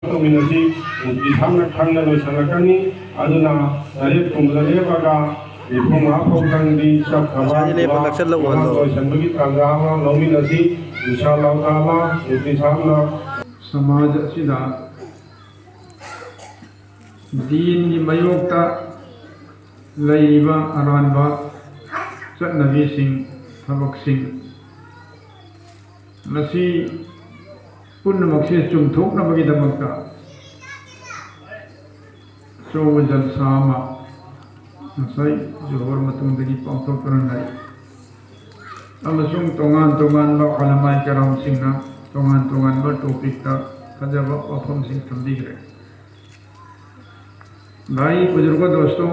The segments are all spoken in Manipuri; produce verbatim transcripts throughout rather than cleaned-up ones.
ꯇꯧꯃꯤꯟꯅꯁꯤ꯫ ꯃꯨꯐꯇꯤ ꯁꯥꯍꯕꯅ ꯈꯪꯅ ꯂꯣꯏꯁꯤꯜꯂꯛꯀꯅꯤ꯫ ꯑꯗꯨꯅ ꯇꯔꯦꯠ ꯀꯨꯝꯕꯗ ꯂꯦꯞꯄꯒ ꯅꯤꯐꯨ ꯃꯉꯥ ꯐꯥꯎꯗꯪꯗꯤ ꯆꯠꯈ꯭ꯔꯕ ꯉꯁꯥꯏꯗꯤ ꯂꯦꯞꯄ ꯅꯠꯇ꯭ꯔ ꯅꯛꯁꯜꯂꯛꯎ ꯃꯍꯥꯛ ꯍꯜꯂꯣ꯫ ꯂꯣꯏꯁꯤꯟꯕꯒꯤ ꯇꯥꯟꯖꯥ ꯑꯃ ꯂꯧꯃꯤꯟꯅꯁꯤ꯫ ꯏꯟꯁꯥ ꯑꯜꯂꯥꯍ ꯇꯥꯂꯥ ꯃꯨꯐꯇꯤ ꯁꯥꯍꯕꯅ ꯁꯃꯥꯖ ꯑꯁꯤꯗ ꯗꯤꯟꯒꯤ ꯃꯥꯌꯣꯛꯇ ꯂꯩꯔꯤꯕ ꯑꯔꯥꯟꯕ ꯆꯠꯅꯕꯤꯁꯤꯡ, ꯊꯕꯛꯁꯤꯡ, ꯃꯁꯤ ꯄꯨꯝꯅꯃꯛꯁꯦ ꯆꯨꯝꯊꯣꯛꯅꯕꯒꯤꯗꯃꯛꯇ ꯑꯆꯧꯕ ꯖꯜꯁꯥ ꯑꯃ ꯉꯁꯥꯏ ꯖꯣꯍꯣꯔ ꯃꯇꯨꯡꯗꯒꯤ ꯄꯥꯡꯊꯣꯛꯇꯨꯅ ꯂꯩ꯫ ꯑꯃꯁꯨꯡ ꯇꯣꯉꯥꯟ ꯇꯣꯉꯥꯟꯕ ꯎꯂꯃꯥꯏ ꯀꯔꯥꯝꯁꯤꯡꯅ ꯇꯣꯉꯥꯟ ꯇꯣꯉꯥꯟꯕ ꯇꯣꯄꯤꯛꯇ ꯐꯖꯕ ꯋꯥꯐꯝꯁꯤꯡ ꯊꯝꯕꯤꯈ꯭ꯔꯦ꯫ ꯚꯥꯏ ꯕꯨꯖꯨꯔꯒ ꯗꯣꯁꯇꯣ,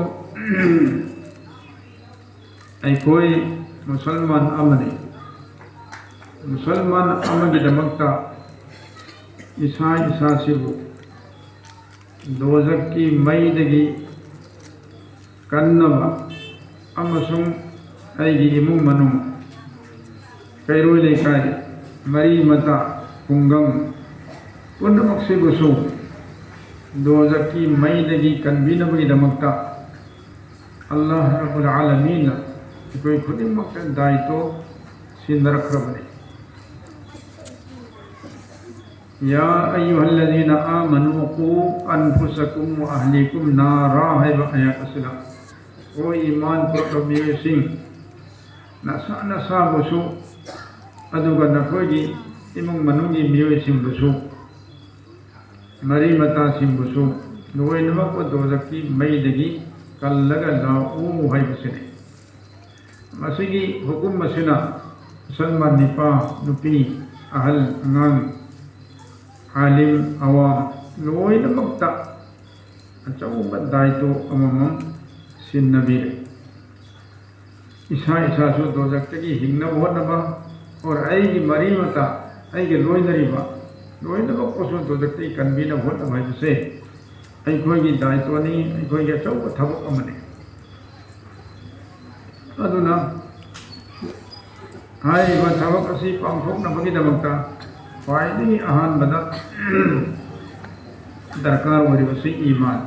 ꯑꯩꯈꯣꯏ ꯃꯨꯁꯜꯃꯥꯟ ꯑꯃꯅꯤ꯫ ꯃꯨꯁꯜꯃꯥꯟ ꯑꯃꯒꯤꯗꯃꯛꯇ ꯏꯁꯥ ꯏꯁꯥꯁꯤꯕꯨ ꯗꯣꯖꯛꯀꯤ ꯃꯩꯗꯒꯤ ꯀꯟꯅꯕ ꯑꯃꯁꯨꯡ ꯑꯩꯒꯤ ꯏꯃꯨꯡ ꯃꯅꯨꯡ, ꯀꯩꯔꯣꯏ ꯂꯩꯀꯥꯏ, ꯃꯔꯤ ꯃꯇꯥ, ꯈꯨꯡꯒꯪ ꯄꯨꯝꯅꯃꯛꯁꯤꯕꯨꯁꯨ ꯗꯣꯖꯛꯀꯤ ꯃꯩꯗꯒꯤ ꯀꯟꯕꯤꯅꯕꯒꯤꯗꯃꯛꯇ ꯑꯜꯂꯥꯍ ꯔꯕꯨꯜ ꯑꯥꯂꯃꯤꯟꯅ ꯑꯩꯈꯣꯏ ꯈꯨꯗꯤꯡꯃꯛꯇ ꯗꯥꯏꯇꯣ ꯁꯤꯟꯅꯔꯛꯈ꯭ꯔꯕꯅꯤ꯫ يا أيها الذين آمنوا قوا أنفسكم وأهليكم نارا ꯍꯥꯏꯕ ꯑꯥꯌꯥꯠ ꯑꯁꯤꯗ, ꯑꯣ ꯏꯃꯥꯟ ꯄꯨꯔꯛꯄ ꯃꯤꯑꯣꯏꯁꯤꯡ, ꯅꯁꯥ ꯅꯁꯥꯕꯨꯁꯨ, ꯑꯗꯨꯒ ꯅꯈꯣꯏꯒꯤ ꯏꯃꯨꯡ ꯃꯅꯨꯡꯒꯤ ꯃꯤꯑꯣꯏꯁꯤꯡꯕꯨꯁꯨ, ꯃꯔꯤ ꯃꯇꯥꯁꯤꯡꯕꯨꯁꯨ ꯂꯣꯏꯅꯃꯛꯄꯨ ꯗꯣꯖꯛꯀꯤ ꯃꯩꯗꯒꯤ ꯀꯜꯂꯒ ꯂꯥꯛꯎ ꯍꯥꯏꯕꯁꯤꯅꯤ꯫ ꯃꯁꯤꯒꯤ ꯍꯨꯀꯨꯝ ꯑꯁꯤꯅ ꯃꯨꯁꯜꯃꯥꯟ ꯅꯤꯄꯥ, ꯅꯨꯄꯤ, ꯑꯍꯜ, ꯑꯉꯥꯡ, ꯑꯥꯂꯤꯝ, ꯑꯋꯥꯝ ꯂꯣꯏꯅꯃꯛꯇ ꯑꯆꯧꯕ ꯗꯥꯏꯇꯣ ꯑꯃꯃꯝ ꯁꯤꯟꯅꯕꯤꯔꯦ꯫ ꯏꯁꯥ ꯏꯁꯥꯁꯨ ꯗꯣꯖꯛꯇꯒꯤ ꯍꯤꯡꯅꯕ ꯍꯣꯠꯅꯕ, ꯑꯣꯔ ꯑꯩꯒꯤ ꯃꯔꯤ ꯃꯇꯥ, ꯑꯩꯒ ꯂꯣꯏꯅꯔꯤꯕ ꯂꯣꯏꯅꯃꯛꯄꯨꯁꯨ ꯗꯣꯖꯛꯇꯒꯤ ꯀꯟꯕꯤꯅꯕ ꯍꯣꯠꯅꯕ ꯍꯥꯏꯕꯁꯦ ꯑꯩꯈꯣꯏꯒꯤ ꯗꯥꯏꯇꯣꯅꯤ, ꯑꯩꯈꯣꯏꯒꯤ ꯑꯆꯧꯕ ꯊꯕꯛ ꯑꯃꯅꯤ꯫ ꯑꯗꯨꯅ ꯍꯥꯏꯔꯤꯕ ꯊꯕꯛ ꯑꯁꯤ ꯄꯥꯡꯊꯣꯛꯅꯕꯒꯤꯗꯃꯛꯇ ꯈ꯭ꯋꯥꯏꯗꯒꯤ ꯑꯍꯥꯟꯕꯗ ꯗꯔꯀꯥꯔ ꯑꯣꯏꯔꯤꯕꯁꯤ ꯏꯃꯥꯟ꯫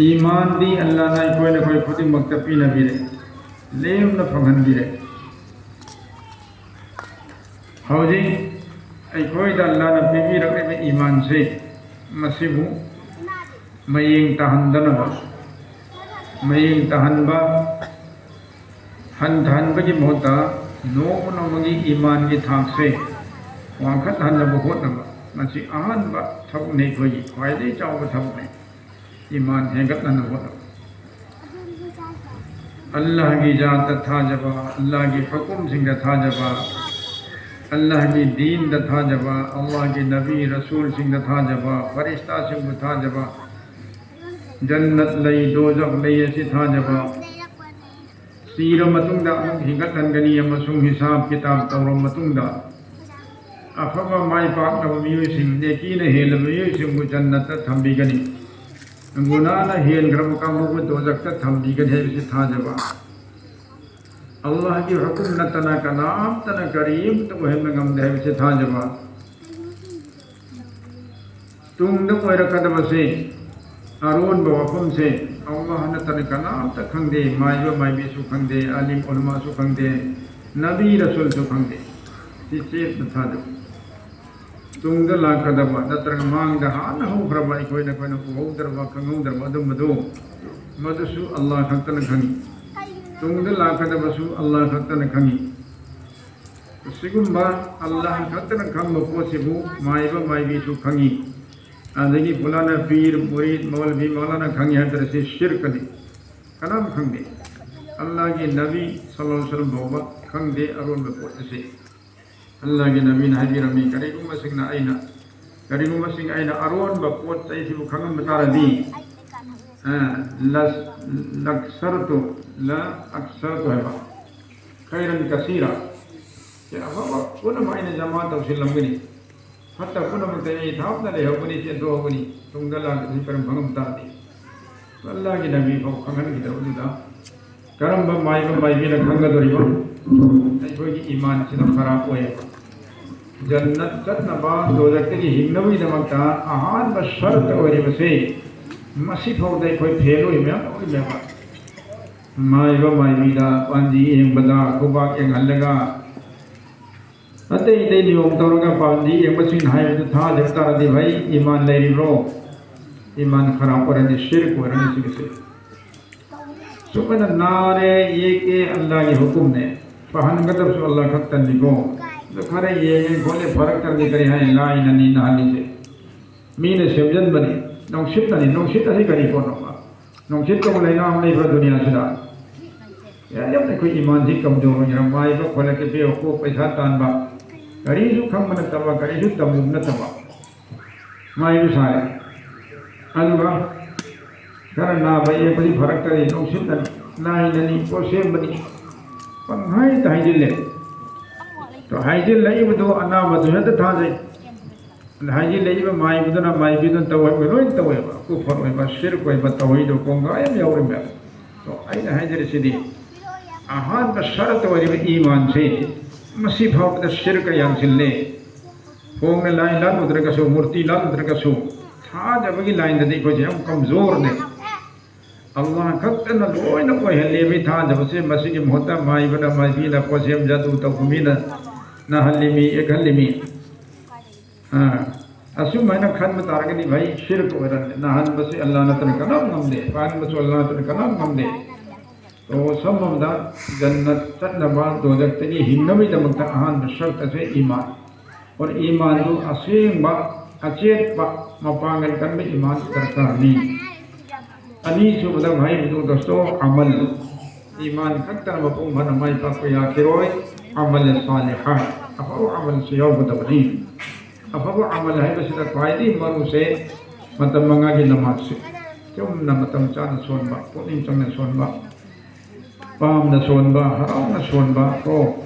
ꯏꯃꯥꯟꯗꯤ ꯑꯜꯂꯥꯍꯅ ꯑꯩꯈꯣꯏ ꯅꯈꯣꯏ ꯈꯨꯗꯤꯡꯃꯛꯇ ꯄꯤꯅꯕꯤꯔꯦ, ꯂꯦꯝꯅ ꯐꯪꯍꯟꯕꯤꯔꯦ꯫ ꯍꯧꯖꯤꯛ ꯑꯩꯈꯣꯏꯗ ꯑꯜꯂꯥꯍꯅ ꯄꯤꯕꯤꯔꯛꯂꯤꯕ ꯏꯃꯥꯟꯁꯦ, ꯃꯁꯤꯕꯨ ꯃꯌꯦꯡ ꯇꯥꯍꯟꯗꯅꯕ, ꯃꯌꯦꯡ ꯇꯥꯍꯟꯕ, ꯍꯟꯊꯍꯟꯕꯒꯤ ꯃꯍꯨꯠꯇ ꯅꯣꯡꯃ ꯅꯣꯡꯃꯒꯤ ꯏꯃꯥꯟꯒꯤ ꯊꯥꯛꯁꯦ ꯋꯥꯡꯈꯠꯍꯟꯅꯕ ꯍꯣꯠꯅꯕ, ꯃꯁꯤ ꯑꯍꯥꯟꯕ ꯊꯕꯛꯅꯤ, ꯑꯩꯈꯣꯏꯒꯤ ꯈ꯭ꯋꯥꯏꯗꯒꯤ ꯆꯥꯎꯕ ꯊꯕꯛꯅꯤ꯫ ꯏꯃꯥꯟ ꯍꯦꯟꯒꯠꯅꯅꯕ ꯍꯣꯠꯅꯕ꯫ ꯑꯜꯂꯥꯍꯒꯤ ꯖꯥꯠꯇ ꯊꯥꯖꯕ, ꯑꯜꯂꯥꯍꯒꯤ ꯍꯨꯀꯨꯝꯁꯤꯡꯗ ꯊꯥꯖꯕ, ꯑꯜꯂꯥꯍꯒꯤ ꯗꯤꯟꯗ ꯊꯥꯖꯕ, ꯑꯜꯂꯥꯍꯒꯤ ꯅꯕꯤ ꯔꯁꯨꯜꯁꯤꯡꯗ ꯊꯥꯖꯕ, ꯐꯔꯤꯁꯇꯥꯁꯤꯡꯕꯨ ꯊꯥꯖꯕ, ꯖꯟꯅꯠ ꯂꯩ, ꯗꯣꯖꯈ ꯂꯩ ꯑꯁꯤ ꯊꯥꯖꯕ, ꯁꯤꯔ ꯃꯇꯨꯡꯗ ꯑꯃꯨꯛ ꯍꯤꯡꯒꯠꯍꯟꯒꯅꯤ ꯑꯃꯁꯨꯡ ꯍꯤꯁꯥꯕ ꯀꯤꯇꯥꯕ ꯇꯧꯔꯕ ꯃꯇꯨꯡꯗ ꯑꯐꯕ ꯃꯥꯏ ꯄꯥꯛꯂꯕ ꯃꯤꯑꯣꯏꯁꯤꯡ, ꯅꯦꯀꯤꯅ ꯍꯦꯜꯂꯕ ꯃꯤꯑꯣꯏꯁꯤꯡꯕꯨ ꯖꯟꯅꯠꯇ ꯊꯝꯕꯤꯒꯅꯤ, ꯒꯨꯅꯥꯅ ꯍꯦꯟꯈ꯭ꯔꯕ ꯀꯥꯡꯕꯨꯕꯨ ꯗꯣꯖꯈꯇ ꯊꯝꯕꯤꯒꯅꯤ ꯍꯥꯏꯕꯁꯤ ꯊꯥꯖꯕ꯫ ꯑꯜꯂꯥꯍꯒꯤ ꯍꯨꯀꯨꯝ ꯅꯠꯇꯅ ꯀꯅꯥꯝꯇꯅ ꯀꯔꯤꯝꯇ ꯑꯣꯏꯍꯟꯕ ꯉꯝꯗꯦ ꯍꯥꯏꯕꯁꯤ ꯊꯥꯖꯕ꯫ ꯇꯨꯡꯗ ꯑꯣꯏꯔꯛꯀꯗꯕꯁꯦ, ꯑꯔꯣꯟꯕ ꯋꯥꯐꯝꯁꯦ, ꯑꯜꯂꯥꯍ ꯅꯠꯇꯅ ꯀꯅꯥꯝꯇ ꯈꯪꯗꯦ, ꯃꯥꯏꯕ ꯃꯥꯏꯕꯤꯁꯨ ꯈꯪꯗꯦ, ꯑꯂꯤꯝ ꯎꯂꯃꯥꯁꯨ ꯈꯪꯗꯦ, ꯅꯕꯤ ꯔꯁꯨꯜꯁꯨ ꯈꯪꯗꯦ꯫ ꯁꯤ ꯆꯦꯠꯅ ꯊꯥꯖꯕ꯫ ꯇꯨꯡꯗ ꯂꯥꯛꯀꯗꯕ ꯅꯠꯇ꯭ꯔꯒ ꯃꯥꯡꯗ ꯍꯥꯟꯅ ꯍꯧꯈ꯭ꯔꯕ, ꯑꯩꯈꯣꯏꯅ, ꯑꯩꯈꯣꯏꯅ ꯎꯍꯧꯗ꯭ꯔꯕ, ꯈꯪꯍꯧꯗ꯭ꯔꯕ ꯑꯗꯨꯝꯕꯗꯨ, ꯃꯗꯨꯁꯨ ꯑꯜꯂꯥꯍ ꯈꯛꯇꯅ ꯈꯪꯉꯤ꯫ ꯇꯨꯡꯗ ꯂꯥꯛꯀꯗꯕꯁꯨ ꯑꯜꯂꯥꯍ ꯈꯛꯇꯅ ꯈꯪꯉꯤ꯫ ꯑꯁꯤꯒꯨꯝꯕ ꯑꯜꯂꯥꯍ ꯈꯛꯇꯅ ꯈꯪꯕ ꯄꯣꯠꯁꯤꯕꯨ ꯃꯥꯏꯕ ꯃꯥꯏꯕꯤꯁꯨ ꯈꯪꯉꯤ, ꯑꯗꯒꯤ ꯐꯨꯂꯥꯅ ꯄꯤꯔ, ꯃꯨꯔꯤꯗ, ꯃꯧꯂꯚꯤ, ꯃꯧꯂꯥꯅ ꯈꯪꯉꯤ ꯍꯥꯏꯗ꯭ꯔꯁꯤ ꯁꯤꯔꯀꯅꯤ꯫ ꯀꯅꯥꯝ ꯈꯪꯗꯦ꯫ ꯑꯜꯂꯥꯍꯒꯤ ꯅꯕꯤ ꯁꯜꯂꯜꯂꯥꯍꯨ ꯑꯂꯩꯍꯤ ꯋꯁꯜꯂꯝ ꯐꯥꯎꯕ ꯈꯪꯗꯦ ꯑꯔꯣꯟꯕ ꯄꯣꯠ ꯑꯁꯤ꯫ ꯑꯜꯂꯥꯍꯒꯤ ꯅꯕꯤꯅ ꯍꯥꯏꯕꯤꯔꯝꯃꯤ, ꯀꯔꯤꯒꯨꯝꯕꯁꯤꯡꯅ ꯑꯩꯅ, ꯀꯔꯤꯒꯨꯝꯕꯁꯤꯡ ꯑꯩꯅ ꯑꯔꯣꯟꯕ ꯄꯣꯠ ꯆꯩꯁꯤꯕꯨ ꯈꯪꯉꯝꯕ ꯇꯥꯔꯗꯤ, ꯑ, ꯂ-, ꯂꯛꯁꯔꯇꯨ, ꯂ ꯑꯛꯁꯔꯇꯨ ꯍꯥꯏꯕ, ꯈꯩꯔꯟ ꯀꯁꯤꯔ, ꯁꯤ ꯑꯐꯕ ꯄꯨꯝꯅꯃꯛ ꯑꯩꯅ ꯖꯃꯥ ꯇꯧꯁꯤꯜꯂꯝꯒꯅꯤ, ꯐꯠꯇ ꯄꯨꯝꯅꯃꯛꯇ ꯑꯩ ꯊꯥꯞꯅ ꯂꯩꯍꯧꯒꯅꯤ, ꯆꯦꯟꯊꯣꯛꯍꯧꯒꯅꯤ, ꯇꯨꯡꯗ ꯂꯥꯛꯄꯁꯤ ꯀꯔꯝ ꯈꯪꯉꯝ ꯇꯥꯔꯗꯤ꯫ ꯑꯜꯂꯥꯍꯒꯤ ꯅꯕꯤ ꯐꯥꯎ ꯈꯪꯍꯟꯈꯤꯗꯕꯗꯨꯗ ꯀꯔꯝꯕ ꯃꯥꯏꯕ ꯃꯥꯏꯕꯤꯅ ꯈꯪꯒꯗꯧꯔꯤꯕ? ꯑꯩꯈꯣꯏꯒꯤ ꯏꯃꯥꯟꯁꯤꯅ ꯈꯔꯥꯞ ꯑꯣꯏꯌꯦꯕ꯫ ꯖꯟꯅꯠ ꯆꯠꯅꯕ, ꯗꯣꯖꯈꯇꯒꯤ ꯍꯤꯡꯅꯕꯒꯤꯗꯃꯛꯇ ꯑꯍꯥꯟꯕ ꯁꯔꯠ ꯑꯣꯏꯔꯤꯕꯁꯦ, ꯃꯁꯤꯐꯥꯎꯗ ꯑꯩꯈꯣꯏ ꯐꯦꯜ ꯑꯣꯏ ꯃꯌꯥꯝ ꯑꯣꯏꯔꯤꯃꯦꯕ꯫ ꯃꯥꯏꯕ ꯃꯥꯏꯕꯤꯗ ꯄꯥꯟꯖꯤ ꯌꯦꯡꯕꯗ ꯈꯨꯕꯥꯛ ꯌꯦꯡꯍꯜꯂꯒ, ꯑꯇꯩ ꯑꯇꯩ ꯅꯤꯌꯣꯝ ꯇꯧꯔꯒ ꯄꯥꯟꯖꯤ ꯌꯦꯡꯕꯁꯤꯡ ꯍꯥꯏꯕꯗꯨ ꯊꯥꯖꯕ ꯇꯥꯔꯗꯤ, ꯚꯥꯏ, ꯏꯃꯥꯟ ꯂꯩꯔꯤꯕ꯭ꯔꯣ? ꯏꯃꯥꯟ ꯈꯔꯥꯞ ꯑꯣꯏꯔꯅꯤ, ꯁꯤꯔꯛ ꯑꯣꯏꯔꯅꯤ ꯁꯤꯒꯤꯁꯦ꯫ ꯁꯨꯃꯥꯏꯅ ꯅꯥꯔꯦ, ꯌꯦꯛꯑꯦ, ꯑꯜꯂꯥꯒꯤ ꯍꯨꯀꯨꯝꯅꯦ꯫ ꯐꯍꯟꯒꯗꯕꯁꯨ ꯑꯜꯂꯥ ꯈꯛꯇꯅꯤꯀꯣ꯫ ꯑꯗꯣ ꯈꯔ ꯌꯦꯡꯉꯦ ꯈꯣꯠꯂꯦ, ꯐꯔꯛꯇ꯭ꯔꯗꯤ ꯀꯔꯤ ꯍꯥꯏ? ꯂꯥꯏꯅꯅꯤ ꯅꯥꯍꯜꯂꯤꯁꯦ꯫ ꯃꯤꯅ ꯁꯦꯝꯖꯤꯟꯕꯅꯤ꯫ ꯅꯨꯡꯁꯤꯠꯅꯅꯤ꯫ ꯅꯨꯡꯁꯤꯠ ꯑꯁꯤ ꯀꯔꯤ ꯄꯣꯠꯅꯣꯕ? ꯅꯨꯡꯁꯤꯠ ꯀꯧꯕ ꯂꯩꯅꯥ ꯑꯃ ꯂꯩꯕ꯭ꯔꯥ ꯗꯨꯅꯤꯌꯥꯁꯤꯗ? ꯌꯥꯝ ꯑꯩꯈꯣꯏ ꯏꯃꯥꯟꯁꯤ ꯀꯝꯖꯣꯔ ꯑꯣꯏꯅ ꯃꯥꯏꯕ ꯈꯣꯠꯂꯛꯀꯦ, ꯄꯤꯌꯣ, ꯀꯣꯛ ꯄꯩꯁꯥ ꯇꯥꯟꯕ, ꯀꯔꯤꯁꯨ ꯈꯪꯕ ꯅꯠꯇꯕ, ꯀꯔꯤꯁꯨ ꯇꯝꯕ ꯅꯠꯇꯕ, ꯃꯥꯏꯕ ꯁꯥꯔꯦ꯫ ꯑꯗꯨꯒ ꯈꯔ ꯅꯥꯕ ꯌꯦꯛꯄꯗꯤ ꯐꯔꯛꯇꯔꯤ, ꯅꯨꯡꯁꯤꯠꯅ ꯂꯥꯏꯅꯅꯤ, ꯄꯣꯠ ꯁꯦꯝꯕꯅꯤ, ꯄꯪꯍꯥꯏꯗ ꯍꯥꯏꯖꯤꯜꯂꯦ꯫ ꯑꯗꯣ ꯍꯥꯏꯖꯤꯜꯂꯛꯏꯕꯗꯣ ꯑꯅꯥꯕꯗꯨ ꯍꯦꯛꯇ ꯊꯥꯖꯩ꯫ ꯑꯗ ꯍꯥꯏꯖꯤꯜꯂꯛꯏꯕ ꯃꯥꯏꯕꯗꯨꯅ ꯃꯥꯏꯕꯤꯗꯨꯅ ꯇꯧꯍꯟꯕ ꯂꯣꯏ ꯇꯧꯋꯦꯕ꯫ ꯀꯨꯐꯔ ꯑꯣꯏꯕ, ꯁꯤꯔꯛ ꯑꯣꯏꯕ, ꯇꯧꯍꯩꯗꯕ ꯀꯣꯡꯒꯥꯏ ꯑꯃ ꯌꯥꯎꯔꯝꯃꯦꯕ꯫ ꯑꯗꯣ ꯑꯩꯅ ꯍꯥꯏꯖꯔꯤꯁꯤꯗꯤ, ꯑꯍꯥꯟꯕ ꯁꯔꯠ ꯑꯣꯏꯔꯤꯕ ꯏꯃꯥꯟꯁꯦ ꯃꯁꯤ ꯐꯥꯎꯕꯗ ꯁꯤꯔꯀ ꯌꯥꯟꯁꯤꯜꯂꯦ꯫ ꯈꯣꯡꯅ ꯂꯥꯏ ꯂꯥꯠꯂꯨꯗ꯭ꯔꯒꯁꯨ, ꯃꯨꯔꯇꯤ ꯂꯥꯠꯂꯨꯗ꯭ꯔꯒꯁꯨ, ꯊꯥꯖꯕꯒꯤ ꯂꯥꯏꯟꯗꯗꯤ ꯑꯩꯈꯣꯏꯁꯦ ꯌꯥꯝ ꯀꯝꯖꯣꯔꯅꯦ꯫ ꯑꯜꯂꯥꯍ ꯈꯛꯇꯅ ꯂꯣꯏꯅ ꯑꯣꯏꯍꯜꯂꯦ ꯃꯤ ꯊꯥꯖꯕꯁꯦ꯫ ꯃꯁꯤꯒꯤ ꯃꯍꯨꯠꯇ ꯃꯥꯏꯕꯅ, ꯃꯥꯏꯕꯤꯅ, ꯄꯣꯠꯁꯦꯝ ꯖꯥꯗꯨ ꯇꯧꯕ ꯃꯤꯅ ꯅꯥꯍꯜꯂꯤꯃꯤ, ꯌꯦꯛꯍꯜꯂꯤꯃꯤ꯫ ꯑꯥ, ꯑꯁꯨꯃꯥꯏꯅ ꯈꯟꯕ ꯇꯥꯔꯒꯗꯤ, ꯚꯥꯏ, ꯁꯤꯔꯛ ꯑꯣꯏꯔꯝꯃꯦ꯫ ꯅꯥꯍꯟꯕꯁꯦ ꯑꯜꯂꯥꯍ ꯅꯠꯇꯅ ꯀꯅꯥꯝ ꯉꯝꯗꯦ, ꯄꯥꯍꯟꯕꯁꯨ ꯑꯜꯂꯥꯍ ꯅꯠꯇꯅ ꯀꯅꯥꯝ ꯉꯝꯗꯦ꯫ ꯑꯣ, ꯁꯝꯂꯕꯗ, ꯖꯟꯅꯠ ꯆꯠꯅꯕ, ꯗꯣꯖꯈꯇꯒꯤ ꯍꯤꯡꯅꯕꯒꯤꯗꯃꯛꯇ ꯑꯍꯥꯟꯕ ꯁꯔꯠ ꯑꯁꯦ ꯏꯃꯥꯟ꯫ ꯑꯣꯔ ꯏꯃꯥꯟꯗꯨ ꯑꯁꯦꯡꯕ, ꯑꯆꯦꯠꯄ, ꯃꯄꯥꯡꯒꯜ ꯀꯟꯕ ꯏꯃꯥꯟ ꯗꯔꯀꯥꯔꯅꯤ꯫ ꯑꯅꯤꯁꯨꯕꯗ ꯍꯥꯏꯕꯗꯨ ꯗꯣꯁꯇꯣ ꯑꯃꯜ꯫ ꯏꯃꯥꯟ ꯈꯛꯇꯅ ꯃꯄꯨꯡ ꯐꯥꯅ ꯃꯥꯏ ꯄꯥꯛꯄ ꯌꯥꯈꯤꯔꯣꯏ꯫ ꯑꯃꯜ ꯁꯥꯂꯤꯍꯥ, ꯑꯐꯕ ꯑꯃꯜꯁꯨ ꯌꯥꯎꯒꯗꯕꯅꯤ꯫ ꯑꯐꯕ ꯑꯃꯜ ꯍꯥꯏꯕꯁꯤꯗ ꯈ꯭ꯋꯥꯏꯗꯒꯤ ꯃꯔꯨꯁꯦ ꯃꯇꯝ ꯃꯉꯥꯒꯤ ꯅꯃꯥꯖꯁꯦ ꯆꯨꯝꯅ ꯃꯇꯝ ꯆꯥꯅ ꯁꯣꯟꯕ, ꯄꯨꯛꯅꯤꯡ ꯆꯪꯅ ꯁꯣꯟꯕ, ꯄꯥꯝꯅ ꯁꯣꯟꯕ, ꯍꯔꯥꯎꯅ ꯁꯣꯟꯕ ꯀꯣ꯫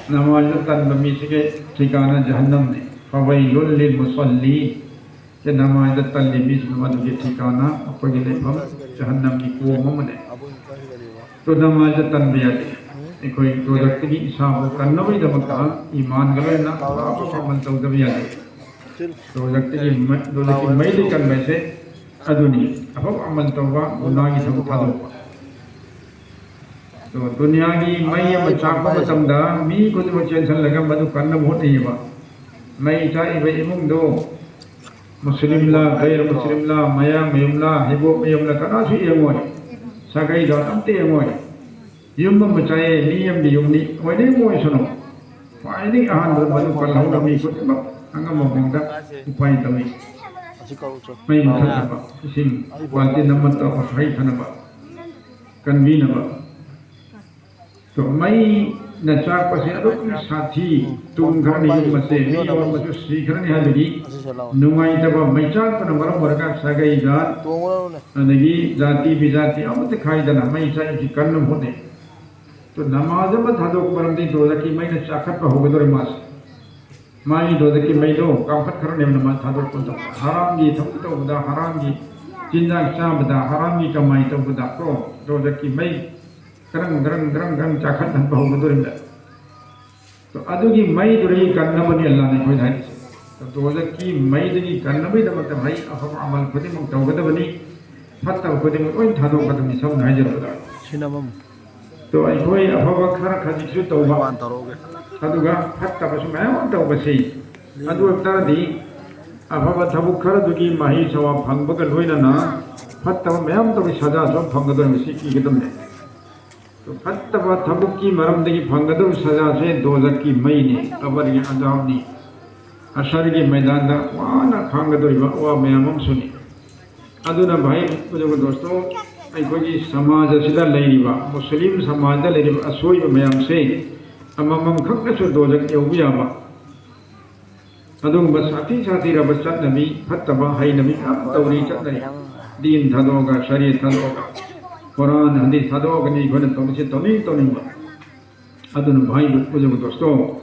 ꯅꯃꯥꯖꯗ ꯇꯟꯕ ꯃꯤꯁꯤꯒꯤ ꯊꯤꯀꯥꯅ ꯖꯍꯟꯅꯝꯅꯤ꯫ ꯐꯋꯩꯂꯨꯜ ꯂꯤꯜ ꯃꯨꯁꯜꯂꯤ꯫ ꯁꯦ ꯅꯃꯥꯖꯗ ꯇꯜꯂꯤ ꯃꯤꯁꯤꯡ ꯑꯗꯨꯒꯤ ꯊꯤꯀꯥꯅ, ꯑꯩꯈꯣꯏꯒꯤ ꯂꯩꯐꯝ, ꯖꯍꯟꯅꯝꯒꯤ ꯀꯣꯝ ꯑꯃꯅꯦ꯫ ꯑꯗꯨ ꯅꯃꯥꯖꯗ ꯇꯟꯕ ꯌꯥꯗꯦ꯫ ꯑꯩꯈꯣꯏ ꯇꯣꯖꯛꯇꯒꯤ ꯏꯁꯥꯕꯨ ꯀꯟꯅꯕꯒꯤꯗꯃꯛꯇ ꯏꯃꯥꯟꯒ ꯂꯣꯏꯅꯅ ꯑꯐꯕ ꯑꯃꯜ ꯇꯧꯗꯕ ꯌꯥꯗꯦ꯫ ꯇꯣꯖꯛꯇꯒꯤ ꯃ-, ꯇꯣꯖꯛꯀꯤ ꯃꯩꯗꯒꯤ ꯀꯟꯕ ꯍꯥꯏꯁꯦ ꯑꯗꯨꯅꯤ꯫ ꯑꯐꯕ ꯑꯃꯜ ꯇꯧꯕ, ꯒꯨꯅꯥꯒꯤ ꯊꯕꯛ ꯊꯥꯗꯣꯛꯄ꯫ ꯑꯗꯣ ꯗꯨꯅꯤꯌꯥꯒꯤ ꯃꯩ ꯑꯃ ꯆꯥꯛꯄ ꯃꯇꯝꯗ ꯃꯤ ꯈꯨꯗꯤꯡꯃꯛ ꯆꯦꯟꯁꯤꯜꯂꯒ ꯃꯗꯨ ꯀꯟꯅꯕ ꯍꯣꯠꯅꯩꯌꯦꯕ꯫ ꯃꯩ ꯆꯥꯛꯏꯕ ꯏꯃꯨꯡꯗꯣ ꯃꯨꯁꯂꯤꯝꯂꯥ, ꯒꯩꯔ ꯃꯨꯁꯂꯤꯝꯂꯥ, ꯃꯌꯥꯡ ꯃꯌꯨꯝꯂꯥ, ꯍꯩꯕꯣꯛ ꯃꯌꯨꯝꯂꯥ, ꯀꯅꯥꯁꯨ ꯌꯦꯡꯉꯣꯏ꯫ ꯁꯥꯒꯩꯗꯣ ꯑꯝꯇ ꯌꯦꯡꯉꯣꯏ꯫ ꯌꯨꯝ ꯑꯃ ꯆꯥꯏꯌꯦ, ꯃꯤ ꯑꯃꯒꯤ ꯌꯨꯝꯅꯤ, ꯑꯣꯏꯅꯤꯡꯕ ꯑꯣꯏꯁꯅꯨ꯫ ꯈ꯭ꯋꯥꯏꯗꯒꯤ ꯑꯍꯥꯟꯕꯗ ꯃꯗꯨ ꯀꯜꯍꯧꯅꯕ ꯃꯤ ꯈꯨꯗꯤꯡꯃꯛ ꯑꯉꯝꯕ ꯃꯑꯣꯡꯗ ꯎꯄꯥꯏ ꯇꯧꯏ꯫ ꯃꯩ ꯃꯨꯊꯠꯅꯕ, ꯏꯁꯤꯡ ꯕꯥꯜꯇꯤꯟ ꯑꯃ ꯇꯧꯔꯒ ꯃꯩ ꯊꯥꯅꯕ, ꯀꯟꯕꯤꯅꯕ꯫ ꯑꯗꯣ ꯃꯩꯅ ꯆꯥꯛꯄꯁꯦ ꯑꯗꯨꯛꯀꯤ ꯁꯥꯊꯤ, ꯇꯨꯡ ꯈꯔꯅ ꯌꯨꯝ ꯑꯁꯦ ꯃꯤ ꯑꯋꯥꯕꯁꯨ ꯁꯤꯈ꯭ꯔꯅꯤ ꯍꯥꯏꯕꯒꯤ ꯅꯨꯡꯉꯥꯏꯇꯕ ꯃꯩꯆꯥꯛꯄꯅ ꯃꯔꯝ ꯑꯣꯏꯔꯒ ꯁꯥꯒꯩꯗ, ꯑꯗꯒꯤ ꯖꯥꯇꯤ ꯕꯤꯖꯥꯇꯤ ꯑꯃꯠꯇ ꯈꯥꯏꯗꯅ ꯃꯩ ꯆꯥꯛꯏꯕꯁꯤ ꯀꯟꯅꯕ ꯍꯣꯠꯅꯩ꯫ ꯑꯗꯣ ꯅꯃꯥꯖ ꯑꯃ ꯊꯥꯗꯣꯛꯄ ꯃꯔꯝꯗꯤ ꯗꯣꯖꯛꯀꯤ ꯃꯩꯅ ꯆꯥꯛꯈꯠꯄ ꯍꯧꯒꯗꯧꯔꯦ ꯃꯥꯁꯦ꯫ ꯃꯥꯒꯤ ꯗꯣꯖꯛꯀꯤ ꯃꯩꯗꯣ ꯀꯥꯝꯈꯠꯈ꯭ꯔꯅꯦꯕ ꯅꯃꯥꯖ ꯊꯥꯗꯣꯛꯄꯗ꯫ ꯍꯔꯥꯝꯒꯤ ꯊꯕꯛ ꯇꯧꯕꯗ, ꯍꯔꯥꯝꯒꯤ ꯆꯤꯟꯖꯥꯛ ꯆꯥꯕꯗ, ꯍꯔꯥꯝꯒꯤ ꯀꯃꯥꯏ ꯇꯧꯕꯗ ꯀꯣ, ꯗꯣꯖꯛꯀꯤ ꯃꯩ ꯒ꯭ꯔꯪ ꯒ꯭ꯔꯪ ꯒ꯭ꯔꯪ ꯒ꯭ꯔꯪ ꯆꯥꯛꯈꯠꯍꯟꯕ ꯍꯧꯒꯗꯧꯔꯤꯕ꯫ ꯑꯗꯨꯒꯤ ꯃꯩꯗꯨꯗꯒꯤ ꯀꯟꯅꯕꯅꯤ ꯑꯜꯂꯥꯅ ꯑꯩꯈꯣꯏꯗ ꯍꯥꯏꯔꯤꯁꯦ꯫ ꯗꯣꯖꯛꯀꯤ ꯃꯩꯗꯒꯤ ꯀꯟꯅꯕꯒꯤꯗꯃꯛꯇ ꯃꯍꯩ ꯑꯐꯕ ꯑꯃꯜ ꯈꯨꯗꯤꯡꯃꯛ ꯇꯧꯒꯗꯕꯅꯤ, ꯐꯠꯇꯕ ꯈꯨꯗꯤꯡꯃꯛ ꯂꯣꯏ ꯊꯥꯗꯣꯛꯀꯗꯕꯅꯤ, ꯁꯝꯅ ꯍꯥꯏꯖꯔꯕꯗ꯫ ꯁꯤꯅꯃꯝ꯫ ꯑꯗꯣ ꯑꯩꯈꯣꯏ ꯑꯐꯕ ꯈꯔ ꯈꯖꯤꯛꯁꯨ ꯇꯧꯕ, ꯋꯥꯟ ꯇꯧꯔꯛꯑꯣꯒꯦ꯫ ꯑꯗꯨꯒ ꯐꯠꯇꯕꯁꯨ ꯃꯌꯥꯝ ꯑꯃ ꯇꯧꯕꯁꯤ, ꯑꯗꯨ ꯑꯣꯏꯇꯥꯔꯗꯤ ꯑꯐꯕ ꯊꯕꯛ ꯈꯔꯗꯨꯒꯤ ꯃꯍꯩ ꯁꯋꯥ ꯐꯪꯕꯒ ꯂꯣꯏꯅꯅ ꯐꯠꯇꯕ ꯃꯌꯥꯝ ꯇꯧꯕꯒꯤ ꯁꯖꯥꯁꯨ ꯐꯪꯒꯗꯣꯏꯅꯤ, ꯁꯤ ꯀꯤꯒꯗꯕꯅꯦ꯫ ꯐꯠꯇꯕ ꯊꯕꯛꯀꯤ ꯃꯔꯝꯗꯒꯤ ꯐꯪꯒꯗꯧꯔꯤꯕ ꯁꯖꯥꯁꯦ ꯗꯣꯖꯛꯀꯤ ꯃꯩꯅꯤ, ꯀꯕꯔꯒꯤ ꯑꯖꯥꯕꯅꯤ, ꯑꯁꯔꯒꯤ ꯃꯩꯗꯥꯟꯗ ꯋꯥꯅ ꯈꯥꯡꯒꯗꯧꯔꯤꯕ ꯑꯋꯥꯕ ꯃꯌꯥꯝ ꯑꯃꯁꯨꯅꯤ꯫ ꯑꯗꯨꯅ ꯚꯥꯏ, ꯕꯨꯖꯨꯔꯒ ꯗꯣꯁꯇꯣ, ꯑꯩꯈꯣꯏꯒꯤ ꯁꯃꯥꯖ ꯑꯁꯤꯗ ꯂꯩꯔꯤꯕ, ꯃꯨꯁꯂꯤꯝ ꯁꯃꯥꯖꯗ ꯂꯩꯔꯤꯕ ꯑꯁꯣꯏꯕ ꯃꯌꯥꯝꯁꯦ ꯑꯃꯃꯝ ꯈꯛꯇꯁꯨ ꯗꯣꯖꯛ ꯌꯧꯕ ꯌꯥꯕ ꯑꯗꯨꯒꯨꯝꯕ ꯁꯥꯊꯤ ꯁꯥꯊꯤꯔꯕ ꯆꯠꯅꯕꯤ, ꯐꯠꯇꯕ ꯍꯩꯅꯕꯤ ꯃꯌꯥꯝ ꯇꯧꯔꯤ, ꯆꯠꯅꯔꯤ꯫ ꯗꯤꯟ ꯊꯥꯗꯣꯛꯑꯒ, ꯁꯔꯤꯌꯠ ꯊꯥꯗꯣꯛꯑꯒ, ꯀꯨꯔꯥꯟ, ꯍꯗꯤꯁ ꯊꯥꯗꯣꯛꯑꯒꯅꯤ ꯑꯩꯈꯣꯏꯅ ꯇꯧꯔꯤꯁꯦ, ꯇꯧꯅꯤꯡ ꯇꯧꯅꯤꯡꯕ꯫ ꯑꯗꯨꯅ ꯚꯥꯏ, ꯕꯨꯖꯨꯔꯒ ꯗꯣꯁꯇꯣ,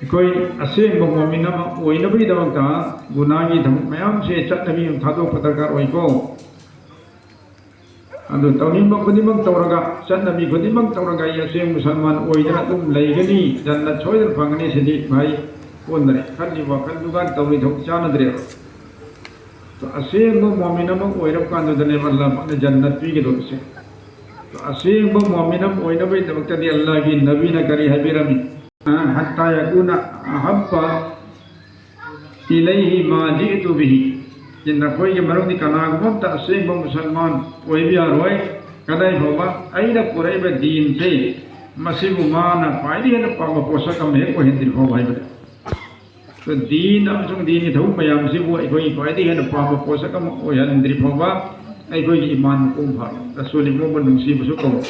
ꯑꯩꯈꯣꯏ ꯑꯁꯦꯡꯕ ꯃꯣꯃꯤꯟ ꯑꯃ ꯑꯣꯏꯅꯕꯒꯤꯗꯃꯛꯇ ꯒꯨꯅꯥꯒꯤ ꯊꯕꯛ ꯃꯌꯥꯝꯁꯦ, ꯆꯠꯅꯕꯤ ꯑꯃ ꯊꯥꯗꯣꯛꯄ ꯗꯔꯀꯥꯔ ꯑꯣꯏꯀꯣ꯫ ꯑꯗꯨ ꯇꯧꯅꯤꯡꯕ ꯈꯨꯗꯤꯡꯃꯛ ꯇꯧꯔꯒ, ꯆꯠꯅꯕꯤ ꯈꯨꯗꯤꯡꯃꯛ ꯇꯧꯔꯒ ꯑꯩ ꯑꯁꯦꯡꯕ ꯃꯨꯁꯜꯃꯥꯟ ꯑꯣꯏꯗꯅ ꯑꯗꯨꯝ ꯂꯩꯒꯅꯤ, ꯖꯟꯅꯠ ꯁꯣꯏꯗꯅ ꯐꯪꯒꯅꯤ, ꯁꯤꯗꯤ ꯚꯥꯏ ꯑꯣꯟꯅꯔꯦ꯫ ꯈꯜꯂꯤꯕ ꯋꯥꯈꯜꯗꯨꯒ ꯇꯧꯔꯤ ꯊꯕꯛ ꯆꯥꯟꯅꯗ꯭ꯔꯦꯕ꯫ ꯑꯗꯣ ꯑꯁꯦꯡꯕ ꯃꯣꯃꯤꯟ ꯑꯃ ꯑꯣꯏꯔꯕ ꯀꯥꯟꯗꯨꯗꯅꯦꯕ ꯑꯜꯂꯥꯍ ꯄꯥꯛꯅ ꯖꯟꯅꯠ ꯄꯤꯒꯗꯧꯕꯁꯦ꯫ ꯑꯗꯣ ꯑꯁꯦꯡꯕ ꯃꯣꯃꯤꯟ ꯑꯃ ꯑꯣꯏꯅꯕꯒꯤꯗꯃꯛꯇꯗꯤ ꯑꯜꯂꯥꯍꯒꯤ ꯅꯕꯤꯅ ꯀꯔꯤ ꯍꯥꯏꯕꯤꯔꯝꯃꯤ? "ꯍꯠꯇꯥ ꯌꯀꯨꯅ ꯑꯍꯕ ꯏꯂꯩꯍꯤ ꯃꯥ ꯖꯤꯏꯇꯨ ꯕꯤꯍꯤ"꯫ ꯅꯈꯣꯏꯒꯤ ꯃꯅꯨꯡꯗꯤ ꯀꯅꯥꯒꯨꯝꯕ ꯑꯝꯇ ꯑꯁꯦꯡꯕ ꯃꯨꯁꯜꯃꯥꯟ ꯑꯣꯏꯕ ꯌꯥꯔꯣꯏ, ꯀꯗꯥꯏ ꯐꯥꯎꯕ ꯑꯩꯅ ꯄꯨꯔꯛꯏꯕ ꯗꯤꯟꯁꯦ, ꯃꯁꯤꯕꯨ ꯃꯥꯅ ꯈ꯭ꯋꯥꯏꯗꯒꯤ ꯍꯦꯟꯅ ꯄꯥꯝꯕ ꯄꯣꯠꯁꯛ ꯑꯃ ꯍꯦꯛ ꯑꯣꯏꯍꯟꯗ꯭ꯔꯤ ꯐꯥꯎꯕ ꯍꯥꯏꯕꯅꯤ꯫ ꯑꯗꯣ ꯗꯤꯟ ꯑꯃꯁꯨꯡ ꯗꯤꯟꯒꯤ ꯊꯕꯛ ꯃꯌꯥꯝꯁꯤꯕꯨ ꯑꯩꯈꯣꯏꯒꯤ ꯈ꯭ꯋꯥꯏꯗꯒꯤ ꯍꯦꯟꯅ ꯄꯥꯝꯕ ꯄꯣꯠꯁꯛ ꯑꯃ ꯑꯣꯏꯍꯟꯗ꯭ꯔꯤ ꯐꯥꯎꯕ ꯑꯩꯈꯣꯏꯒꯤ ꯏꯃꯥꯟ ꯃꯄꯨꯡ ꯐꯥꯔꯣꯏ꯫ ꯔꯁꯨꯜ ꯏꯕꯨꯡꯕꯨ ꯅꯨꯡꯁꯤꯕꯁꯨ ꯀꯧꯏ꯫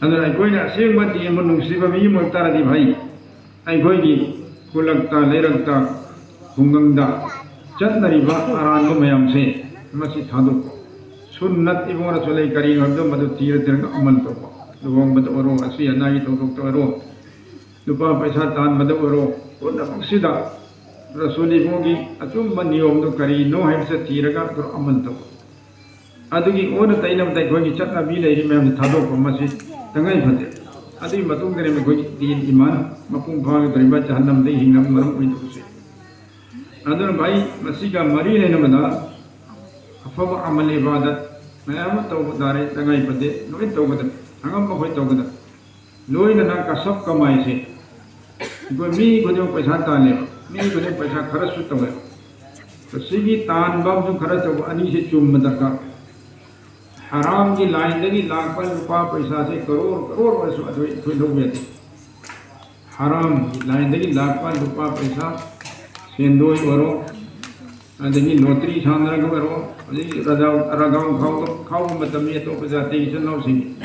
ꯑꯗꯨꯅ ꯑꯩꯈꯣꯏꯅ ꯑꯁꯦꯡꯕ ꯗꯤꯟꯕꯨ ꯅꯨꯡꯁꯤꯕ ꯃꯤ ꯑꯃ ꯑꯣꯏꯕ ꯇꯥꯔꯗꯤ ꯐꯩ꯫ ꯑꯩꯈꯣꯏꯒꯤ ꯈꯨꯜꯂꯛꯇ, ꯂꯩꯔꯛꯇ, ꯈꯨꯡꯒꯪꯗ ꯆꯠꯅꯔꯤꯕ ꯑꯔꯥꯟꯕ ꯃꯌꯥꯝꯁꯦ, ꯃꯁꯤ ꯊꯥꯗꯣꯛꯄ꯫ ꯁꯨꯟꯅꯠ ꯏꯕꯨꯡꯅꯁꯨ ꯂꯩ, ꯀꯔꯤꯅꯣ ꯍꯥꯏꯕꯗ ꯃꯗꯨ ꯊꯤꯔ ꯊꯤꯔꯒ ꯑꯃꯜ ꯇꯧꯕ꯫ ꯂꯨꯍꯣꯡꯕꯗ ꯑꯣꯏꯔꯣ, ꯑꯁꯤ ꯑꯅꯥꯒꯤ ꯊꯧꯗꯣꯛꯇ ꯑꯣꯏꯔꯣ, ꯂꯨꯄꯥ ꯄꯩꯁꯥ ꯇꯥꯟꯕꯗ ꯑꯣꯏꯔꯣ, ꯄꯨꯝꯅꯃꯛꯁꯤꯗ ꯔꯁꯨꯜ ꯏꯕꯨꯡꯒꯤ ꯑꯆꯨꯝꯕ ꯅꯤꯌꯣꯝꯗꯨ ꯀꯔꯤꯅꯣ ꯍꯥꯏꯕꯁꯦ ꯊꯤꯔꯒ ꯑꯗꯨ ꯑꯃꯜ ꯇꯧꯕ꯫ ꯑꯗꯨꯒꯤ ꯑꯣꯟꯅ ꯇꯩꯅꯕꯗ ꯑꯩꯈꯣꯏꯒꯤ ꯆꯠꯅꯕꯤ ꯂꯩꯔꯤ ꯃꯌꯥꯝꯁꯦ ꯊꯥꯗꯣꯛꯄ, ꯃꯁꯤ ꯇꯉꯥꯏ ꯐꯗꯦ꯫ ꯑꯗꯨꯒꯤ ꯃꯇꯨꯡꯗꯅꯦ ꯑꯩꯈꯣꯏꯒꯤ ꯗꯤꯟ ꯏꯃꯥꯟ ꯃꯄꯨꯡ ꯐꯥꯒꯗꯧꯔꯤꯕ ꯖꯍꯟꯅꯝꯗꯒꯤ ꯍꯤꯡꯅꯕ ꯃꯔꯝ ꯑꯣꯏꯗꯧꯕꯁꯦ꯫ ꯑꯗꯨꯅ ꯚꯥꯏ, ꯃꯁꯤꯒ ꯃꯔꯤ ꯂꯩꯅꯕꯗ ꯑꯐꯕ ꯑꯃꯜ ꯏꯕꯥꯗꯠ ꯃꯌꯥꯝ ꯑꯃ ꯇꯧꯕ ꯇꯥꯔꯦ, ꯇꯉꯥꯏ ꯐꯗꯦ, ꯂꯣꯏ ꯇꯧꯒꯗꯕ, ꯑꯉꯝꯕ ꯑꯩꯈꯣꯏ ꯇꯧꯒꯗꯕ꯫ ꯂꯣꯏꯅꯅ ꯀꯁꯕ ꯀꯃꯥꯏꯁꯦ꯫ ꯑꯩꯈꯣꯏ ꯃꯤ ꯈꯨꯗꯤꯡꯃꯛ ꯄꯩꯁꯥ ꯇꯥꯜꯂꯦꯕ, ꯃꯤ ꯈꯨꯗꯤꯡꯃꯛ ꯄꯩꯁꯥ ꯈꯔꯁꯨ ꯇꯧꯋꯦꯕ꯫ ꯁꯤꯒꯤ ꯇꯥꯟꯕ ꯑꯃꯁꯨꯡ ꯈꯔ ꯇꯧꯕ ꯑꯅꯤꯁꯦ ꯆꯨꯝꯕ ꯗꯔꯀꯥꯔ꯫ ꯍꯔꯥꯝꯒꯤ ꯂꯥꯏꯟꯗꯒꯤ ꯂꯥꯛꯄ ꯂꯨꯄꯥ ꯄꯩꯁꯥꯁꯦ ꯀꯔꯣꯔ ꯀꯔꯣꯔ ꯑꯣꯏꯔꯁꯨ ꯑꯗꯨ ꯑꯩꯈꯣꯏ ꯂꯧꯕ ꯌꯥꯗꯦ꯫ ꯍꯔꯥꯝꯒꯤ ꯂꯥꯏꯟꯗꯒꯤ ꯂꯥꯛꯄ ꯂꯨꯄꯥ ꯄꯩꯁꯥ, ꯁꯦꯟꯗꯣꯏ ꯑꯣꯏꯔꯣ, ꯑꯗꯒꯤ ꯂꯣꯇ꯭ꯔꯤ ꯁꯥꯟꯅꯔꯒ ꯑꯣꯏꯔꯣ, ꯍꯧꯖꯤꯛ ꯔꯒꯥꯎ, ꯔꯒꯥꯎ ꯈꯥꯎꯕ, ꯈꯥꯎꯕ ꯃꯇꯝ ꯃꯤ ꯑꯇꯣꯞꯄ ꯖꯥꯇꯤꯒꯤ ꯏꯆꯤꯜ ꯏꯅꯥꯎꯁꯤꯡꯒꯤ꯫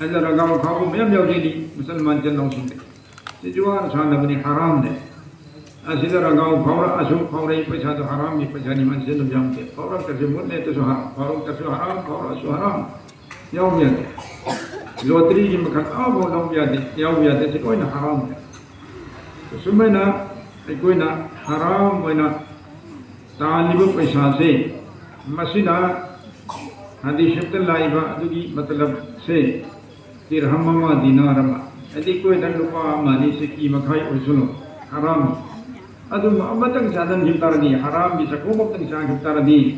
ꯑꯗꯨꯅ ꯔꯒꯥꯎ ꯈꯥꯎꯕ ꯃꯌꯥꯝ ꯌꯥꯎꯔꯤ ꯃꯨꯁꯜꯃꯥꯟ ꯏꯆꯤꯜ ꯏꯅꯥꯎꯁꯤꯡꯗ꯫ ꯁꯤ ꯖꯨꯋꯥꯅ ꯁꯥꯟꯅꯕꯅꯤ, ꯍꯔꯥꯝꯅꯦ꯫ ꯑꯁꯤꯗ ꯔꯒꯥꯎ ꯐꯥꯎꯔꯛꯑꯁꯨ, ꯐꯥꯎꯔꯛꯏ ꯄꯩꯁꯥꯗꯣ ꯍꯔꯥꯝꯒꯤ ꯄꯩꯁꯥꯅꯤ, ꯃꯁꯤꯗ ꯑꯗꯨꯝ ꯌꯥꯎꯗꯦ꯫ ꯐꯥꯎꯔꯛꯇ꯭ꯔꯁꯨ ꯃꯨꯠꯂꯦ, ꯑꯗꯨꯁꯨ ꯍꯔꯥꯝ, ꯐꯥꯎꯔꯛꯇ꯭ꯔꯁꯨ ꯍꯔꯥꯝ, ꯐꯥꯎꯔꯛꯑꯁꯨ ꯍꯔꯥꯝ꯫ ꯌꯥꯎꯕ ꯌꯥꯗꯦ꯫ ꯂꯣꯇꯔꯤꯒꯤ ꯃꯈꯜ ꯑꯃꯐꯥꯎ ꯂꯧꯕ ꯌꯥꯗꯦ, ꯌꯥꯎꯕ ꯌꯥꯗꯦ, ꯁꯤ ꯂꯣꯏꯅ ꯍꯔꯥꯝꯅꯦ꯫ ꯑꯁꯨꯃꯥꯏꯅ ꯑꯩꯈꯣꯏꯅ ꯍꯔꯥꯝ ꯑꯣꯏꯅ ꯇꯥꯜꯂꯤꯕ ꯄꯩꯁꯥꯁꯦ, ꯃꯁꯤꯅ ꯍꯗꯤꯁꯇ ꯂꯥꯛꯏꯕ ꯑꯗꯨꯒꯤ ꯃꯇꯂꯕꯁꯦ ꯗꯤꯔꯍꯝ ꯑꯃ, ꯗꯤꯅꯥꯔ ꯑꯃ, ꯍꯥꯏꯗꯤ ꯑꯩꯈꯣꯏꯗ ꯂꯨꯄꯥ ꯑꯃ ꯑꯅꯤ ꯁꯤꯀꯤ ꯃꯈꯥꯏ ꯑꯣꯏꯁꯅꯨ, ꯍꯔꯥꯝ꯫ ꯑꯗꯨꯝꯕ ꯑꯃꯇꯪ ꯆꯥꯁꯤꯟꯈꯤꯕ ꯇꯥꯔꯗꯤ, ꯍꯔꯥꯝꯒꯤ ꯆꯥꯛꯈꯨꯝ ꯑꯃꯇꯪ ꯆꯥꯈꯤꯕ ꯇꯥꯔꯗꯤ,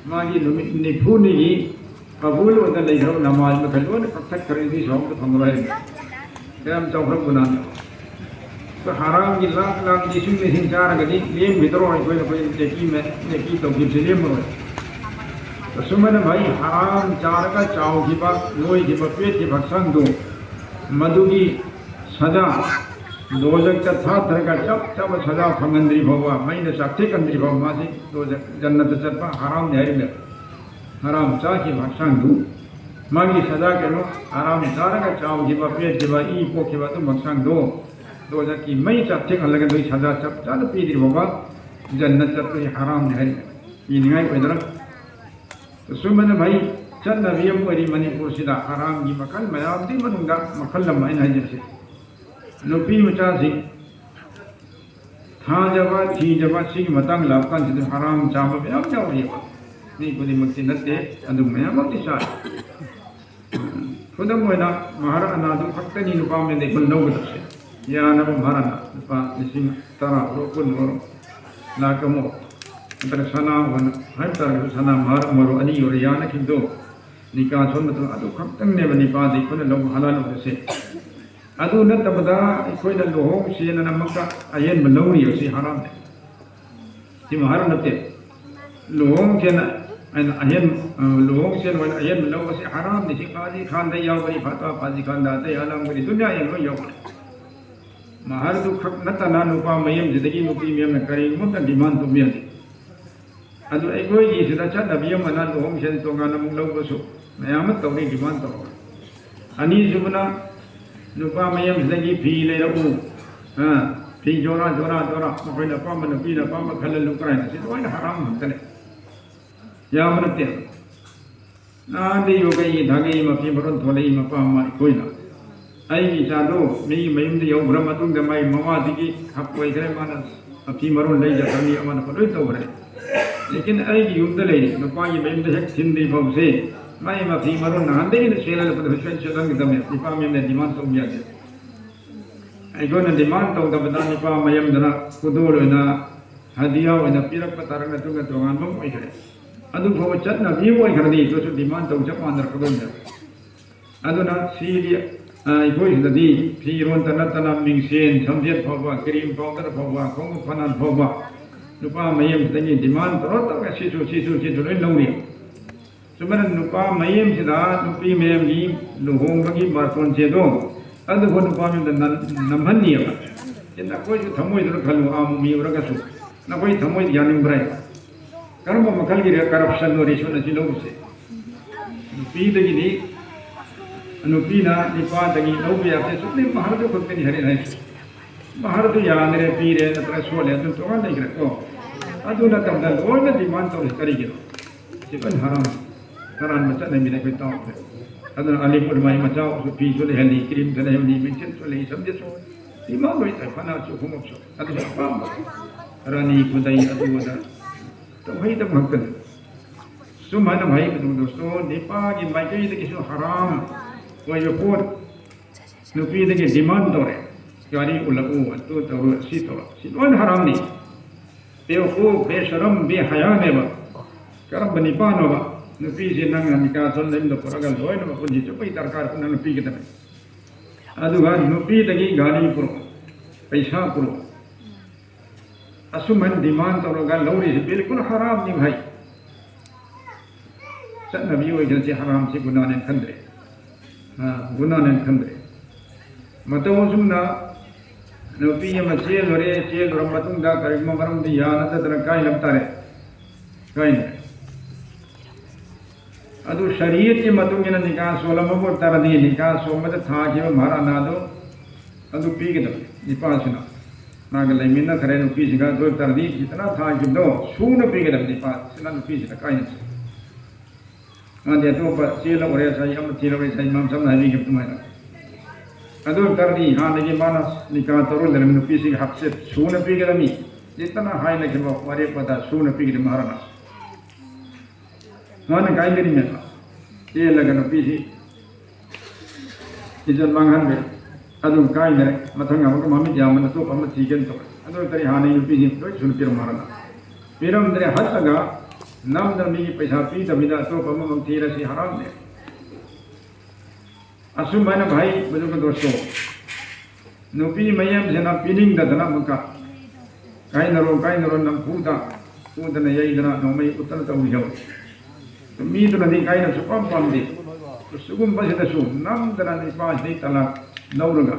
ꯃꯥꯒꯤ ꯅꯨꯃꯤꯠ ꯅꯤꯐꯨꯅꯤꯒꯤ ꯀꯕꯨꯜ ꯑꯣꯏꯅ ꯂꯩꯈ꯭ꯔꯕ ꯅꯃꯥꯖ ꯃꯈꯩ ꯂꯣꯏꯅ ꯀꯛꯊꯠꯈ꯭ꯔꯦ, ꯑꯗꯨꯒꯤ ꯁꯥꯎꯕꯗ ꯐꯪꯉꯔꯣꯏ ꯍꯥꯏꯕꯅꯤ꯫ ꯀꯌꯥꯝ ꯆꯥꯎꯈ꯭ꯔꯕ ꯒꯨꯅꯥꯅꯣ? ꯑꯩꯈꯣꯏ ꯍꯔꯥꯝꯒꯤ ꯂꯥꯛ ꯂꯥꯛ, ꯂꯤꯁꯤꯡ ꯂꯤꯁꯤꯡ ꯆꯥꯔꯒꯗꯤ ꯂꯦꯝꯈꯤꯗ꯭ꯔꯣ? ꯑꯩꯈꯣꯏꯅ, ꯑꯩꯈꯣꯏ ꯅꯦꯀꯤ ꯃ-, ꯅꯦꯀꯤ ꯇꯧꯈꯤꯕꯁꯤ ꯂꯦꯝꯃꯔꯣꯏ꯫ ꯑꯁꯨꯃꯥꯏꯅ ꯃꯍꯩ ꯍꯔꯥꯝ ꯆꯥꯔꯒ ꯆꯥꯎꯈꯤꯕ, ꯅꯣꯏꯈꯤꯕ, ꯄꯦꯠꯈꯤꯕ ꯍꯛꯆꯥꯡꯗꯨ, ꯃꯗꯨꯒꯤ ꯁꯖꯥ, ꯗꯣꯖꯛꯇ ꯊꯥꯊꯔꯒ ꯆꯞ ꯆꯥꯕ ꯁꯖꯥ ꯐꯪꯍꯟꯗ꯭ꯔꯤ ꯐꯥꯎꯕ, ꯃꯩꯅ ꯆꯥꯛꯊꯦꯛꯍꯟꯗ꯭ꯔꯤ ꯐꯥꯎꯕ ꯃꯥꯁꯤ ꯗꯣꯖꯛ, ꯖꯟꯅꯠꯇ ꯆꯠꯄ ꯍꯔꯥꯝꯅꯤ ꯍꯥꯏꯔꯤꯕꯅꯦ꯫ ꯍꯔꯥꯝ ꯆꯥꯈꯤꯕ ꯍꯛꯆꯥꯡꯗꯨ, ꯃꯥꯒꯤ ꯁꯖꯥ ꯀꯩꯅꯣ, ꯍꯔꯥꯝ ꯆꯥꯔꯒ ꯆꯥꯎꯈꯤꯕ, ꯄꯦꯠꯈꯤꯕ, ꯏ ꯄꯣꯛꯈꯤꯕ ꯑꯗꯨꯝꯕ ꯍꯛꯆꯥꯡꯗꯣ, ꯗꯣꯖꯛꯀꯤ ꯃꯩ ꯆꯥꯛꯊꯦꯛꯍꯜꯂꯒ ꯑꯗꯨꯒꯤ ꯁꯖꯥ ꯆꯞ ꯆꯥꯅ ꯄꯤꯗ꯭ꯔꯤ ꯐꯥꯎꯕ ꯖꯟꯅꯠ ꯆꯠꯄꯒꯤ ꯍꯔꯥꯝꯅꯤ ꯍꯥꯏꯔꯤꯕꯅꯦ꯫ ꯄꯤꯅꯤꯡꯉꯥꯏ ꯑꯣꯏꯗꯅ꯫ ꯑꯁꯨꯝꯕꯅ ꯃꯍꯩ ꯆꯠꯅꯕꯤ ꯑꯃ ꯑꯣꯏꯔꯤ ꯃꯅꯤꯄꯨꯔꯁꯤꯗ꯫ ꯍꯔꯥꯝꯒꯤ ꯃꯈꯜ ꯃꯌꯥꯝꯗꯨꯒꯤ ꯃꯅꯨꯡꯗ ꯃꯈꯜ ꯑꯃ ꯑꯩꯅ ꯍꯥꯏꯖꯔꯤꯁꯦ, ꯅꯨꯄꯤ ꯃꯆꯥꯁꯤꯡ ꯊꯥꯖꯕ, ꯊꯤꯖꯕ, ꯁꯤꯒꯤ ꯃꯇꯥꯡ ꯂꯥꯛꯄ ꯀꯥꯟꯁꯤꯗ ꯍꯔꯥꯝ ꯆꯥꯕ ꯃꯌꯥꯝ ꯌꯥꯎꯔꯤꯑꯕ꯫ ꯃꯤ ꯈꯨꯗꯤꯡꯃꯛꯇꯤ ꯅꯠꯇꯦ, ꯑꯗꯨ ꯃꯌꯥꯝ ꯑꯃꯗꯤ ꯆꯥꯏ꯫ ꯈꯨꯗꯝ ꯑꯣꯏꯅ, ꯃꯍꯔ ꯑꯅꯥꯗꯨ ꯈꯛꯇꯅꯤ ꯅꯨꯄꯥ ꯃꯌꯨꯝꯗ ꯑꯩꯈꯣꯏꯅ ꯂꯧꯒꯗꯕꯁꯦ꯫ ꯌꯥꯅꯕ ꯃꯍꯔ ꯑꯅꯥ ꯂꯨꯄꯥ ꯂꯤꯁꯤꯡ ꯇꯔꯥ ꯑꯣꯏꯔꯣ, ꯀꯨꯟ ꯑꯣꯏꯔꯣ, ꯂꯥꯛ ꯑꯃ ꯑꯣꯏꯔꯣ, ꯅꯠꯇ꯭ꯔꯒ ꯁꯅꯥ ꯑꯣꯏꯅ ꯍꯥꯏꯕ ꯇꯥꯔꯒꯁꯨ, ꯁꯅꯥ ꯃꯍꯔ ꯑꯃ ꯑꯣꯏꯔꯣ, ꯑꯅꯤ ꯑꯣꯏꯔꯣ, ꯌꯥꯅꯈꯤꯕꯗꯣ, ꯅꯤꯀꯥ ꯁꯣꯟꯕ ꯃꯇꯝꯗ ꯑꯗꯨ ꯈꯛꯇꯪꯅꯦꯕ ꯅꯤꯄꯥꯗꯤ ꯑꯩꯈꯣꯏꯅ ꯂꯧꯕ ꯍꯂꯥꯜ ꯑꯣꯏꯕꯁꯦ꯫ ꯑꯗꯨ ꯅꯠꯇꯕꯗ ꯑꯩꯈꯣꯏꯅ ꯂꯨꯍꯣꯡ ꯆꯦꯟꯗꯅꯃꯛꯇ ꯑꯍꯦꯟꯕ ꯂꯧꯔꯤꯕꯁꯤ ꯍꯔꯥꯝꯅꯦ꯫ ꯁꯤ ꯃꯍꯔ ꯅꯠꯇꯦ꯫ ꯂꯨꯍꯣꯡ ꯆꯦꯟ ꯍꯥꯏꯅ ꯑꯍꯦꯟ-, ꯑ, ꯂꯨꯍꯣꯡ ꯆꯦꯟ ꯑꯣꯏꯅ ꯑꯍꯦꯟꯕ ꯂꯧꯕꯁꯤ ꯍꯔꯥꯝꯅꯤ꯫ ꯁꯤ ꯐꯥꯖꯤ ꯈꯥꯟꯗ ꯌꯥꯎꯒꯅꯤ, ꯐꯥꯇꯥ ꯐꯥꯖꯤ ꯈꯥꯟꯗ ꯑꯇꯩ ꯑꯂꯥꯝꯒꯅꯤ, ꯗꯨꯅꯤꯌꯥ ꯌꯦꯡ ꯂꯣꯏ ꯌꯥꯎꯒꯅꯤ꯫ ꯃꯍꯔꯗꯨ ꯈꯛ ꯅꯠꯇꯅ ꯅꯨꯄꯥ ꯃꯌꯨꯝꯁꯤꯗꯒꯤ ꯅꯨꯄꯤ ꯃꯌꯨꯝꯅ ꯀꯔꯤꯒꯨꯝꯕ ꯑꯝꯇ demand ꯇꯧꯕ ꯌꯥꯗꯦ꯫ ꯑꯗꯨ ꯑꯩꯈꯣꯏꯒꯤꯁꯤꯗ ꯆꯠꯅꯕꯤ ꯑꯃꯅ ꯂꯨꯍꯣꯡ ꯆꯦꯟ ꯇꯣꯉꯥꯟꯅ ꯑꯃꯨꯛ ꯂꯧꯕꯁꯨ ꯃꯌꯥꯝ ꯑꯃ ꯇꯧꯔꯤ, demand ꯇꯧꯔꯒ꯫ ꯑꯅꯤꯁꯨꯕꯅ ꯅꯨꯄꯥ ꯃꯌꯨꯝꯁꯤꯗꯒꯤ ꯐꯤ ꯂꯩꯔꯛꯎ, ꯑ, ꯐꯤ ꯖꯣꯔꯥ, ꯖꯣꯔꯥ, ꯖꯣꯔꯥ, ꯃꯈꯣꯏꯅ ꯑꯄꯥꯝꯕ, ꯅꯨꯄꯤꯅ ꯑꯄꯥꯝꯕ ꯈꯜꯍꯜꯂꯨ ꯀꯥꯏꯅ, ꯁꯤ ꯂꯣꯏꯅ ꯍꯔꯥꯝ ꯉꯥꯛꯇꯅꯦ꯫ ꯌꯥꯕ ꯅꯠꯇꯦ꯫ ꯅꯍꯥꯟꯗ ꯌꯣꯒꯩ ꯊꯥꯒꯩ ꯃꯐꯤ ꯃꯔꯣꯟ ꯊꯣꯛꯂꯛꯏ ꯃꯄꯥ ꯑꯃ ꯑꯩꯈꯣꯏꯅ꯫ ꯑꯩꯒꯤ ꯏꯆꯥꯗꯣ ꯃꯤꯒꯤ ꯃꯌꯨꯝꯗ ꯌꯧꯈ꯭ꯔ ꯃꯇꯨꯡꯗ ꯃꯥꯒꯤ ꯃꯃꯥꯗꯒꯤ ꯍꯞ ꯑꯣꯏꯈ꯭ꯔꯦ, ꯃꯥꯅ ꯃꯐꯤ ꯃꯔꯣꯟ ꯂꯩꯖꯈ꯭ꯔꯅꯤ, ꯑꯃꯅ ꯂꯣꯏ ꯇꯧꯈ꯭ꯔꯦ꯫ ꯂꯦꯀꯤꯟ ꯑꯩꯒꯤ ꯌꯨꯝꯗ ꯂꯩꯔꯤ, ꯅꯨꯄꯥꯒꯤ ꯃꯌꯨꯝꯗ ꯍꯦꯛ ꯊꯤꯟꯗ꯭ꯔꯤ ꯐꯥꯎꯁꯦ, ꯃꯥꯒꯤ ꯃꯐꯤ ꯃꯔꯣꯟ ꯅꯍꯥꯟꯗꯒꯤ ꯁꯦꯠꯂꯛꯄꯗ ꯍꯣꯏ ꯁꯣꯏ ꯁꯦꯠꯍꯟꯒꯗꯕꯅꯦ꯫ ꯅꯨꯄꯥ ꯃꯌꯨꯝꯗ ꯗꯤꯃꯥꯟ ꯇꯧꯕ ꯌꯥꯗꯦ꯫ ꯑꯩꯈꯣꯏꯅ ꯗꯤꯃꯥꯟ ꯇꯧꯗꯕꯗ ꯅꯨꯄꯥ ꯃꯌꯨꯝꯗꯅ ꯈꯨꯗꯣꯜ ꯑꯣꯏꯅ, ꯍꯗꯤꯌꯥ ꯑꯣꯏꯅ ꯄꯤꯔꯛꯄ ꯇꯥꯔꯒ ꯑꯗꯨꯒ ꯇꯣꯉꯥꯟꯕ ꯑꯃ ꯑꯣꯏꯈ꯭ꯔꯦ꯫ ꯑꯗꯨ ꯐꯥꯎꯕ ꯆꯠꯅꯕꯤ ꯑꯃ ꯑꯣꯏꯈ꯭ꯔꯗꯤ ꯑꯩꯈꯣꯏꯁꯨ ꯗꯤꯃꯥꯟ ꯇꯧ ꯆꯞ ꯃꯥꯟꯅꯔꯛꯀꯗꯣꯏꯅꯦ꯫ ꯑꯗꯨꯅ ꯁꯤꯗꯤ, ꯑ, ꯑꯩꯈꯣꯏ ꯁꯤꯗꯗꯤ ꯐꯤꯔꯣꯟꯇ ꯅꯠꯇꯅ ꯃꯤꯡꯁꯦꯟ, ꯁꯝꯖꯦꯠ ꯐꯥꯎꯕ, ꯀ꯭ꯔꯤꯝ ꯄꯥꯎꯗꯔ ꯐꯥꯎꯕ, ꯈꯣꯡꯎꯞ ꯐꯅꯥꯟ ꯐꯥꯎꯕ ꯅꯨꯄꯥ ꯃꯌꯨꯝꯁꯤꯗꯒꯤ ꯗꯤꯃꯥꯟ ꯇꯧꯔ ꯇꯧꯔꯒ ꯁꯤꯁꯨ, ꯁꯤꯁꯨ, ꯁꯤꯁꯨ ꯂꯣꯏ ꯂꯧꯔꯤ꯫ ꯁꯨꯃꯥꯏꯅ ꯅꯨꯄꯥ ꯃꯌꯨꯝꯁꯤꯗ ꯅꯨꯄꯤ ꯃꯌꯨꯝꯒꯤ ꯂꯨꯍꯣꯡꯕꯒꯤ ꯕꯥꯔꯇꯣꯟꯁꯦ ꯑꯗꯣ ꯑꯗꯨꯕꯨ ꯅꯨꯄꯥ ꯃꯌꯨꯝꯗ ꯅꯝ-, ꯅꯝꯍꯟꯅꯤꯑꯕ꯫ ꯁꯤ ꯅꯈꯣꯏꯁꯨ ꯊꯃꯣꯏꯗꯨꯅ ꯈꯜꯂꯨ, ꯑꯃꯨꯛ ꯃꯤ ꯎꯔꯒꯁꯨ ꯅꯈꯣꯏ ꯊꯃꯣꯏꯗ ꯌꯥꯅꯤꯡꯕ꯭ꯔꯥ? ꯀꯔꯝꯕ ꯃꯈꯜꯒꯤ corruption ꯅꯣ ꯔꯤꯁꯣꯠꯅ ꯁꯤ ꯂꯧꯕꯁꯦ? ꯅꯨꯄꯤꯗꯒꯤꯗꯤ ꯅꯨꯄꯤꯅ ꯅꯨꯄꯥꯗꯒꯤ ꯂꯧꯕ ꯌꯥꯕꯁꯦ ꯁꯨꯞꯅ ꯃꯍꯔꯗꯨ ꯈꯛꯇꯅꯤ ꯍꯥꯏꯔꯦ ꯍꯥꯏꯁꯦ꯫ ꯃꯍꯔꯗꯨ ꯌꯥꯗ꯭ꯔꯦ, ꯄꯤꯔꯦ ꯅꯠꯇ꯭ꯔꯒ ꯁꯣꯜꯂꯦ, ꯑꯗꯨ ꯇꯣꯉꯥꯟ ꯂꯩꯈ꯭ꯔꯦꯀꯣ꯫ ꯑꯗꯨ ꯅꯠꯇꯕꯗ ꯂꯣꯏꯅ ꯗꯤꯃꯥꯟ ꯇꯧꯔꯤꯁꯤ ꯀꯔꯤꯒꯤꯅꯣ? ꯁꯤ ꯂꯣꯏꯅ ꯍꯔꯥꯝ, ꯍꯔꯥꯝꯕ ꯆꯠꯅꯕꯤꯅ ꯑꯩꯈꯣꯏ ꯇꯧꯈ꯭ꯔꯦ꯫ ꯑꯗꯨꯅ ꯑꯂꯤꯝ ꯎꯂꯃꯥꯒꯤ ꯃꯆꯥ ꯑꯣꯏꯔꯁꯨ ꯐꯤꯁꯨ ꯂꯩꯍꯜꯂꯤ, ꯀ꯭ꯔꯤꯝꯁꯨ ꯂꯩꯍꯜꯂꯤ, ꯃꯦꯟꯁꯤꯟꯁꯨ ꯂꯩ, ꯁꯝꯖꯦꯠꯁꯨ ꯏꯃꯥ ꯂꯣꯏ ꯇꯥꯏ, ꯐꯅꯦꯛꯁꯨ ꯈꯣꯡꯎꯞꯁꯨ꯫ ꯑꯗꯨꯁꯨ ꯑꯄꯥꯝꯕ ꯔꯥꯅꯤ ꯈꯨꯗꯩ ꯑꯗꯨ ꯑꯗꯥ ꯇꯧꯍꯩꯗꯕ ꯉꯥꯛꯇꯅꯤ꯫ ꯁꯨꯃꯥꯏꯅ ꯍꯥꯏꯕꯗꯨ ꯗꯣꯁꯇꯣ ꯅꯤꯄꯥꯒꯤ ꯃꯥꯏꯀꯩꯗꯒꯤꯁꯨ ꯍꯔꯥꯝ ꯑꯣꯏꯕ ꯄꯣꯠ ꯅꯨꯄꯤꯗꯒꯤ ꯗꯤꯃꯥꯟ ꯇꯧꯔꯦ꯫ ꯒꯥꯔꯤ ꯎꯠꯂꯛꯎ, ꯑꯗꯨ ꯇꯧꯔꯣ, ꯁꯤ ꯇꯧꯔꯣ, ꯁꯤ ꯂꯣꯏꯅ ꯍꯔꯥꯝꯅꯤ꯫ ꯕꯦꯋꯀꯨꯐ, ꯕꯦꯁꯔꯝ, ꯕꯦꯍꯌꯥꯅꯦꯕ꯫ ꯀꯔꯝꯕ ꯅꯤꯄꯥꯅꯣꯕ? ꯅꯨꯄꯤꯁꯤ ꯅꯪꯅ ꯅꯤꯀꯥ ꯆꯠꯂ ꯌꯨꯝꯗ ꯄꯨꯔꯛꯑꯒ ꯂꯣꯏꯅꯃꯛ ꯄꯨꯟꯁꯤ ꯆꯨꯞꯄꯒꯤ ꯗꯔꯀꯥꯔ ꯄꯨꯝꯅꯃꯛ ꯄꯤꯒꯗꯕꯅꯤ꯫ ꯑꯗꯨꯒ ꯅꯨꯄꯤꯗꯒꯤ ꯒꯥꯔꯤ ꯄꯨꯔꯛꯑꯣ, ꯄꯩꯁꯥ ꯄꯨꯔꯛꯑꯣ꯫ ꯑꯁꯨꯃꯥꯏꯅ ꯗꯤꯃꯥꯟ ꯇꯧꯔꯒ ꯂꯧꯔꯤꯁꯤ ꯕꯤꯜꯀꯨꯜ ꯍꯔꯥꯝꯅꯤ ꯚꯥꯏ꯫ ꯆꯠꯅꯕꯤ ꯑꯣꯏꯗꯅ ꯁꯤ ꯍꯔꯥꯝꯁꯤ ꯒꯨꯅꯥꯅꯦꯅ ꯈꯟꯗ꯭ꯔꯦ꯫ ꯑ, ꯒꯨꯅꯥꯅꯦꯅ ꯈꯟꯗ꯭ꯔꯦ꯫ ꯃꯇꯧ ꯑꯁꯨꯝꯅ ꯅꯨꯄꯤ ꯑꯃ ꯆꯦꯜꯂꯨꯔꯦ, ꯆꯦꯜꯂꯨꯔ ꯃꯇꯨꯡꯗ ꯀꯔꯤꯒꯨꯝꯕ ꯃꯔꯝꯗꯤ ꯌꯥꯅꯗꯗꯅ ꯀꯥꯏꯅꯕ ꯇꯥꯔꯦ꯫ ꯀꯥꯏꯅꯔꯦ꯫ ꯑꯗꯨ ꯁꯔꯤꯌꯠꯀꯤ ꯃꯇꯨꯡ ꯏꯟꯅ ꯅꯤꯀꯥ ꯁꯣꯜꯂꯝꯕ ꯑꯣꯏ ꯇꯥꯔꯗꯤ, ꯅꯤꯀꯥ ꯁꯣꯟꯕꯗ ꯊꯥꯈꯤꯕ ꯃꯍꯔ ꯑꯅꯥꯗꯣ ꯑꯗꯨ ꯄꯤꯒꯗꯕꯅꯤ ꯅꯤꯄꯥꯁꯤꯅ꯫ ꯃꯥꯒ ꯂꯩꯃꯤꯟꯅꯈ꯭ꯔꯦ ꯅꯨꯄꯤꯁꯤꯒ, ꯑꯗꯨ ꯑꯣꯏ ꯇꯥꯔꯗꯤ ꯈꯤꯇꯅ ꯊꯥꯈꯤꯕꯗꯣ ꯁꯨꯅ ꯄꯤꯒꯗꯕꯅꯤ ꯅꯤꯄꯥꯁꯤꯅ ꯅꯨꯄꯤꯁꯤꯗ ꯀꯥꯏꯅꯁꯦ꯫ ꯃꯥꯗꯤ ꯑꯇꯣꯞꯄ ꯆꯦꯜꯂꯛꯎꯔꯦ ꯉꯁꯥꯏ, ꯑꯃ ꯊꯤꯔꯛꯎꯔꯦ ꯉꯁꯥꯏ, ꯏꯃꯥꯝ ꯁꯝꯅ ꯍꯥꯏꯕꯤꯈꯤꯕ ꯑꯗꯨꯃꯥꯏꯅ꯫ ꯑꯗꯨ ꯑꯣꯏ ꯇꯥꯔꯗꯤ ꯍꯥꯟꯅꯒꯤ ꯃꯥꯅ ꯅꯤꯀꯥ ꯇꯧꯔ ꯂꯩꯔꯝꯃꯤ ꯅꯨꯄꯤꯁꯤꯒꯤ ꯍꯛꯁꯦ ꯁꯨꯅ ꯄꯤꯒꯗꯕꯅꯤ꯫ ꯆꯦꯠꯇꯅ ꯍꯥꯏꯅꯈꯤꯕ ꯋꯥꯔꯦꯞ ꯋꯥꯗꯥ ꯁꯨꯅ ꯄꯤꯈꯤꯗꯦ ꯃꯍꯥꯔꯥꯅꯥ꯫ ꯃꯥꯅ ꯀꯥꯏꯗꯔꯤꯃꯦꯕ꯫ ꯆꯦꯜꯂꯒ ꯅꯨꯄꯤꯁꯤ ꯏꯖꯠ ꯃꯥꯡꯍꯟꯕ꯫ ꯑꯗꯨꯝ ꯀꯥꯏꯅꯔꯦ꯫ ꯃꯊꯪ ꯑꯃꯨꯛꯀ ꯃꯃꯤꯠ ꯌꯥꯝꯕꯅ ꯑꯇꯣꯞꯄ ꯑꯃ ꯊꯤꯒꯦꯅ ꯇꯧꯔꯦ꯫ ꯑꯗꯨ ꯀꯔꯤ ꯍꯥꯟꯅꯩ ꯅꯨꯄꯤꯁꯤ ꯂꯣꯏ ꯁꯨꯅ ꯄꯤꯔꯝꯃꯣ ꯍꯥꯏꯔꯒ꯫ ꯄꯤꯔꯝꯗ꯭ꯔꯦ꯫ ꯍꯠꯂꯒ ꯅꯝꯗꯅ ꯃꯤꯒꯤ ꯄꯩꯁꯥ ꯄꯤꯗꯕꯤꯗ ꯑꯇꯣꯞꯄ ꯑꯃꯃꯝ ꯊꯤꯔꯁꯤ ꯍꯔꯥꯝꯅꯦ꯫ ꯑꯁꯨꯃꯥꯏꯅ ꯚꯥꯏ ꯕꯨꯖꯨꯔꯒ ꯗꯣꯁꯇꯣ, ꯅꯨꯄꯤ ꯃꯌꯥꯝꯁꯤꯅ ꯄꯤꯅꯤꯡꯗꯗꯅ ꯑꯃꯨꯛꯀ ꯀꯥꯏꯅꯔꯣ, ꯀꯥꯏꯅꯔꯣ, ꯅꯝꯐꯨꯗ ꯐꯨꯗꯅ ꯌꯩꯗꯅ ꯅꯣꯡꯃꯩ ꯎꯠꯇꯅ ꯇꯧꯔꯤꯍꯧ꯫ ꯃꯤꯗꯨꯅꯗꯤ ꯀꯥꯏꯅ ꯁꯨꯄꯥꯝ ꯄꯥꯝꯗꯦ꯫ ꯁꯤꯒꯨꯝꯕꯁꯤꯗꯁꯨ ꯅꯝꯗꯅ ꯅꯨꯄꯥꯁꯤꯗꯩ ꯇꯂꯥꯛ ꯂꯧꯔꯒ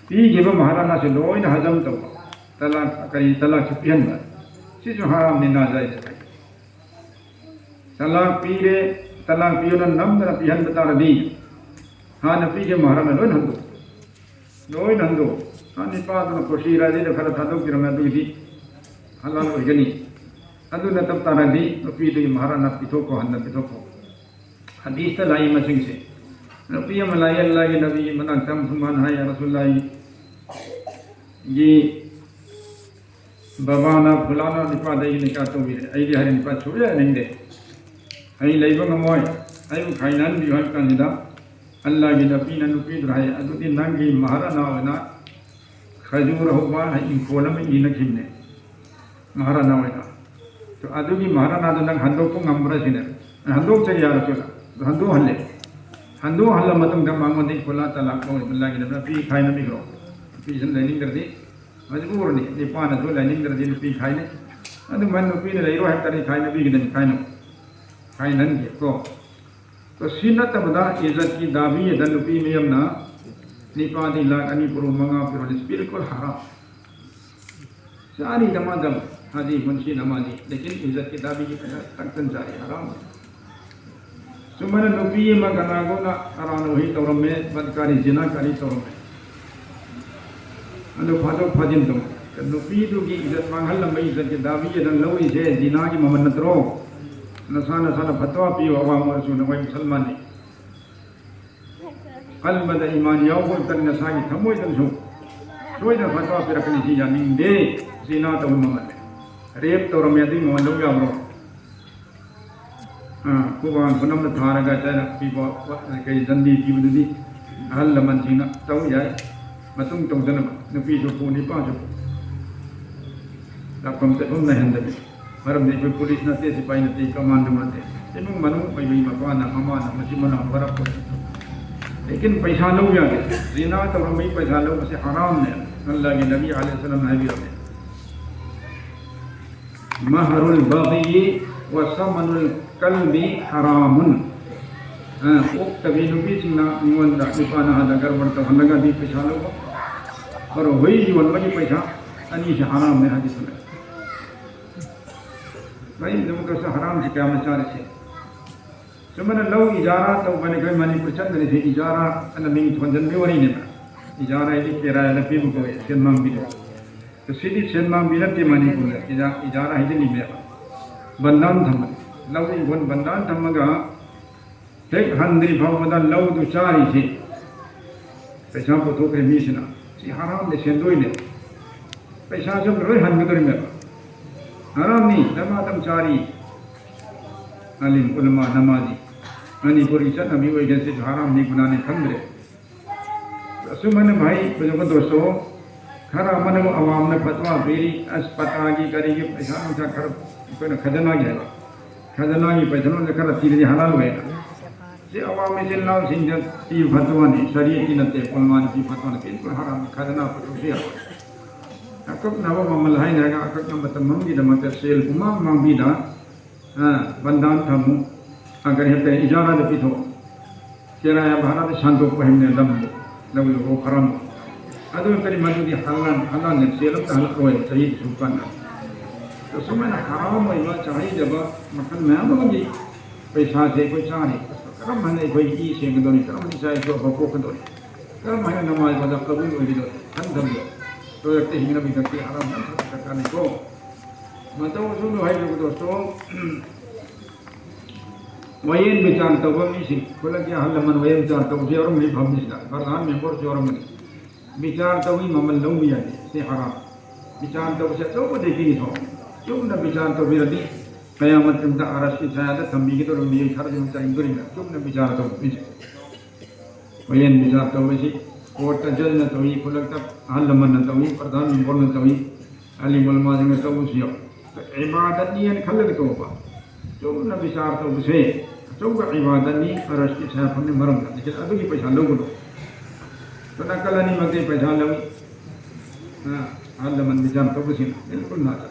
ꯄꯤꯈꯤꯕ ꯃꯍꯥꯔꯥꯅꯥꯁꯦ ꯂꯣꯏꯅ ꯍꯖꯝ ꯇꯧꯕ, ꯇꯂꯥꯛ, ꯀꯔꯤ, ꯇꯂꯥꯛꯁꯨ ꯄꯤꯍꯟꯕ, ꯁꯤꯁꯨ ꯍꯔꯥꯝꯅꯤ, ꯅꯥꯖꯥꯏꯖ ꯍꯥꯏ꯫ ꯇꯂꯥꯛ ꯄꯤꯔꯦ, ꯇꯂꯥꯛ ꯄꯤꯌꯣꯅ ꯅꯝꯗꯅ ꯄꯤꯍꯟꯕ ꯇꯥꯔꯗꯤ, ꯍꯥꯟꯅ ꯄꯤꯈꯤꯕ ꯃꯍꯥꯔꯥꯅꯥ ꯂꯣꯏꯅ ꯍꯟꯗꯣꯛ, ꯂꯣꯏꯅ ꯍꯟꯗꯣꯛ꯫ ꯍꯥ, ꯅꯤꯄꯥꯗꯨꯅ ꯀꯨꯁꯤ ꯔꯥꯖꯤꯗ ꯈꯔ ꯊꯥꯗꯣꯛꯄꯤꯔꯝꯃꯦ, ꯑꯗꯨꯒꯤꯗꯤ ꯍꯂꯥꯜ ꯑꯣꯏꯒꯅꯤ꯫ ꯑꯗꯨ ꯅꯠꯇꯕ ꯇꯥꯔꯗꯤ ꯅꯨꯄꯤꯗꯨꯒꯤ ꯃꯍꯥꯔꯥꯅꯥ ꯄꯤꯊꯣꯛꯈꯣ, ꯍꯟꯅ ꯄꯤꯊꯣꯛꯈꯣ꯫ ꯍꯗꯤꯁꯇ ꯂꯥꯛꯏ ꯃꯁꯤꯡꯁꯦ꯫ ꯅꯨꯄꯤ ꯑꯃ ꯂꯥꯛꯏ, ꯑꯜꯂꯥꯍꯒꯤ ꯅꯕꯤꯒꯤ ꯃꯅꯥꯛꯇ, ꯃꯨꯁꯜꯃꯥꯟ ꯍꯥꯏ, ꯌꯥ ꯔꯁꯨꯜꯂꯥꯍꯒꯤ ꯕꯕꯥꯅ ꯐꯨꯂꯥꯅ ꯅꯤꯄꯥꯗ ꯑꯩꯒꯤ ꯅꯤꯀꯥ ꯇꯧꯕꯤꯔꯦ, ꯑꯩꯗꯤ ꯍꯥꯏꯔꯦ ꯅꯤꯄꯥ ꯁꯨꯛꯌꯥ ꯌꯥꯅꯤꯡꯗꯦ, ꯑꯩ ꯂꯩꯕ ꯉꯝꯃꯣꯏ, ꯑꯩꯕꯨ ꯈꯥꯏꯅꯍꯟꯕꯤꯌꯨ ꯍꯥꯏꯕ ꯀꯥꯟꯁꯤꯗ, ꯑꯜꯂꯥꯍꯒꯤ ꯅꯕꯤꯅ ꯅꯨꯄꯤꯗꯨꯗ ꯍꯥꯏ, ꯑꯗꯨꯗꯤ ꯅꯪꯒꯤ ꯃꯍꯥꯔꯥꯅꯥ ꯑꯣꯏꯅ ꯈꯖꯨꯔ ꯍꯧꯕ ꯏꯪꯈꯣꯜ ꯑꯃ ꯏꯅꯈꯤꯕꯅꯦ꯫ ꯃꯍꯥꯔꯥꯅꯥ ꯑꯣꯏꯅ꯫ ꯑꯗꯨꯒꯤ ꯃꯍꯥꯔꯥꯅꯥꯗꯣ ꯅꯪ ꯍꯟꯗꯣꯛꯄ ꯉꯝꯕ꯭ꯔꯥ ꯁꯤꯅꯦ꯫ ꯍꯟꯗꯣꯛꯆꯒꯦ ꯌꯥꯔꯁꯨ ꯑꯗꯨ ꯍꯟꯗꯣꯛꯍꯜꯂꯦ꯫ ꯍꯟꯗꯣꯛꯍꯜꯂ ꯃꯇꯨꯡꯗ ꯃꯉꯣꯟꯗꯒꯤ ꯈꯨꯂꯥ ꯇꯂꯥꯛ ꯂꯧꯔꯤꯕ ꯂꯥꯏꯒꯤꯗꯃꯛ ꯅꯨꯄꯤ ꯈꯥꯏꯅꯕꯤꯈ꯭ꯔꯣ꯫ ꯅꯨꯄꯤꯁꯤꯅ ꯂꯩꯅꯤꯡꯗ꯭ꯔꯗꯤ ꯃꯖꯕꯨꯔꯅꯤ, ꯅꯨꯄꯥꯅꯁꯨ ꯂꯩꯅꯤꯡꯗ꯭ꯔꯗꯤ ꯅꯨꯄꯤ ꯈꯥꯏꯅꯤ꯫ ꯑꯗꯨꯃꯥꯏꯅ ꯅꯨꯄꯤꯅ ꯂꯩꯔꯣ ꯍꯥꯏꯕ ꯇꯥꯔꯗꯤ ꯈꯥꯏꯅꯕꯤꯒꯗꯕꯅꯤ, ꯈꯥꯏꯅ, ꯈꯥꯏꯅꯍꯟꯒꯦ ꯀꯣ꯫ ꯇꯣ ꯁꯤ ꯅꯠꯇꯕꯗ ꯏꯖꯠꯀꯤ ꯗꯥꯕꯤ ꯑꯗ ꯅꯨꯄꯤ ꯃꯌꯥꯝꯅ ꯅꯤꯄꯥꯗꯤ ꯂꯥꯛ ꯑꯅꯤ ꯄꯨꯔꯣ, ꯃꯉꯥ ꯄꯤꯔꯣ, it's ꯕꯤꯜꯀꯨꯜ ꯍꯔꯥꯝ꯫ ꯆꯥꯔꯤ ꯗꯃꯥꯗꯝ, ꯍꯥꯏꯗꯤ ꯃꯨꯟꯁꯤ ꯅꯃꯥꯅꯤ, ꯂꯦꯀꯤꯟ ꯏꯖꯠꯀꯤ ꯗꯥꯕꯤꯒꯤ ꯄꯩꯁꯥ ꯇꯪꯇꯪ ꯆꯥꯔꯤ, ꯍꯔꯥꯝ꯫ ꯁꯨꯃꯥꯏꯅ ꯅꯨꯄꯤ ꯑꯃ ꯀꯅꯥꯒꯨꯝꯅ ꯑꯔꯥꯟ ꯋꯥꯍꯩ ꯇꯧꯔꯝꯃꯦ, ꯕꯗꯀꯥꯔꯤ, ꯖꯤꯅꯥꯀꯥꯔꯤ ꯇꯧꯔꯝꯃꯦ꯫ ꯑꯗꯨ ꯐꯥꯗꯣꯛ ꯐꯥꯖꯤꯟ ꯇꯧ꯫ ꯅꯨꯄꯤꯗꯨꯒꯤ ꯏꯖꯠ ꯃꯥꯡꯍꯜꯂꯝꯕ ꯏꯖꯠꯀꯤ ꯗꯥꯕꯤ ꯑꯗ ꯂꯧꯔꯤꯁꯦ ꯖꯤꯅꯥꯒꯤ ꯃꯃꯜ ꯅꯠꯇ꯭ꯔꯣ? ꯅꯁꯥ ꯅꯁꯥꯅ ꯐꯠꯇꯋꯥ ꯄꯤꯌꯨ, ꯑꯋꯥꯡꯕ ꯑꯣꯏꯔꯁꯨ ꯅꯈꯣꯏ ꯃꯨꯁꯜꯃꯥꯟꯅꯤ꯫ ꯀꯜꯕꯗ ꯏꯃꯥꯟ ꯌꯥꯎꯕ ꯑꯣꯏꯇꯥꯔꯗꯤ ꯅꯁꯥꯒꯤ ꯊꯃꯣꯏꯗꯪꯁꯨ ꯁꯣꯏꯗꯅ ꯐꯠꯋꯥ ꯄꯤꯔꯛꯀꯅꯤ, ꯁꯤ ꯌꯥꯅꯤꯡꯗꯦ꯫ ꯁꯤ ꯅꯥ ꯇꯧꯕ ꯃꯃꯜꯅꯦ꯫ ꯔꯦꯞ ꯇꯧꯔꯝꯃꯦ, ꯑꯗꯨꯒꯤ ꯃꯃꯜ ꯂꯧ ꯌꯥꯕ꯭ꯔꯣ? ꯑꯥ, ꯈꯨꯕꯥꯡ ꯈꯨꯅꯝꯗ ꯊꯥꯔꯒ ꯆꯩꯅ ꯄꯤꯕ, ꯀꯩ ꯗꯟꯗꯤ ꯄꯤꯕꯗꯨꯗꯤ ꯑꯍꯜ ꯂꯃꯟꯁꯤꯡꯅ ꯇꯧ ꯌꯥꯏ꯫ ꯃꯇꯨꯡ ꯇꯧꯗꯅꯕ ꯅꯨꯄꯤꯁꯨ ꯄꯨ, ꯅꯨꯄꯥꯁꯨ ꯄꯨ꯫ ꯂꯥꯛꯐꯝ ꯆꯠꯐꯝ ꯅꯥꯏꯍꯟꯗꯕꯤ꯫ ꯃꯔꯝꯗꯤ ꯑꯩꯈꯣꯏ ꯄꯨꯂꯤꯁ ꯅꯠꯇꯦ, ꯁꯤꯐꯥꯏ ꯅꯠꯇꯦ, ꯀꯃꯥꯟꯗꯣ ꯅꯠꯇꯦ꯫ ꯏꯃꯨꯡ ꯃꯅꯨꯡ ꯑꯣꯏꯕꯒꯤ ꯃꯄꯥꯅ, ꯃꯃꯥꯅ, ꯃꯆꯤꯟ ꯃꯅꯥꯎ ꯐꯔꯛꯄ꯫ ꯂꯦꯀꯤꯟ ꯄꯩꯁꯥ ꯂꯧ ꯌꯥꯗꯦ꯫ ꯖꯤꯅꯥ ꯇꯧꯔꯝꯕꯒꯤ ꯄꯩꯁꯥ ꯂꯧꯕꯁꯦ ꯍꯔꯥꯝꯅꯦ꯫ ꯑꯜꯂꯥꯍꯒꯤ ꯅꯕꯤ ꯑꯂꯩꯍꯤ ꯁꯂꯥꯝꯅ ꯍꯥꯏꯕꯤꯔꯝꯃꯦ꯫ ꯃꯍꯔꯨꯜ ꯕꯒꯤ ꯋ ꯁꯃꯅꯨꯜ ꯀꯜꯕꯤ ꯍꯔꯥꯃꯨꯟ꯫ ꯑ, ꯑꯣꯛꯇꯕꯤ ꯅꯨꯄꯤꯁꯤꯡꯅ ꯃꯤꯉꯣꯟꯗ ꯅꯨꯄꯥ ꯅꯍꯥꯗ ꯒꯔꯕꯔ ꯇꯧꯍꯜꯂꯒꯗꯤ ꯄꯩꯁꯥ ꯂꯧꯕ꯫ ꯑꯗꯣ ꯍꯨꯏ ꯌꯣꯟꯕꯒꯤ ꯄꯩꯁꯥ ꯑꯅꯤꯁꯦ ꯍꯔꯥꯝꯅꯦ ꯍꯥꯏꯗꯤ ꯁꯨꯅ꯫ ꯃꯔꯤꯗꯃꯛꯇꯁꯨ ꯍꯔꯥꯝꯁꯤ ꯀꯌꯥꯝꯅ ꯆꯥꯔꯤꯁꯦ꯫ ꯁꯨꯃꯥꯏꯅ ꯂꯧ ꯏꯖꯥꯔꯥ ꯇꯧꯕꯅꯤ ꯑꯩꯈꯣꯏ ꯃꯅꯤꯄꯨꯔ ꯆꯠꯅꯔꯤꯁꯦ, ꯏꯖꯥꯔꯥ ꯑꯅ ꯃꯤꯡ ꯊꯣꯟꯖꯟꯕꯒꯤ ꯋꯥꯔꯤꯅꯦꯕ꯫ ꯏꯖꯥꯔꯥ ꯍꯥꯏꯗꯤ ꯀꯤꯔꯥꯏ ꯑꯅ ꯄꯤꯕ ꯀꯧꯋꯦ, ꯁꯦꯟ ꯃꯥꯡꯕꯤꯗꯣ꯫ ꯑꯗꯣ ꯁꯤꯗꯤ ꯁꯦꯟ ꯃꯥꯡꯕꯤ ꯅꯠꯇꯦ ꯃꯅꯤꯄꯨꯔꯗ, ꯏꯖꯥ-, ꯏꯖꯥꯔꯥ ꯍꯥꯏꯖꯤꯜꯂꯤꯅꯦꯕ꯫ ꯕꯟꯗꯥꯟ ꯊꯝꯕꯅꯤ꯫ ꯂꯧ ꯏꯪꯈꯣꯜ ꯕꯟꯗꯥꯟ ꯊꯝꯃꯒ ꯍꯦꯛ ꯍꯟꯗ꯭ꯔꯤ ꯐꯥꯎꯕꯗ ꯂꯧꯗꯨ ꯆꯥꯔꯤꯁꯤ ꯄꯩꯁꯥ ꯄꯨꯊꯣꯛꯈ꯭ꯔꯦ ꯃꯤꯁꯤꯅ꯫ ꯁꯤ ꯍꯔꯥꯝꯗ ꯁꯦꯟꯗꯣꯏꯅꯦ꯫ ꯄꯩꯁꯥꯁꯨ ꯂꯣꯏ ꯍꯟꯒꯗꯧꯔꯤꯅꯦꯕ꯫ ꯍꯔꯥꯝꯅꯤ, ꯗꯃꯥꯗꯝ ꯆꯥꯔꯤ꯫ ꯑꯥꯂꯤꯝ, ꯎꯂꯃꯥ, ꯅꯃꯥꯖꯤ꯫ ꯃꯅꯤꯄꯨꯔꯒꯤ ꯆꯠꯅꯕꯤ ꯑꯣꯏꯒꯦ ꯁꯤꯁꯨ ꯍꯔꯥꯝꯅꯤ, ꯒꯨꯅꯥꯅꯤ ꯈꯟꯗ꯭ꯔꯦ꯫ ꯑꯁꯨꯃꯥꯏꯅ ꯚꯥꯏ, ꯍꯧꯖꯤꯛ ꯗꯣꯁꯇꯣ ꯈꯔ ꯑꯃꯅ ꯑꯋꯥꯝꯅ ꯐꯠꯋꯥ ꯄꯤꯔꯤ, ꯑꯁ, ꯄꯇꯥꯒꯤ ꯀꯔꯤꯒꯤ ꯄꯩꯁꯥ ꯅꯨꯡꯁꯥ ꯈꯔ ꯑꯩꯈꯣꯏꯅ ꯈꯖꯅꯥꯒꯤ ꯍꯥꯏꯕ, ꯈꯖꯅꯥꯒꯤ ꯄꯩꯁꯥ ꯅꯨꯡꯁꯥ ꯈꯔ ꯄꯤꯔꯗꯤ ꯍꯔꯥꯎꯋꯦꯅ꯫ ꯁꯤ ꯑꯋꯥꯝ ꯏꯆꯤꯜ ꯏꯅꯥꯎꯁꯤꯡꯗ ꯄꯤꯕ ꯐꯠꯇꯕꯅꯤ, ꯁꯔꯤꯌꯠꯀꯤ ꯅꯠꯇꯦ, ꯀꯨꯔꯃꯥꯟ ꯄꯤꯕ ꯐꯠꯇꯕꯅꯤ, ꯄꯤꯕ ꯍꯔꯥꯝꯅꯤ, ꯈꯖꯅꯥ ꯄꯨꯊꯣꯛꯄ ꯌꯥꯔꯣꯏ꯫ ꯑꯀꯛꯅꯕ ꯃꯃꯜ ꯍꯥꯏꯅꯔꯒ ꯑꯀꯛꯅꯕ ꯃꯇꯝ ꯑꯃꯒꯤꯗꯃꯛꯇ ꯁꯦꯜ ꯄꯨꯃꯥꯡ ꯃꯥꯡꯕꯤꯗ, ꯑ, ꯕꯟꯗꯥꯟ ꯊꯝꯃꯨ, ꯑ, ꯀꯔꯤ ꯍꯥꯏꯇꯥꯔꯦ, ꯏꯖꯥꯔꯥꯗ ꯄꯤꯊꯣꯛ, ꯀꯤꯔꯥꯌꯥ ꯚꯥꯔꯥꯗ ꯁꯥꯟꯗꯣꯛꯄ ꯍꯥꯏꯕꯅꯦ, ꯂꯝꯗꯣ, ꯂꯧ ꯂꯧꯕ ꯐꯔꯝꯕ꯫ ꯑꯗꯨ ꯅꯠꯇ꯭ꯔꯗꯤ ꯃꯗꯨꯗꯤ ꯍꯂꯥꯟ, ꯍꯂꯥꯟꯅ ꯁꯦꯜ ꯑꯃꯇ ꯍꯜꯂꯛꯑꯣꯏ, ꯆꯍꯤ ꯁꯨꯝ ꯀꯥꯟꯗ꯫ ꯑꯁꯨꯃꯥꯏꯅ ꯍꯔꯥꯝ ꯑꯣꯏꯕ ꯆꯥꯍꯩꯗꯕ ꯃꯈꯜ ꯃꯌꯥꯝ ꯑꯃꯒꯤ ꯄꯩꯁꯥꯁꯦ ꯑꯩꯈꯣꯏ ꯆꯥꯔꯤ꯫ ꯀꯔꯝ ꯍꯥꯏꯅ ꯑꯩꯈꯣꯏ ꯏ ꯁꯦꯡꯒꯗꯧꯔꯤ? ꯀꯔꯝ ꯍꯥꯏꯅ ꯏꯆꯥ ꯏꯁꯨ ꯑꯐꯕ ꯄꯣꯛꯀꯗꯧꯔꯤ? ꯀꯔꯝ ꯍꯥꯏꯅ ꯅꯃꯥꯖ ꯋꯥꯖ ꯀꯕꯨꯜ ꯑꯣꯏꯒꯗꯧꯔꯤ? ꯈꯟꯊꯕꯗ ꯂꯣꯏꯔꯛꯇ ꯍꯤꯡꯅꯕꯒꯤꯗꯃꯛꯇ ꯍꯔꯥꯝ ꯌꯥꯝ ꯗꯔꯀꯥꯔꯅꯤꯀꯣ꯫ ꯃꯇꯧ ꯑꯁꯨꯝꯅ ꯍꯥꯏꯕꯤꯔꯕ ꯗꯣꯁꯇꯣ, ꯋꯥꯌꯦꯟ ꯕꯤꯆꯥꯔ ꯇꯧꯕ ꯃꯤꯁꯤꯡ, ꯈꯨꯂꯛꯀꯤ ꯑꯍꯜ ꯂꯃꯟ ꯋꯥꯌꯦꯟ ꯕꯤꯆꯥꯔ ꯇꯧꯕꯁꯨ ꯌꯥꯎꯔꯝꯒꯅꯤ ꯐꯝꯃꯤꯁꯤꯗ, ꯄ꯭ꯔꯙꯥꯟ ꯃꯦꯝꯕꯔꯁꯨ ꯌꯥꯎꯔꯝꯒꯅꯤ꯫ ꯕꯤꯆꯥꯔ ꯇꯧꯕꯒꯤ ꯃꯃꯜ ꯂꯧꯕ ꯌꯥꯗꯦ꯫ ꯁꯤ ꯍꯔꯥꯝ꯫ ꯕꯤꯆꯥꯔ ꯇꯧꯕꯁꯦ ꯑꯆꯧꯕ ꯗꯦꯀꯤꯅꯤ ꯊꯣꯛ꯫ ꯆꯨꯝꯅ ꯕꯤꯆꯥꯔ ꯇꯧꯕꯤꯔꯗꯤ ꯀꯌꯥꯃꯠ ꯇꯨꯡꯗ ꯑꯔꯁꯀꯤ ꯁꯥꯌꯥꯗ ꯊꯝꯕꯤꯒꯗꯧꯔꯤꯕ ꯃꯤꯑꯣꯏ ꯈꯔꯗꯤ ꯑꯃꯨꯛ ꯆꯥꯏꯗꯣꯔꯤꯕ꯭ꯔꯥ? ꯆꯨꯝꯅ ꯕꯤꯆꯥꯔ ꯇꯧꯕ ꯃꯤꯁꯦ꯫ ꯍꯣꯔꯦꯟ ꯕꯤꯆꯥꯔ ꯇꯧꯕꯁꯤ ꯀꯣꯔꯠꯇ ꯖꯖꯅ ꯇꯧꯏ, ꯈꯨꯂꯛꯇ ꯑꯍꯜ ꯂꯃꯟꯅ ꯇꯧꯏ, ꯄ꯭ꯔꯙꯥꯟ ꯃꯦꯝꯕꯔꯅ ꯇꯧꯏ, ꯑꯂꯤꯝ ꯑꯣꯂꯃꯥꯁꯤꯡꯅ ꯇꯧꯕꯁꯨ ꯌꯥꯎꯏ꯫ ꯏꯕꯥꯗꯠꯅꯤ ꯍꯥꯏꯅ ꯈꯜꯂꯒ ꯇꯧꯕ꯫ ꯆꯨꯝꯅ ꯕꯤꯆꯥꯔ ꯇꯧꯕꯁꯦ ꯑꯆꯧꯕ ꯏꯕꯥꯗꯠꯅꯤ, ꯑꯔꯁꯀꯤ ꯁꯥꯌꯥ ꯐꯪꯅꯤ ꯃꯔꯝꯗ꯫ ꯂꯦꯀꯤꯟ ꯑꯗꯨꯒꯤ ꯄꯩꯁꯥ ꯂꯧꯒꯅꯨ꯫ ꯅꯥꯀꯜ ꯑꯅꯤꯃꯛꯇꯒꯤ ꯄꯩꯁꯥ ꯂꯧꯏ꯫ ꯑ, ꯑꯍꯜ ꯂꯃꯟ ꯕꯤꯆꯥꯔ ꯇꯧꯕꯁꯤꯡ ꯕꯤꯜꯀꯨꯜ ꯅꯥꯠꯇꯦ꯫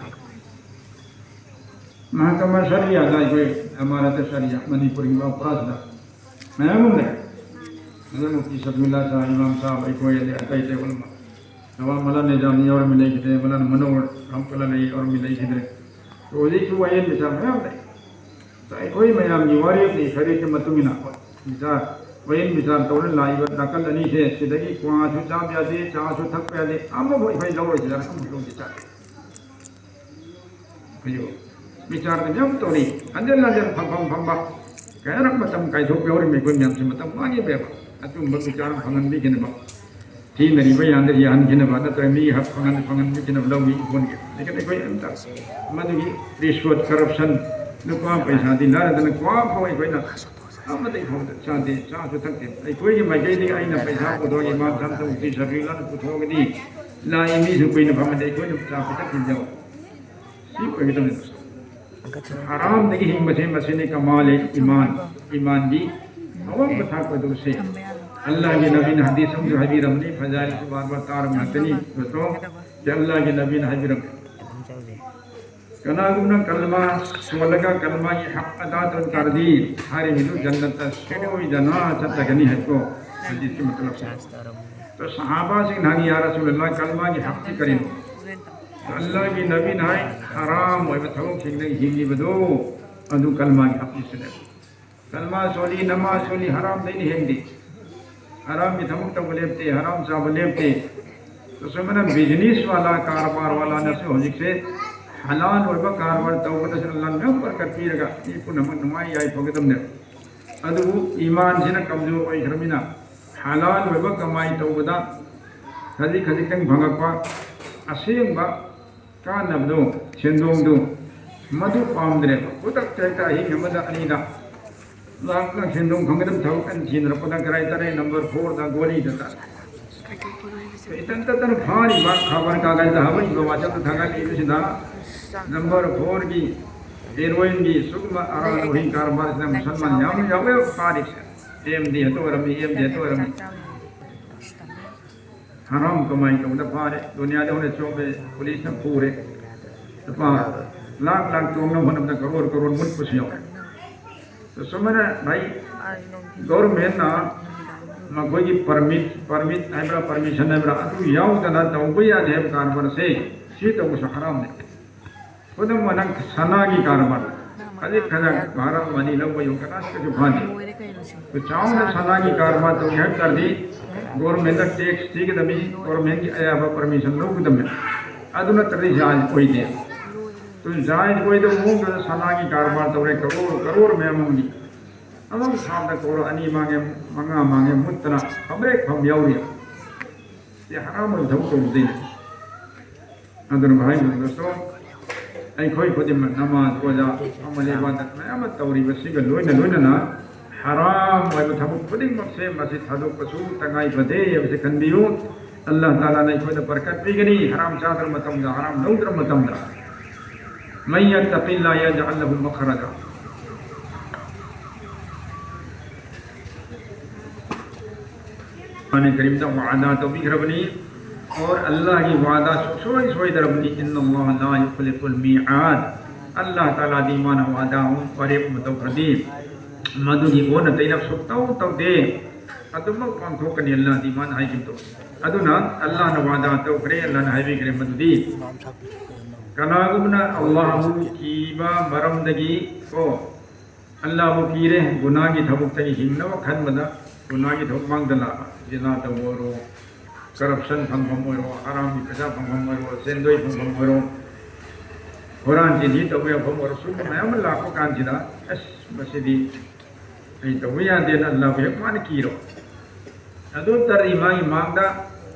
ꯃꯍꯥꯀꯃꯥ ꯁꯔꯤꯌꯥꯗ ꯑꯩꯈꯣꯏ ꯑꯃꯥꯔꯥꯇ ꯁꯔꯤꯌꯥ ꯃꯅꯤꯄꯨꯔꯒꯤ ꯋꯥꯐ꯭ꯔꯥꯁꯤꯗ ꯃꯌꯥꯝ ꯑꯃ ꯂꯩ꯫ ꯑꯗꯨ ꯃꯨꯐꯇꯤ ꯁꯐꯤꯎꯜꯂꯥ ꯁꯥꯍ, ꯏꯃꯥꯝ ꯁꯥꯍꯕ, ꯑꯩꯈꯣꯏ ꯑꯗꯩ ꯑꯇꯩ ꯑꯇꯩ ꯎꯂꯃꯥ꯫ ꯅꯋꯥ ꯃꯂꯥ ꯅꯤꯖꯥꯃꯤ ꯌꯥꯎꯔꯝꯃꯤ ꯂꯩꯈꯤꯗ꯭ꯔꯦ, ꯃꯂꯥ ꯃꯅꯣꯍꯔ ꯔꯥꯝꯄꯂꯥ ꯂꯩ ꯌꯥꯎꯔꯝꯃꯤ ꯂꯩꯈꯤꯗ꯭ꯔꯦ꯫ ꯍꯧꯖꯤꯛꯁꯨ ꯋꯥꯌꯦꯜ ꯃꯆꯥ ꯃꯌꯥꯝ ꯂꯩ꯫ ꯑꯗ ꯑꯩꯈꯣꯏ ꯃꯌꯥꯝꯒꯤ ꯋꯥꯔꯦꯞꯀꯤ ꯈꯔꯤꯛꯀꯤ ꯃꯇꯨꯡ ꯏꯟꯅ ꯕꯤꯆꯥꯔ, ꯋꯥꯌꯦꯜ ꯕꯤꯆꯥꯔ ꯇꯧꯔ ꯂꯥꯛꯏꯕ ꯅꯥꯀꯜ ꯑꯅꯤꯁꯦ ꯁꯤꯗꯒꯤ ꯀ꯭ꯋꯥꯁꯨ ꯆꯥꯕ ꯌꯥꯗꯦ, ꯆꯥꯁꯨ ꯊꯛꯄ ꯌꯥꯗꯦ, ꯑꯃꯐꯥꯎ ꯑꯩꯈꯣꯏ ꯂꯧꯔꯣꯏꯁꯤꯔ ꯑꯃꯐꯥꯎ ꯂꯧꯗꯦ ꯆꯥꯗꯦ꯫ ꯑꯩꯈꯣꯏꯁꯨ ꯕꯤꯆꯥꯔꯗ ꯃꯌꯥꯝ ꯇꯧꯔꯤ꯫ ꯍꯟꯖꯤꯟ ꯍꯟꯖꯤꯟ ꯐꯝꯐꯝ ꯐꯝꯕ ꯀꯌꯥꯔꯛ ꯃꯇꯝ ꯀꯥꯏꯊꯣꯛꯄ ꯌꯥꯎꯔꯤꯕ ꯑꯩꯈꯣꯏ ꯃꯌꯥꯝꯁꯦ ꯃꯇꯝ ꯃꯥꯡꯉꯦꯕ꯫ ꯑꯆꯨꯝꯕ ꯕꯤꯆꯥꯔ ꯐꯪꯍꯟꯕꯤꯈꯤꯅꯕ, ꯊꯤꯅꯔꯤꯕ ꯌꯥꯗ ꯌꯥꯍꯟꯈꯤꯅꯕ, ꯅꯠꯇ꯭ꯔꯒ ꯃꯤ ꯍꯛ ꯐꯪꯍꯟ ꯐꯪꯍꯟꯕꯤꯈꯤꯅꯕ ꯂꯧꯏ ꯏꯈꯣꯟꯒꯤ꯫ ꯂꯦꯀꯤꯟ ꯑꯩꯈꯣꯏ ꯑꯝꯇ ꯃꯗꯨꯒꯤ ꯔꯤꯁꯋꯠ, ꯀꯔꯞꯁꯟ, ꯂꯨꯄꯥ ꯄꯩꯁꯥꯗꯤ ꯂꯥꯏꯔꯗꯅ ꯀ꯭ꯋꯥ ꯐꯥꯎ ꯑꯩꯈꯣꯏꯅ ꯑꯃꯠꯇ ꯏꯐꯥꯎꯗ ꯆꯥꯗꯦ, ꯆꯥꯁꯨ ꯊꯛꯇꯦ꯫ ꯑꯩꯈꯣꯏꯒꯤ ꯃꯥꯏꯀꯩꯗꯒꯤ ꯑꯩꯅ ꯄꯩꯁꯥ ꯄꯨꯊꯣꯛꯏ, ꯏꯃꯥꯝ ꯁꯥꯍꯕꯇ ꯃꯨꯐꯇꯤ ꯁꯐꯤꯎꯜꯂꯥꯅ ꯄꯨꯊꯣꯛꯑꯒꯗꯤ ꯂꯥꯛꯏ ꯃꯤꯁꯨ ꯀꯨꯏꯅ ꯐꯝꯃꯗꯤ ꯑꯩꯈꯣꯏꯅ ꯆꯥ ꯄꯤꯊꯛꯈꯤꯕ ꯌꯥꯎꯏ꯫ ꯁꯤ ꯑꯣꯏꯒꯗꯕꯅꯤ꯫ ꯍꯔꯥꯝꯗꯒꯤ ꯍꯤꯡꯕꯁꯦ ꯃꯁꯤꯅꯤ ꯀꯃꯥꯜ ꯏꯃꯥꯟ, ꯏꯃꯥꯟꯒꯤ ꯑꯋꯥꯡꯕ ꯊꯥꯛꯄ ꯑꯗꯨꯁꯦ꯫ ꯑꯜꯂꯥꯍꯒꯤ ꯅꯕꯤꯅ ꯍꯗꯤꯁ ꯑꯃꯁꯨ ꯍꯥꯏꯕꯤꯔꯝꯕꯅꯤ, ꯐꯖꯥꯏꯜꯁꯨ ꯕꯥꯔ ꯕꯥꯔ ꯇꯥꯔꯕ ꯉꯥꯛꯇꯅꯤ꯫ ꯗꯣꯁꯇꯣ, ꯁꯤ ꯑꯜꯂꯥꯍꯒꯤ ꯅꯕꯤꯅ ꯍꯥꯏꯕꯤꯔꯝꯃꯤ꯫ ꯀꯅꯥꯒꯨꯝꯕꯅ ꯀꯜꯃꯥ ꯁꯣꯜꯂꯒ ꯀꯜꯃꯥꯒꯤ ꯍꯛ ꯑꯗꯥ ꯇꯧ ꯇꯥꯔꯗꯤ ꯍꯥꯏꯔꯤꯕꯗꯨ ꯖꯟꯅꯠꯇ ꯁꯣꯏꯗꯅ ꯆꯠꯆꯒꯅꯤ ꯍꯥꯏꯀꯣ꯫ ꯍꯗꯤꯁꯀꯤ ꯃꯇꯂꯕꯁꯦ꯫ ꯑꯗꯣ ꯁꯍꯥꯕꯥꯁꯤꯡꯅ ꯍꯪꯉꯤ, "ꯌꯥ ꯔꯁꯨꯂꯜꯂꯥꯍ, ꯀꯜꯃꯥꯒꯤ ꯍꯛꯇꯤ ꯀꯔꯤꯅꯣ?" ꯑꯜꯂꯥꯍꯒꯤ ꯅꯕꯤꯅ ꯍꯥꯏ, ꯍꯔꯥꯝ ꯑꯣꯏꯕ ꯊꯕꯛꯁꯤꯡꯗꯒꯤ ꯍꯤꯡꯉꯤꯕꯗꯣ ꯑꯗꯨ ꯀꯜꯃꯥꯒꯤ ꯍꯛꯇꯤꯁꯤꯅꯦ꯫ ꯀꯜꯃꯥ ꯁꯣꯜꯂꯤ, ꯅꯃꯥꯖ ꯁꯣꯜꯂꯤ, ꯍꯔꯥꯝꯗꯩꯅ ꯍꯦꯟꯗꯦ꯫ ꯍꯔꯥꯝꯒꯤ ꯊꯕꯛ ꯇꯧꯕ ꯂꯦꯞꯇꯦ, ꯍꯔꯥꯝ ꯆꯥꯕ ꯂꯦꯞꯇꯦ꯫ ꯇꯁꯦꯡꯅ ꯕꯤꯖꯤꯅꯦꯁ ꯋꯥꯂꯥ, ꯀꯔꯕꯥꯔ ꯋꯥꯂꯥꯅꯁꯨ ꯍꯧꯖꯤꯛꯁꯦ ꯍꯂꯥꯜ ꯑꯣꯏꯕ ꯀꯔꯕꯥꯔ ꯇꯧꯕꯗꯁꯨ ꯑꯜꯂꯥꯍꯅ ꯃꯌꯥꯝ ꯕꯔꯀꯠ ꯄꯤꯔꯒ ꯃꯤ ꯄꯨꯝꯅꯃꯛ ꯅꯨꯡꯉꯥꯏ ꯌꯥꯏꯐꯒꯗꯕꯅꯦꯕ꯫ ꯑꯗꯨꯕꯨ ꯏꯃꯥꯟꯁꯤꯅ ꯀꯝꯖꯣꯔ ꯑꯣꯏꯈ꯭ꯔꯃꯤꯅ ꯍꯂꯥꯜ ꯑꯣꯏꯕ ꯀꯃꯥꯏ ꯇꯧꯕꯗ ꯈꯖꯤꯛ ꯈꯖꯤꯛꯇꯪ ꯐꯪꯉꯛꯄ ꯑꯁꯦꯡꯕ ꯀꯥꯟꯅꯕꯗꯣ, ꯁꯦꯟꯗꯣꯡꯗꯣ, ꯃꯗꯨ ꯄꯥꯝꯗ꯭ꯔꯦꯕ꯫ ꯈꯨꯗꯛꯇ ꯍꯦꯛꯇ ꯑꯍꯤꯡ ꯑꯃꯗ ꯑꯅꯤꯗ ꯂꯥꯛ ꯂꯥꯛ ꯁꯦꯟꯗꯣꯡ ꯐꯪꯒꯗꯕ ꯊꯕꯛ ꯀꯟꯅ ꯊꯤꯅꯔꯛꯄꯗ ꯀꯔꯥꯏ ꯇꯔꯦ ꯅꯝꯕꯔ ꯐꯣꯔꯗ ꯒꯣꯂꯤꯗ ꯇꯥꯔꯦ꯫ ꯏꯇꯟ ꯇꯠꯇꯅ ꯐꯥꯔꯤꯕ ꯈꯕꯔ ꯀꯥꯒꯖꯗ ꯍꯥꯞꯄꯛꯏꯕ ꯋꯥꯆꯞꯇ ꯊꯥꯒꯠꯂꯤꯕꯁꯤꯗ ꯅꯝꯕꯔ ꯐꯣꯔꯒꯤ ꯍꯦꯔꯣꯏꯟꯒꯤ ꯁꯨꯒꯨꯝꯕ ꯑꯔꯥꯟ ꯑꯣꯏꯍꯤꯡ ꯀꯔꯕꯥꯔꯁꯤꯗ ꯃꯨꯁꯜꯃꯥꯟ ꯌꯥꯝꯅ ꯌꯥꯎꯋꯦ ꯐꯥꯔꯤꯁꯦ꯫ ꯑꯦꯝꯗꯤ ꯍꯦꯛꯇ ꯑꯣꯏꯔꯝꯃꯤ, ꯑꯦꯝꯗꯤ ꯍꯦꯛꯇ ꯑꯣꯏꯔꯝꯃꯤ꯫ ꯍꯔꯥꯝ ꯀꯃꯥꯏ ꯇꯧꯗ ꯐꯥꯔꯦ, ꯗꯨꯅꯤꯌꯥꯗ ꯍꯣꯔꯦꯟ ꯆꯣꯞꯄꯦ, ꯄꯨꯂꯤꯁꯅ ꯐꯨꯔꯦ꯫ ꯂꯨꯄꯥ ꯂꯥꯛ ꯂꯥꯛ ꯇꯣꯡꯅꯕ ꯍꯣꯠꯅꯕꯗ ꯀꯔꯣꯔ ꯀꯔꯣꯔ ꯃꯨꯠꯄꯁꯨ ꯌꯥꯎꯔꯦ꯫ ꯁꯨꯃꯥꯏꯅ ꯚꯥꯏ, ꯒꯣꯔꯃꯦꯟꯅ ꯃꯈꯣꯏꯒꯤ ꯄꯔꯃꯤꯠ, ꯄꯔꯃꯤꯠ ꯍꯥꯏꯕ꯭ꯔꯥ, ꯄꯔꯃꯤꯁꯟ ꯍꯥꯏꯕ꯭ꯔꯥ, ꯑꯗꯨ ꯌꯥꯎꯗꯅ ꯇꯧꯕ ꯌꯥꯗꯦ ꯍꯥꯏꯕ ꯀꯔꯕꯥꯔꯁꯦ ꯁꯤ ꯇꯧꯕꯁꯨ ꯍꯔꯥꯝꯅꯦ꯫ ꯈꯨꯗꯝ ꯑꯣꯏꯅ ꯁꯅꯥꯒꯤ ꯀꯔꯕꯥꯔ, ꯈꯖꯤꯛ ꯈꯖꯛ ꯚꯥꯔꯥ ꯃꯅꯤ ꯂꯧꯕ ꯌꯣꯟ ꯀꯅꯥꯁꯨ ꯀꯩꯁꯨ ꯐꯗꯦ꯫ ꯑꯗꯨ ꯆꯥꯎꯅ ꯁꯅꯥꯒꯤ ꯀꯔꯕꯥꯔ ꯇꯧꯒꯦ ꯍꯥꯏꯕ ꯇꯥꯔꯗꯤ ꯒꯣꯔꯃꯦꯟꯗ ꯇꯦꯛꯁ ꯊꯤꯒꯗꯕꯅꯤ, ꯒꯣꯔꯃꯦꯟꯒꯤ ꯑꯌꯥꯕ ꯄꯔꯃꯤꯁꯟ ꯂꯧꯒꯗꯕꯅꯤ꯫ ꯑꯗꯨ ꯅꯠꯇ꯭ꯔꯗꯤ ꯖꯥꯏꯖ ꯑꯣꯏꯗꯦ꯫ ꯑꯗꯨ ꯖꯥꯏꯖ ꯑꯣꯏꯗꯕ ꯃꯑꯣꯡꯗ ꯁꯅꯥꯒꯤ ꯀꯔꯕꯥꯔ ꯇꯧꯔꯦ, ꯀꯔꯣꯔ ꯀꯔꯣꯔ ꯃꯌꯥꯝ ꯑꯃꯒꯤ꯫ ꯑꯃꯨꯛ ꯊꯥꯗ ꯀꯔꯣꯔ ꯑꯅꯤ ꯃꯥꯡꯉꯦ, ꯃꯉꯥ ꯃꯥꯡꯉꯦ, ꯃꯨꯠꯇꯅ ꯐꯝꯔꯦꯛ ꯐꯝ ꯌꯥꯎꯔꯤ꯫ ꯁꯤ ꯍꯔꯥꯝ ꯑꯣꯏꯕ ꯊꯕꯛ ꯇꯧꯕꯗꯩꯅꯦ꯫ ꯑꯗꯨꯅ ꯚꯥꯏ ꯕꯟꯗꯨꯁꯨ ꯑꯩꯈꯣꯏ ꯈꯨꯗꯤꯡꯃꯛ ꯅꯃꯥꯖ, ꯔꯣꯖꯥ, ꯑꯃꯜ ꯏꯕꯥꯗꯠ ꯃꯌꯥꯝ ꯑꯃ ꯇꯧꯔꯤꯕꯁꯤꯒ ꯂꯣꯏꯅ ꯂꯣꯏꯅꯅ ꯍꯔꯥꯝ ꯑꯣꯏꯕ ꯊꯕꯛ ꯈꯨꯗꯤꯡꯃꯛꯁꯦ ꯃꯁꯤ ꯊꯥꯗꯣꯛꯄꯁꯨ ꯇꯉꯥꯏ ꯐꯗꯦ ꯍꯥꯏꯕꯁꯤ ꯈꯟꯕꯤꯌꯨ꯫ ꯑꯜꯂꯥꯍ ꯇꯥꯂꯥꯅ ꯑꯩꯈꯣꯏꯗ ꯕꯔꯀꯠ ꯄꯤꯒꯅꯤ ꯍꯔꯥꯝ ꯆꯥꯗ꯭ꯔ ꯃꯇꯝꯗ, ꯍꯔꯥꯝ ꯂꯧꯗ꯭ꯔ ꯃꯇꯝꯗ꯫ من يتق الله يجعل له مخرجا꯫ ꯀꯨꯔꯥꯟ ꯀꯔꯤꯝꯗ ꯋꯥꯗꯥ ꯇꯧꯕꯤꯈ꯭ꯔꯕꯅꯤ꯫ और अल्लाह की वादा ꯁꯨꯡꯁꯣꯏ ꯁꯣꯏꯗ꯭ꯔꯕꯅꯤ, إن الله لا يخلف الميعاد꯫ ꯑꯜꯂꯥꯍ ꯇꯥꯂꯥꯗꯤ ꯃꯥꯅ ꯋꯥꯗꯥ ꯑꯃ ꯋꯥꯔꯦꯞ ꯑꯃ ꯇꯧꯈ꯭ꯔꯗꯤ ꯃꯗꯨꯒꯤ ꯑꯣꯟꯅ ꯇꯩꯅꯕ ꯁꯨꯛꯇꯧ ꯇꯧꯗꯦ꯫ ꯑꯗꯨꯃꯛ ꯄꯥꯡꯊꯣꯛꯀꯅꯤ ꯑꯜꯂꯥꯍꯗꯤ ꯃꯥꯅ ꯍꯥꯏꯈꯤꯕꯗꯣ꯫ ꯑꯗꯨꯅ ꯑꯜꯂꯥꯍꯅ ꯋꯥꯗꯥ ꯇꯧꯈ꯭ꯔꯦ, ꯑꯜꯂꯥꯍꯅ ꯍꯥꯏꯕꯤꯈ꯭ꯔꯦ ꯃꯗꯨꯗꯤ ꯀꯅꯥꯒꯨꯝꯕꯅ ꯑꯜꯂꯥꯍꯕꯨ ꯀꯤꯕ ꯃꯔꯝꯗꯒꯤ ꯀꯣ ꯑꯜꯂꯥꯍꯕꯨ ꯀꯤꯔꯦ, ꯒꯨꯅꯥꯒꯤ ꯊꯕꯛꯇꯒꯤ ꯍꯤꯡꯅꯕ ꯈꯟꯕꯗ ꯒꯨꯅꯥꯒꯤ ꯊꯕꯛ ꯃꯥꯡꯗ ꯂꯥꯛꯄ, ꯖꯤꯅꯥ ꯇꯧꯕ ꯑꯣꯏꯔꯣ, ꯀꯔꯞꯁꯟ ꯐꯪꯐꯝ ꯑꯣꯏꯔꯣ, ꯍꯔꯥꯝꯒꯤ ꯄꯩꯁꯥ ꯐꯪꯐꯝ ꯑꯣꯏꯔꯣ, ꯁꯦꯟꯗꯣꯏ ꯐꯪꯐꯝ ꯑꯣꯏꯔꯣ, ꯍꯨꯔꯥꯟ ꯆꯤꯟꯊꯤ ꯇꯧꯕ ꯌꯥꯐꯝ ꯑꯣꯏꯔꯣ, ꯁꯨꯝꯕ ꯃꯌꯥꯝ ꯑꯃ ꯂꯥꯛꯄ ꯀꯥꯟꯁꯤꯗ ꯑꯁ ꯃꯁꯤꯗꯤ ꯑꯩ ꯇꯧꯕ ꯌꯥꯗꯦꯅ ꯑꯜꯂꯥꯍꯕꯨ ꯍꯦꯛ ꯃꯥꯅ ꯀꯤꯔꯣ꯫ ꯑꯗꯨ ꯇꯔꯤ ꯃꯥꯒꯤ ꯃꯥꯡꯗ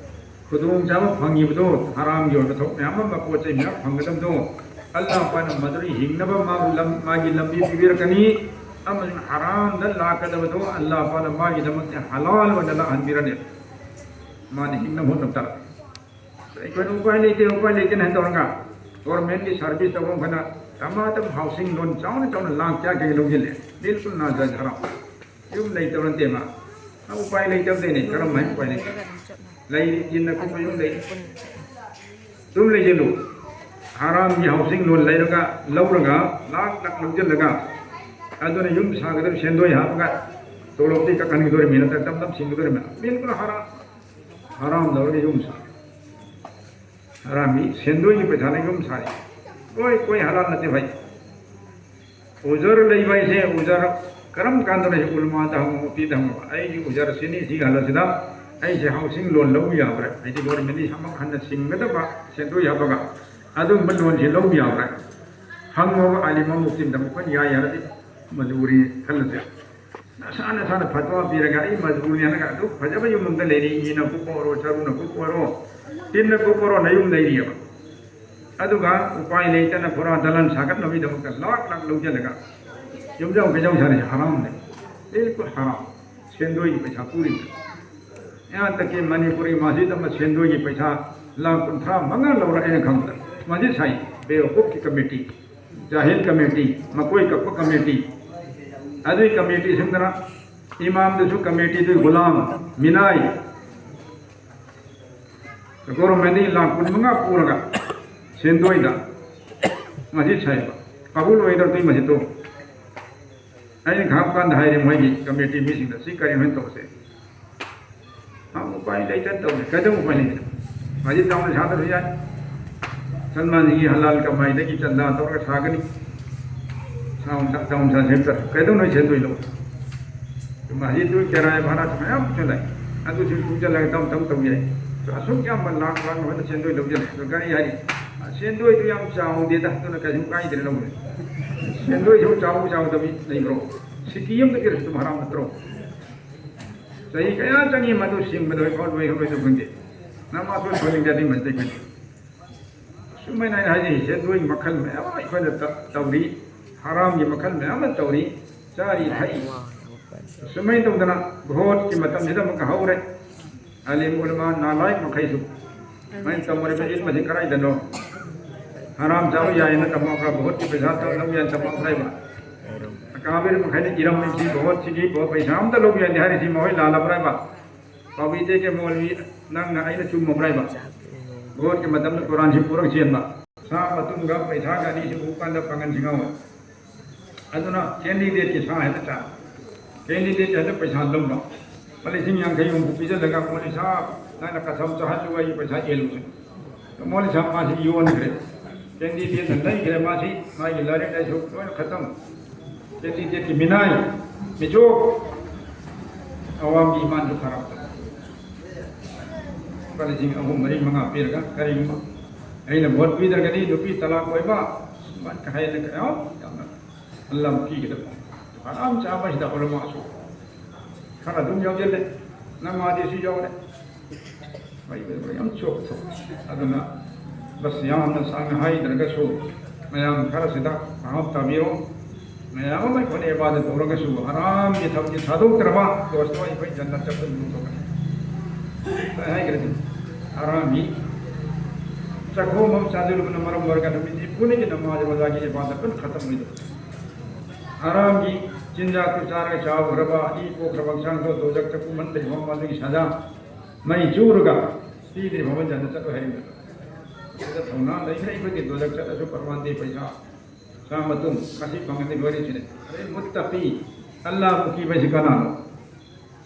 ꯈꯨꯗꯣꯡꯆꯥꯕ ꯐꯪꯉꯤꯕꯗꯣ, ꯍꯔꯥꯝꯒꯤ ꯑꯣꯏꯕ ꯊꯕꯛ ꯃꯌꯥꯝ ꯑꯃ, ꯄꯣꯠ ꯆꯩ ꯃꯌꯥꯝ ꯐꯪꯒꯗꯕꯗꯣ, ꯑꯜꯂꯥꯍ ꯄꯥꯛꯅ ꯃꯗꯨꯗ ꯍꯤꯡꯅꯕ ꯃꯥꯕꯨ ꯂꯝ-, ꯃꯥꯒꯤ ꯂꯝꯕꯤ ꯄꯤꯕꯤꯔꯛꯀꯅꯤ꯫ ꯑꯃꯁꯨꯡ ꯍꯔꯥꯝꯗ ꯂꯥꯛꯀꯗꯕꯗꯣ ꯑꯜꯂꯥꯍ ꯄꯥꯛꯅ ꯃꯥꯒꯤꯗꯃꯛꯇ ꯍꯂꯥꯜ ꯑꯣꯏꯅ ꯂꯥꯛꯍꯟꯕꯤꯔꯅꯤ꯫ ꯃꯥꯅ ꯍꯤꯡꯅꯕ ꯍꯣꯠꯅꯕ ꯇꯥꯔꯦ꯫ ꯑꯩꯈꯣꯏꯅ ꯎꯄꯥꯏ ꯂꯩꯇꯦ, ꯎꯄꯥꯏ ꯂꯩꯇꯦꯅ ꯍꯥꯏꯅ ꯇꯧꯔꯒ, ꯒꯣꯔꯃꯦꯟꯒꯤ ꯁꯥꯔꯚꯤꯁ ꯇꯧꯕ ꯑꯩꯈꯣꯏꯅ ꯇꯃꯥꯇꯝ ꯍꯥꯎꯁꯤꯡ ꯂꯣꯟ ꯆꯥꯎꯅ ꯆꯥꯎꯅ ꯂꯥꯡ ꯀꯌꯥ ꯀꯌꯥ ꯂꯧꯁꯤꯜꯂꯦ꯫ ꯕꯤꯜꯀꯨꯜ ꯅꯥꯖꯥꯏꯖ ꯍꯔꯥꯝ꯫ ꯌꯨꯝ ꯂꯩꯇꯕ ꯅꯠꯇꯦ ꯃꯥ꯫ ꯎꯄꯥꯏ ꯂꯩꯇꯕꯗꯩꯅꯦ꯫ ꯀꯔꯝ ꯍꯥꯏꯅ ꯎꯄꯥꯏ ꯂꯩꯇꯦ? ꯂꯩꯔꯤ, ꯇꯤꯟꯅ ꯀꯨꯞꯄ ꯌꯨꯝ ꯂꯩ꯫ ꯑꯗꯨꯝ ꯂꯩꯁꯤꯜꯂꯨ꯫ ꯍꯔꯥꯝꯒꯤ ꯍꯥꯎꯁꯤꯡ ꯂꯣꯟ ꯂꯩꯔꯒ, ꯂꯧꯔꯒ, ꯂꯥꯛ ꯂꯥꯛ ꯂꯧꯁꯤꯜꯂꯒ, ꯑꯗꯨꯅ ꯌꯨꯝ ꯁꯥꯒꯗꯕ ꯁꯦꯟꯗꯣꯏ ꯍꯥꯞꯄꯒ, ꯇꯣꯂꯣꯞꯇꯤ ꯀꯛꯍꯟꯈꯤꯗꯣꯔꯤꯃꯤ, ꯅꯠꯇ꯭ꯔꯒ ꯇꯞ ꯇꯞ ꯁꯤꯡꯒꯗꯣꯔꯤꯃꯤ꯫ ꯕꯤꯜꯀꯨꯜ ꯍꯔꯥꯝ꯫ ꯍꯔꯥꯝ ꯂꯧꯔꯒ ꯌꯨꯝ ꯁꯥ꯫ ꯍꯔꯥꯝꯒꯤ ꯁꯦꯟꯗꯣꯏꯒꯤ ꯄꯩꯁꯥꯅ ꯌꯨꯝ ꯁꯥꯔꯤ꯫ ꯀꯣꯏ ꯀꯣꯏ ꯍꯂꯥꯜ ꯅꯠꯇꯦ ꯚꯥꯏ꯫ ꯎꯖꯔ ꯂꯩꯕ ꯍꯥꯏꯁꯦ, ꯎꯖꯔ ꯀꯔꯝ ꯀꯥꯟꯗꯅꯣ ꯍꯥꯏꯁꯦ ꯎꯂꯃꯥꯗ ꯍꯪꯉꯣ, ꯃꯨꯐꯇꯤꯗ ꯍꯪꯉꯣ꯫ ꯑꯩꯒꯤ ꯎꯖꯔ ꯁꯤꯅꯤ, ꯁꯤꯒꯤ ꯍꯜꯂꯁꯤꯗ ꯑꯩꯁꯦ ꯍꯥꯎꯁꯤꯡ ꯂꯣꯟ ꯂꯧꯕ ꯌꯥꯕ꯭ꯔꯥ? ꯍꯥꯏꯗꯤ ꯒꯣꯔꯃꯦꯟꯗꯒꯤ ꯏꯁꯥꯃꯛ ꯍꯟꯅ ꯁꯤꯡꯒꯗꯕ ꯁꯦꯟꯗꯣꯏ ꯍꯥꯞꯄꯒ ꯑꯗꯨꯒꯨꯝꯕ ꯂꯣꯟꯁꯤ ꯂꯧꯕ ꯌꯥꯕ꯭ꯔꯥ? ꯍꯪꯉꯣꯕ ꯑꯥꯂꯤꯝ ꯑꯃ ꯃꯨꯐꯇꯤꯗ, ꯃꯈꯣꯏꯅ ꯌꯥꯏ ꯍꯥꯏꯔꯗꯤ ꯃꯖꯕꯨꯔꯤ ꯈꯜꯂꯁꯦ꯫ ꯅꯁꯥ ꯅꯁꯥꯅ ꯐꯠꯋꯥ ꯄꯤꯔꯒ ꯑꯩ ꯃꯖꯕꯨꯔꯅꯤ ꯍꯥꯏꯔꯒ ꯑꯗꯨ ꯐꯖꯕ ꯌꯨꯝ ꯑꯝꯗ ꯂꯩꯔꯤ, ꯏꯅ ꯀꯨꯞꯄ ꯑꯣꯏꯔꯣ, ꯆꯔꯨꯅ ꯀꯨꯞꯄ ꯑꯣꯏꯔꯣ, ꯇꯤꯟꯅ ꯀꯨꯞꯄ ꯑꯣꯏꯔꯣ, ꯅꯌꯨꯝ ꯂꯩꯔꯤꯑꯕ꯫ ꯑꯗꯨꯒ ꯎꯄꯥꯏ ꯂꯩꯇꯅ ꯐꯨꯔꯥ ꯗꯂꯥꯟ ꯁꯥꯒꯠꯅꯕꯒꯤꯗꯃꯛꯇ ꯂꯥꯛ ꯂꯥꯛ ꯂꯧꯁꯤꯜꯂꯒ ꯌꯨꯝꯖꯥꯎ ꯀꯩꯖꯥꯎ ꯁꯥꯔꯤꯁꯦ ꯍꯔꯥꯝꯅꯦ, ꯕꯤꯜꯀꯨꯜ ꯍꯔꯥꯝ꯫ ꯁꯦꯟꯗꯣꯏꯒꯤ ꯄꯩꯁꯥ ꯄꯨꯔꯤꯅꯦ꯫ ꯌꯥꯟꯇꯛꯀꯤ ꯃꯅꯤꯄꯨꯔꯤ ꯃꯁꯖꯤꯗ ꯑꯃ ꯁꯦꯟꯗꯣꯏꯒꯤ ꯄꯩꯁꯥ ꯂꯥꯛ ꯀꯨꯟꯊ꯭ꯔꯥ ꯃꯉꯥ ꯂꯧꯔꯛꯑꯦꯅ ꯈꯪꯕꯗ ꯃꯁꯖꯤꯗ ꯁꯥꯏ, ꯕꯦꯋꯀꯨꯐꯀꯤ ꯀꯃꯤꯇꯤ, ꯖꯥꯍꯤꯜ ꯀꯃꯤꯇꯤ, ꯃꯀꯣꯏ ꯀꯛꯄ ꯀꯃꯤꯇꯤ, ꯑꯗꯨꯒꯤ ꯀꯃꯤꯇꯤꯁꯤꯡꯗꯨꯅ ꯏꯃꯥꯝꯗꯨꯁꯨ ꯀꯃꯤꯇꯤꯗꯨꯒꯤ ꯒꯨꯂꯥꯝ, ꯃꯤꯅꯥꯏ, ꯒꯣꯔꯃꯦꯟꯗꯒꯤ ꯂꯥꯛ ꯀꯨꯟ ꯃꯉꯥ ꯄꯨꯔꯒ ꯁꯦꯟꯗꯣꯏꯗ ꯃꯁꯖꯤꯗ ꯁꯥꯏꯕ꯫ ꯀꯕꯨꯜ ꯑꯣꯏꯗꯧꯗꯣꯏ ꯃꯁꯖꯤꯗꯇꯣ꯫ ꯑꯩꯅ ꯉꯥꯏꯍꯥꯛ ꯀꯥꯟꯗ ꯍꯥꯏꯔꯦ ꯃꯣꯏꯒꯤ ꯀꯃꯤꯇꯤ ꯃꯤꯁꯤꯡꯗ, "ꯁꯤ ꯀꯔꯤꯅꯣ ꯇꯧꯁꯦ?" "ꯑ, ꯎꯄꯥꯏ ꯂꯩꯇꯅ ꯇꯧꯁꯦ꯫ ꯀꯩꯗꯧ ꯎꯄꯥꯏ ꯂꯩꯇꯅ? ꯃꯁꯖꯤꯗ ꯆꯥꯎꯅ ꯁꯥꯗ꯭ꯔꯁꯨ ꯌꯥꯏ꯫ ꯁꯜꯃꯥꯟꯒꯤ ꯍꯂꯥꯜ ꯀꯃꯥꯏꯗꯒꯤ ꯆꯟꯗꯥ ꯇꯧꯔꯒ ꯁꯥꯒꯅꯤ꯫ ꯆꯥꯎꯅ ꯁꯥ-, ꯆꯥꯎꯅ ꯁꯥꯁꯦ ꯍꯦꯛꯇ꯫ ꯀꯩꯗꯧ ꯅꯣꯏ ꯁꯦꯟꯗꯣꯏ ꯂꯧ?" ꯃꯁꯖꯤꯗꯇꯨ ꯀꯤꯔꯥꯏ ꯚꯔꯥꯁꯨ ꯃꯌꯥꯝ ꯄꯨꯁꯜꯂꯦ꯫ ꯑꯗꯨꯁꯨ ꯄꯨꯁꯜꯂꯒ ꯇꯞ ꯇꯞ ꯇꯧ ꯌꯥꯏ꯫ ꯑꯁꯨꯛ ꯌꯥꯝꯕ ꯂꯥꯛ ꯂꯥꯛ ꯑꯃꯗ ꯁꯦꯟꯗꯣꯏ ꯂꯧꯁꯤꯜꯂꯦ꯫ ꯑꯗꯣ ꯀꯔꯤ ꯍꯥꯏꯔꯤ? "ꯁꯦꯟꯗꯣꯏꯗꯨ ꯌꯥꯝ ꯆꯥꯎꯗꯦꯗ, ꯑꯗꯨꯅ ꯀꯩꯁꯨ ꯀꯥꯏꯗ꯭ꯔꯦ ꯂꯧꯕꯗꯤ"꯫ ꯁꯦꯟꯗꯣꯏꯁꯨ ꯆꯥꯎ ꯆꯥꯎꯗꯕꯤ ꯂꯩꯕ꯭ꯔꯣ? ꯁꯤꯀꯤ ꯑꯃꯗ ꯄꯤꯔꯁꯨ ꯑꯗꯨꯝ ꯍꯔꯥꯎ ꯅꯠꯇ꯭ꯔꯣ? ꯆꯍꯤ ꯀꯌꯥ ꯆꯪꯉꯤ ꯃꯗꯨ ꯁꯤꯡꯕꯗ ꯍꯧꯖꯤꯛꯐꯥꯎ ꯂꯣꯏꯈ꯭ꯔꯕ ꯂꯣꯏꯗꯕ ꯈꯪꯗꯦ꯫ ꯅꯃꯥꯖ ꯁꯣꯏ ꯁꯣꯏꯅꯤꯡꯗꯦ ꯑꯗꯨꯏ ꯃꯇꯤꯛ꯫ ꯁꯨꯃꯥꯏꯅ ꯑꯩꯅ ꯍꯥꯏꯖꯩ, ꯁꯦꯟꯗꯣꯏꯒꯤ ꯃꯈꯜ ꯃꯌꯥꯝ ꯑꯃ ꯑꯩꯈꯣꯏꯅ ꯇ-, ꯇꯧꯔꯤ, ꯍꯔꯥꯝꯒꯤ ꯃꯈꯜ ꯃꯌꯥꯝ ꯑꯃ ꯇꯧꯔꯤ, ꯆꯥꯔꯤ ꯊꯛꯏ꯫ ꯁꯨꯃꯥꯏꯅ ꯇꯧꯗꯅ ꯚꯣꯠꯀꯤ ꯃꯇꯝꯁꯤꯗ ꯑꯃꯨꯛꯀ ꯍꯧꯔꯦ꯫ ꯑꯂꯤꯝ ꯎꯂꯃꯥ ꯅꯥꯂꯥꯏꯛ ꯃꯈꯩꯁꯨ ꯃꯣꯏꯅ ꯇꯝꯃꯨꯔꯤꯕ ꯏꯜꯃꯁꯤ ꯀꯗꯥꯏꯗꯅꯣ? ꯍꯔꯥꯝ ꯆꯥꯕ ꯌꯥꯏꯅ ꯇꯝꯃꯛꯄ꯭ꯔꯥ? ꯚꯣꯠꯀꯤ ꯄꯩꯁꯥ ꯇ-, ꯂꯧ ꯌꯥꯏꯅ ꯇꯝꯃꯛꯄ꯭ꯔꯥ ꯍꯥꯏꯕ? ꯑꯀꯥꯕꯤꯔ ꯃꯈꯩꯅ ꯏꯔꯝꯃꯤꯁꯤ ꯚꯣꯠꯁꯤꯗꯤ ꯚꯣꯠ ꯄꯩꯁꯥ ꯑꯝꯇ ꯂꯧꯕ ꯌꯥꯗꯦ ꯍꯥꯏꯔꯤꯁꯤ ꯃꯈꯣꯏ ꯂꯥꯜꯂꯕ꯭ꯔꯥ ꯍꯥꯏꯕ? ꯄꯥꯕꯤꯗꯦꯒꯦ ꯃꯣꯜꯋꯤ, ꯅꯪꯅ ꯑꯩꯅ ꯆꯨꯝꯃꯕ꯭ꯔꯥ ꯍꯥꯏꯕ? ꯚꯣꯠꯀꯤ ꯃꯇꯝꯗ ꯀꯨꯔꯥꯟꯁꯤ ꯄꯨꯔꯛ ꯆꯦꯟꯕ꯫ ꯁꯥ ꯃꯇꯨꯝꯒ ꯄꯩꯁꯥꯒ ꯑꯅꯤꯁꯤ ꯎꯕ ꯀꯥꯟꯗ ꯄꯥꯡꯒꯟꯁꯤ ꯉꯥꯎꯋꯦ꯫ ꯑꯗꯨꯅ ꯀꯦꯟꯗꯤꯗꯦꯠꯀꯤ ꯁꯥ ꯍꯦꯛꯇ ꯆꯥ꯫ ꯀꯦꯟꯗꯤꯗꯦꯠꯀꯤ ꯍꯦꯛꯇ ꯄꯩꯁꯥ ꯂꯧꯕ꯫ ꯂꯨꯄꯥ ꯂꯤꯁꯤꯡ ꯌꯥꯡꯈꯩ ꯍꯨꯝꯐꯨ ꯄꯤꯁꯤꯜꯂꯒ ꯃꯣꯂꯤ ꯁꯥ, ꯅꯪꯅ ꯀꯁꯝ ꯆꯥꯍꯜꯂꯨ, ꯑꯩꯒꯤ ꯄꯩꯁꯥ ꯌꯦꯜꯂꯨꯁꯤ꯫ ꯃꯣꯂꯤ ꯁꯥ ꯃꯥꯁꯤ ꯌꯣꯟꯈ꯭ꯔꯦ꯫ ꯀꯦꯟꯗꯤꯗꯦꯠꯅ ꯂꯩꯈ꯭ꯔꯦ ꯃꯥꯁꯤ, ꯃꯥꯒꯤ ꯂꯥꯏꯔꯤꯛ ꯂꯥꯏꯁꯨ ꯂꯣꯏꯅ ꯈꯇꯝ꯫ ꯀꯦꯟꯗꯤꯗꯦꯠꯀꯤ ꯃꯤꯅꯥꯏ, ꯃꯤꯆꯣꯛ, ꯑꯋꯥꯡꯒꯤ ꯏꯃꯥꯟꯁꯨ ꯈꯔꯞꯇ꯫ ꯂꯨꯄꯥ ꯂꯤꯁꯤꯡ ꯑꯍꯨꯝ, ꯃꯔꯤ, ꯃꯉꯥ ꯄꯤꯔꯒ ꯀꯔꯤꯒꯨꯝꯕ ꯑꯩꯅ ꯚꯣꯠ ꯄꯤꯗ꯭ꯔꯒꯗꯤ ꯅꯨꯄꯤ ꯇꯂꯥꯛ ꯑꯣꯏꯕ, ꯁꯨꯃꯥꯏꯅ ꯍꯥꯏꯅ ꯌꯥꯝ, ꯌꯥꯝꯅ ꯑꯜꯂꯝ ꯄꯤꯒꯗꯕ꯫ ꯍꯔꯥꯝ ꯆꯥꯕꯁꯤꯗ ꯎꯂꯃꯥꯁꯨ ꯈꯔ ꯑꯗꯨꯝ ꯌꯥꯎꯁꯤꯜꯂꯦ, ꯅꯃꯥꯗꯤꯁꯨ ꯌꯥꯎꯔꯦ꯫ ꯃꯩ ꯃꯩ ꯌꯥꯝ ꯆꯣꯞꯊꯣꯛ꯫ ꯑꯗꯨꯅ ꯕꯁ ꯌꯥꯝꯅ ꯁꯥꯡꯅ ꯍꯥꯏꯗ꯭ꯔꯒꯁꯨ ꯃꯌꯥꯝ ꯈꯔꯁꯤꯗ ꯚꯥꯞ ꯇꯥꯕꯤꯔꯣ꯫ ꯃꯌꯥꯝ ꯑꯃ ꯑꯩꯈꯣꯏꯅ ꯏꯕꯥꯗ ꯇꯧꯔꯒꯁꯨ ꯍꯔꯥꯝꯒꯤ ꯊꯕꯛꯁꯤ ꯊꯥꯗꯣꯛꯇ꯭ꯔꯕ ꯗꯣꯁꯇꯣ ꯑꯩꯈꯣꯏ ꯖꯟꯅꯠ ꯆꯠꯄ ꯂꯨꯗꯧꯕꯅꯤ꯫ ꯑꯩ ꯍꯥꯏꯈ꯭ꯔꯗꯤ ꯍꯔꯥꯝꯒꯤ ꯆꯥꯛꯈꯣꯝ ꯑꯃ ꯆꯥꯁꯤꯜꯂꯨꯕꯅ ꯃꯔꯝ ꯑꯣꯏꯔꯒ ꯅꯨꯃꯤꯠ ꯅꯤꯐꯨꯅꯤꯒꯤ ꯅꯃꯥꯖ ꯔꯣꯖꯥꯒꯤ ꯏꯕꯥꯗ ꯄꯨꯟꯅ ꯈꯇꯝ ꯑꯣꯏꯗꯧꯕ꯫ ꯍꯔꯥꯝꯒꯤ ꯆꯤꯟꯖꯥꯛꯇꯨ ꯆꯥꯔꯒ ꯆꯥꯎꯈ꯭ꯔꯕ ꯏ ꯄꯣꯛꯈ꯭ꯔꯕ ꯍꯛꯆꯥꯡꯗꯣ ꯗꯣꯖꯛꯇ ꯀꯨꯝꯍꯟꯗ꯭ꯔꯤꯕ ꯃꯗꯨꯒꯤ ꯁꯖꯥ ꯃꯩ ꯆꯨꯔꯒ ꯄꯤꯗ꯭ꯔꯤꯕ ꯃꯃꯜ ꯌꯥꯝꯅ ꯆꯠꯂꯣꯏ ꯍꯥꯏꯔꯤꯕꯅꯤ꯫ ꯑꯗꯨꯗ ꯊꯧꯅꯥ ꯂꯩꯈ꯭ꯔꯦ ꯑꯩꯈꯣꯏꯒꯤ ꯗꯣꯖꯛ ꯆꯠꯂꯁꯨ ꯄꯔꯋꯥꯟꯗꯦ ꯄꯩꯁꯥ ꯆꯥ ꯃꯇꯨꯡ ꯉꯁꯤ ꯐꯪꯒꯅꯤ ꯂꯣꯏꯔꯤꯁꯤꯅꯦ꯫ ꯑꯗꯩ ꯃꯨꯠꯇꯄꯤ ꯑꯜꯂꯥꯍꯕꯨ ꯀꯤꯕꯁꯤ ꯀꯅꯥꯅꯣ?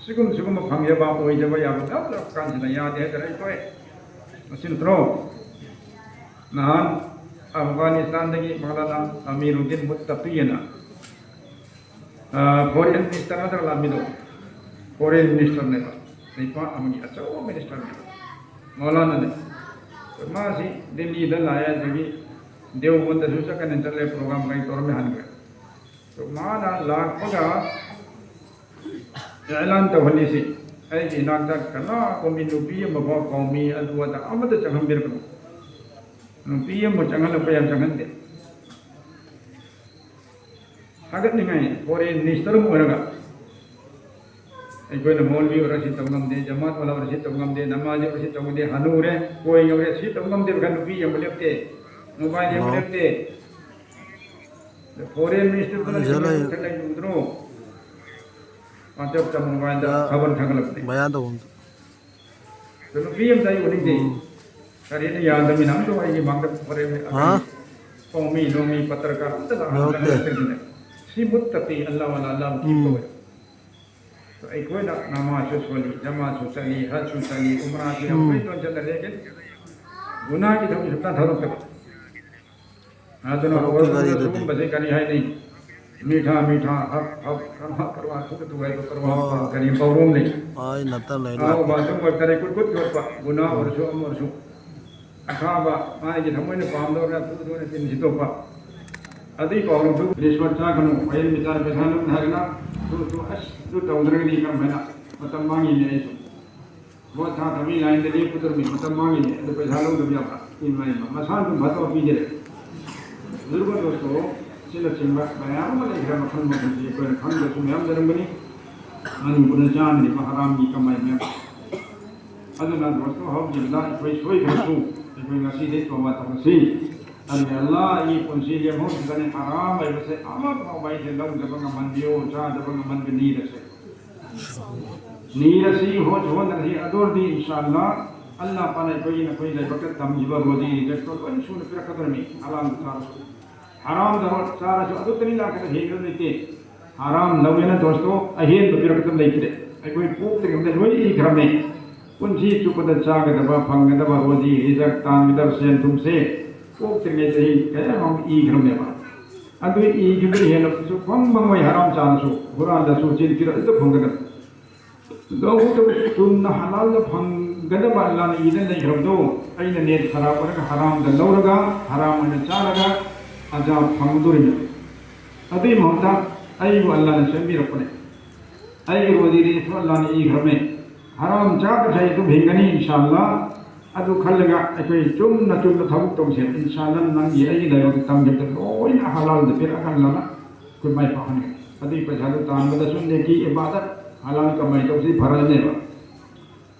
ꯁꯤꯒꯨꯝ ꯁꯤꯒꯨꯝꯕ ꯐꯪꯖꯕ ꯑꯣꯏꯖꯕ ꯌꯥꯕ ꯃꯌꯥꯝ ꯂꯥꯛꯄ ꯀꯥꯟꯁꯤꯗ ꯌꯥꯗꯦ ꯍꯥꯏꯇꯥꯔꯦ꯫ ꯑꯩꯈꯣꯏ ꯃꯁꯤ ꯅꯠꯇ꯭ꯔꯣ? ꯅꯍꯥꯟ ꯑꯐꯒꯥꯅꯤꯁꯇꯥꯟꯗꯒꯤ ꯃꯧꯂꯥꯅꯥ ꯑꯃꯤꯔꯨꯗꯤꯟ ꯃꯨꯠꯇꯄꯤ ꯑꯅ ꯐꯣꯔꯦꯟ ꯃꯤꯅꯤꯁꯇꯔ ꯅꯠꯇ꯭ꯔꯒ ꯂꯥꯛꯃꯤꯗꯣ? ꯐꯣꯔꯦꯟ ꯃꯤꯅꯤꯁꯇꯔꯅꯦꯕ, ꯂꯩꯄꯥꯛ ꯑꯃꯒꯤ ꯑꯆꯧꯕ ꯃꯤꯅꯤꯁꯇꯔꯅꯦꯕ, ꯃꯧꯂꯥꯅꯥꯅꯦ꯫ ꯃꯥꯁꯤ ꯗꯤꯜꯂꯤꯗ ꯂꯥꯛꯑꯦ, ꯑꯗꯒꯤ ꯗꯦꯋꯕꯟꯗꯁꯨ ꯆꯠꯀꯅꯤ ꯆꯠꯂꯦ, ꯄ꯭ꯔꯣꯒ꯭ꯔꯥꯝ ꯀꯩ ꯇꯧꯔꯝꯃꯦ ꯍꯟꯈ꯭ꯔꯦ꯫ ꯑꯗꯣ ꯃꯥꯅ ꯂꯥꯛꯄꯒ ꯑꯦꯂꯥꯟ ꯇꯧꯍꯜꯂꯤꯁꯤ, ꯑꯩꯒꯤ ꯏꯅꯥꯛꯇ ꯀꯅꯥꯒꯨꯝꯕꯤ ꯅꯨꯄꯤ ꯑꯃꯐꯥꯎ ꯀꯧꯃꯤ ꯑꯗꯨ ꯑꯗꯥ ꯑꯃꯠꯇ ꯆꯪꯍꯟꯕꯤꯔꯛꯀꯅꯨ꯫ ꯅꯨꯄꯤ ꯑꯃ ꯆꯪꯍꯜꯂꯛꯄ ꯌꯥꯝ ꯆꯪꯍꯟꯗꯦ꯫ ꯊꯥꯒꯠꯅꯤꯡꯉꯥꯏ foreign minister ꯑꯃ ꯑꯣꯏꯔꯒ ꯑꯩꯈꯣꯏꯅ ꯃꯧꯂꯚꯤ ꯑꯣꯏꯔ ꯁꯤ ꯇꯧ ꯉꯝꯗꯦ, ꯖꯃꯥꯠ ꯋꯥꯂꯥ ꯑꯣꯏꯔ ꯁꯤ ꯇꯧ ꯉꯝꯗꯦ, ꯅꯃꯥꯖꯤ ꯑꯣꯏꯔ ꯁꯤ ꯇꯧ ꯉꯝꯗꯦ, ꯍꯅꯨꯔꯦ, ꯀꯣꯏ ꯌꯧꯔꯦ, ꯁꯤ ꯇꯧ ꯉꯝꯗꯦ ꯈꯟ ꯅꯨꯄꯤ ꯌꯦꯡꯕ ꯂꯦꯞꯇꯦ, mobile ꯌꯦꯡꯕ ꯍꯜꯂꯣ꯫ ꯂꯦꯞꯇꯦ꯫ Foreign ministerꯗꯨꯅ ꯑꯩ ꯁꯤꯖꯜꯂ ꯂꯩ꯫ ꯃꯊꯛ ꯂꯩ ꯎꯗ꯭ꯔꯣ? WhatsAppꯇ mobileꯗ ꯌꯥ-, ꯈꯕꯔ ꯊꯥꯒꯠꯂꯛꯄꯅꯦ꯫ ꯃꯌꯥ ꯇꯧꯐꯝꯗꯨ꯫ ꯑꯗꯣ ꯅꯨꯄꯤ ꯑꯝꯇ ꯑꯩ ꯎꯅꯤꯡꯗꯦ꯫ ꯎꯝ꯫ ꯀꯔꯤꯅ ꯌꯥꯗꯕꯅꯤꯅ ꯑꯝꯇ ꯑꯩꯒꯤ ꯃꯥꯡꯗ foreign ꯍꯥ? ꯀꯧꯃꯤ ꯅꯣꯃꯤ ꯄꯇ꯭ꯔꯀꯥꯔ ꯑꯝꯇ ꯂꯥꯛꯍꯟꯗꯅ ꯌꯧꯔꯛꯇꯦ꯫ ꯂꯩꯇ꯭ꯔꯤꯁꯤꯅꯦ꯫ ꯁꯤ ꯃꯨꯠꯇꯄꯤ ꯑꯜꯂꯥ ꯋꯥꯂꯥ ꯑꯜꯂꯥ ꯃꯨꯠꯇꯄꯤ ꯎꯝ꯫ ꯀꯧꯋꯦ꯫ ꯑꯗꯣ ꯑꯩꯈꯣꯏꯅ ꯅꯃꯥꯖꯁꯨ ꯁꯣꯜꯂꯤ, ꯖꯃꯥꯠꯁꯨ ꯆꯠꯂꯤ, ꯍꯖꯁꯨ ꯆꯠꯂꯤ, ꯎꯝꯔꯥꯁꯨ ꯌꯥꯝ ꯎꯝ꯫ ꯇꯣꯏ ꯇꯣꯏ ꯆꯠꯅꯔꯦ꯫ ꯒꯨꯅꯥꯒꯤ ꯊꯕꯛ ꯁꯨꯡꯇꯥ ꯊꯥꯗꯣꯛꯇꯕ꯫ ꯑꯗꯨꯅ ꯊꯕꯛꯀꯤ ꯑꯣꯔꯗꯨꯗ ꯒꯥꯔꯤꯗꯨꯗꯤ꯫ ꯁꯤꯒꯨꯝꯕꯁꯦ ꯀꯔꯤ ꯍꯥꯏꯅꯤ? ꯃꯤꯊꯥ, ꯃꯤꯊꯥ, ꯍꯛ, ꯍꯛ, ꯀꯔꯋꯥ, ꯀꯔꯋꯥ, ꯊꯨꯛ, ꯊꯨꯛ ꯍꯥꯏꯕ ꯀꯔꯋꯥ ꯑꯣ꯫ ꯀꯔꯤ ꯄꯥꯎꯔꯧ ꯑꯃ ꯂꯩ꯫ ꯑꯥ, ꯑꯩ ꯅꯠꯇ ꯂꯩ ꯑꯍꯥꯎꯕ ꯂꯥꯛꯀꯦ꯫ ꯑꯗꯨꯝ ꯑꯣꯏ ꯇꯔꯦ ꯀꯨꯠ ꯀꯨꯠ ꯌꯣꯠꯄ, ꯒꯨꯅꯥ ꯎꯝ꯫ ꯑꯣꯏꯔꯁꯨ ꯑꯃ ꯑꯣꯏꯔꯁꯨ꯫ ꯑꯈꯥꯕ, ꯃꯥꯒꯤ ꯊꯃꯣꯏꯅ ꯄꯥꯝꯗꯧꯔꯒ ꯀꯨꯠ ꯀꯨꯠ ꯑꯣꯏꯅ ꯆꯤꯟ ꯁꯤꯠꯇꯣꯛꯄ꯫ ꯑꯗꯨꯒꯤ ꯄꯥꯎꯔꯧꯗꯨ ꯔꯤꯁꯋꯥꯠ ꯆꯥꯒꯅꯨ, ꯋꯥꯌꯦꯜ ꯃꯤꯆꯥꯔ ꯄꯩꯁꯥ ꯂꯧꯅ ꯍꯥꯏꯔꯒ, ꯑꯗꯨ, ꯑꯗꯨ, ꯑꯁ, ꯑꯗꯨ ꯇꯧꯗ꯭ꯔꯒꯗꯤ ꯀꯔꯝ ꯍꯥꯏꯅ ꯃꯇꯝ ꯃꯥꯡꯉꯤꯅꯦ ꯑꯩꯁꯨ꯫ ꯚꯣꯠ ꯊꯥꯗꯕꯒꯤ ꯂꯥꯏꯟꯗꯗꯤ ꯈꯨꯗꯔꯃꯤ ꯃꯇꯝ ꯃꯥꯡꯉꯤꯅꯦ, ꯑꯗꯨ ꯄꯩꯁꯥ ꯂꯧꯗꯕ ꯌꯥꯕ꯭ꯔꯥ? ꯏꯃꯥ ꯏꯃꯥ, ꯃꯁꯥ ꯑꯗꯨꯝ ꯐꯠꯇꯕ ꯄꯤꯖꯔꯦ꯫ ꯗꯨꯔꯒꯗꯣꯁꯇꯣ, ꯑꯁꯤꯅꯆꯤꯡꯕ ꯃꯌꯥꯝ ꯑꯃ ꯂꯩꯈ꯭ꯔꯦ, ꯃꯈꯜ ꯃꯈꯜꯁꯤ ꯑꯩꯈꯣꯏꯅ ꯈꯪꯗꯕꯁꯨ ꯃꯌꯥꯝ ꯂꯩꯔꯝꯒꯅꯤ꯫ ꯃꯅꯤꯄꯨꯔꯗ ꯆꯥꯅꯔꯤꯕ ꯍꯔꯥꯝꯒꯤ ꯀꯃꯥꯏ ꯃꯌꯥꯝ꯫ ꯑꯗꯨꯅ ꯗꯣꯁꯇꯣ, ꯍꯧꯈꯤꯕꯗ ꯑꯩꯈꯣꯏ ꯁꯣꯏꯈ꯭ꯔꯁꯨ, ꯑꯩꯈꯣꯏ ꯉꯁꯤꯗꯤ ꯇꯣꯕꯥ ꯇꯧꯔꯁꯤ꯫ ꯑꯗꯨꯅ ꯑꯜꯂꯥꯍ ꯑꯩꯒꯤ ꯄꯨꯟꯁꯤꯒꯤ ꯃꯍꯨꯠꯁꯤꯗꯅꯤ ꯍꯔꯥꯝ ꯍꯥꯏꯕꯁꯦ ꯑꯃꯐꯥꯎꯕ ꯑꯩꯁꯦ ꯂꯧꯗꯕ ꯉꯝꯍꯟꯕꯤꯌꯨ, ꯆꯥꯗꯕ ꯉꯝꯍꯟꯕ ꯅꯤꯔꯁꯦ꯫ ꯅꯤꯔꯁꯤ, ꯍꯣꯠꯁꯨ ꯍꯣꯠꯅꯔꯁꯤ, ꯑꯗꯨ ꯑꯣꯏꯔꯗꯤ ꯏꯟꯁꯥ ꯑꯜꯂꯥ, ꯑꯜꯂꯥ ꯄꯥꯛꯅ ꯑꯩꯈꯣꯏꯒꯤ, ꯅꯈꯣꯏ ꯂꯥꯏꯕꯛꯇ ꯇꯝꯈꯤꯕ ꯔꯣꯖꯤ ꯔꯤꯖꯛꯇꯣ ꯂꯣꯏꯅ ꯁꯨꯅ ꯄꯤꯔꯛꯀꯗꯧꯔꯤꯃꯤ, ꯍꯔꯥꯝꯗ ꯆꯥꯔꯁꯨ꯫ ꯍꯔꯥꯝꯗ ꯆꯥꯔꯁꯨ ꯑꯗꯨꯇꯅꯤ ꯂꯥꯛꯀꯗꯕ, ꯍꯦꯟꯒꯗꯕ ꯂꯩꯇꯦ꯫ ꯍꯔꯥꯝ ꯂꯧꯋꯦꯅ ꯗꯣꯁꯇꯣ, ꯑꯍꯦꯟꯕ ꯄꯤꯔꯛꯀꯗꯕ ꯂꯩꯇ꯭ꯔꯦ꯫ ꯑꯩꯈꯣꯏ ꯄꯣꯛꯇ꯭ꯔꯤꯉꯩꯗ ꯂꯣꯏ ꯏꯈ꯭ꯔꯕꯅꯦ꯫ ꯄꯨꯟꯁꯤ ꯆꯨꯞꯄꯗ ꯆꯥꯒꯗꯕ, ꯐꯪꯒꯗꯕ ꯔꯣꯖꯤ ꯔꯤꯖꯛ, ꯇꯥꯟꯒꯗꯕ ꯁꯦꯟ ꯊꯨꯝꯁꯦ ꯄꯣꯛꯇ꯭ꯔꯤꯉꯩ ꯆꯍꯤ ꯀꯌꯥ ꯑꯃ ꯏꯈ꯭ꯔꯕꯅꯦꯕ꯫ ꯑꯗꯨ ꯏꯈꯤꯕꯗꯒꯤ ꯍꯦꯟꯅ ꯁꯨꯛꯐꯪ ꯐꯪꯉꯣꯏ, ꯍꯔꯥꯝ ꯆꯥꯔꯁꯨ, ꯍꯨꯔꯥꯜꯂꯁꯨ, ꯆꯤꯟ ꯊꯤꯔꯁꯨ ꯑꯗꯨ ꯐꯪꯒꯗꯕ꯫ ꯂꯧꯗꯕꯁꯨ ꯆꯨꯝꯅ ꯍꯂꯥꯜꯗ ꯐꯪꯒꯗꯕ ꯑꯜꯂꯥꯅ ꯏꯗꯅ ꯂꯩꯈ꯭ꯔꯕꯗꯣ, ꯑꯩꯅ ꯅꯦꯠ ꯈꯔꯥꯞ ꯑꯣꯏꯔꯒ ꯍꯔꯥꯝꯗ ꯂꯧꯔꯒ, ꯍꯔꯥꯝ ꯑꯣꯏꯅ ꯆꯥꯔꯒ ꯑꯖꯥꯕ ꯐꯪꯒꯗꯧꯔꯤꯕꯅꯤ꯫ ꯑꯗꯨꯒꯤ ꯃꯍꯨꯠꯇ ꯑꯩꯕꯨ ꯑꯜꯂꯥꯅ ꯁꯦꯝꯕꯤꯔꯛꯄꯅꯦ꯫ ꯑꯩꯒꯤ ꯔꯣꯖꯤ ꯔꯤꯖꯛꯁꯨ ꯑꯜꯂꯥꯅ ꯏꯈ꯭ꯔꯕꯅꯦ꯫ ꯍꯔꯥꯝ ꯆꯥꯗꯕꯁꯦ ꯑꯗꯨꯝ ꯍꯤꯡꯒꯅꯤ, ꯏꯟꯁꯥꯜꯂꯥ꯫ ꯑꯗꯨ ꯈꯜꯂꯒ ꯑꯩꯈꯣꯏ ꯆꯨꯝꯅ ꯆꯨꯝꯅ ꯊꯕꯛ ꯇꯧꯁꯦ, ꯏꯟꯁꯥꯜꯂꯥ꯫ ꯅꯪꯒꯤ ꯑꯩꯒꯤ ꯂꯥꯏꯕꯛꯇ ꯇꯝꯈꯤꯕꯗ ꯂꯣꯏꯅ ꯍꯂꯥꯜꯗ ꯄꯤꯔꯛꯑꯀꯥꯟꯗ ꯑꯩꯈꯣꯏ ꯃꯥꯏ ꯄꯥꯛꯍꯟꯒꯅꯤ꯫ ꯑꯗꯨꯒꯤ ꯄꯩꯁꯥꯗꯨ ꯇꯥꯟꯕꯗꯁꯨ ꯅꯦꯀꯤ, ꯏꯕꯥꯗꯠ, ꯍꯂꯥꯜ ꯀꯃꯥꯏ ꯇꯧꯁꯤ ꯐꯔꯖꯅꯦꯕ꯫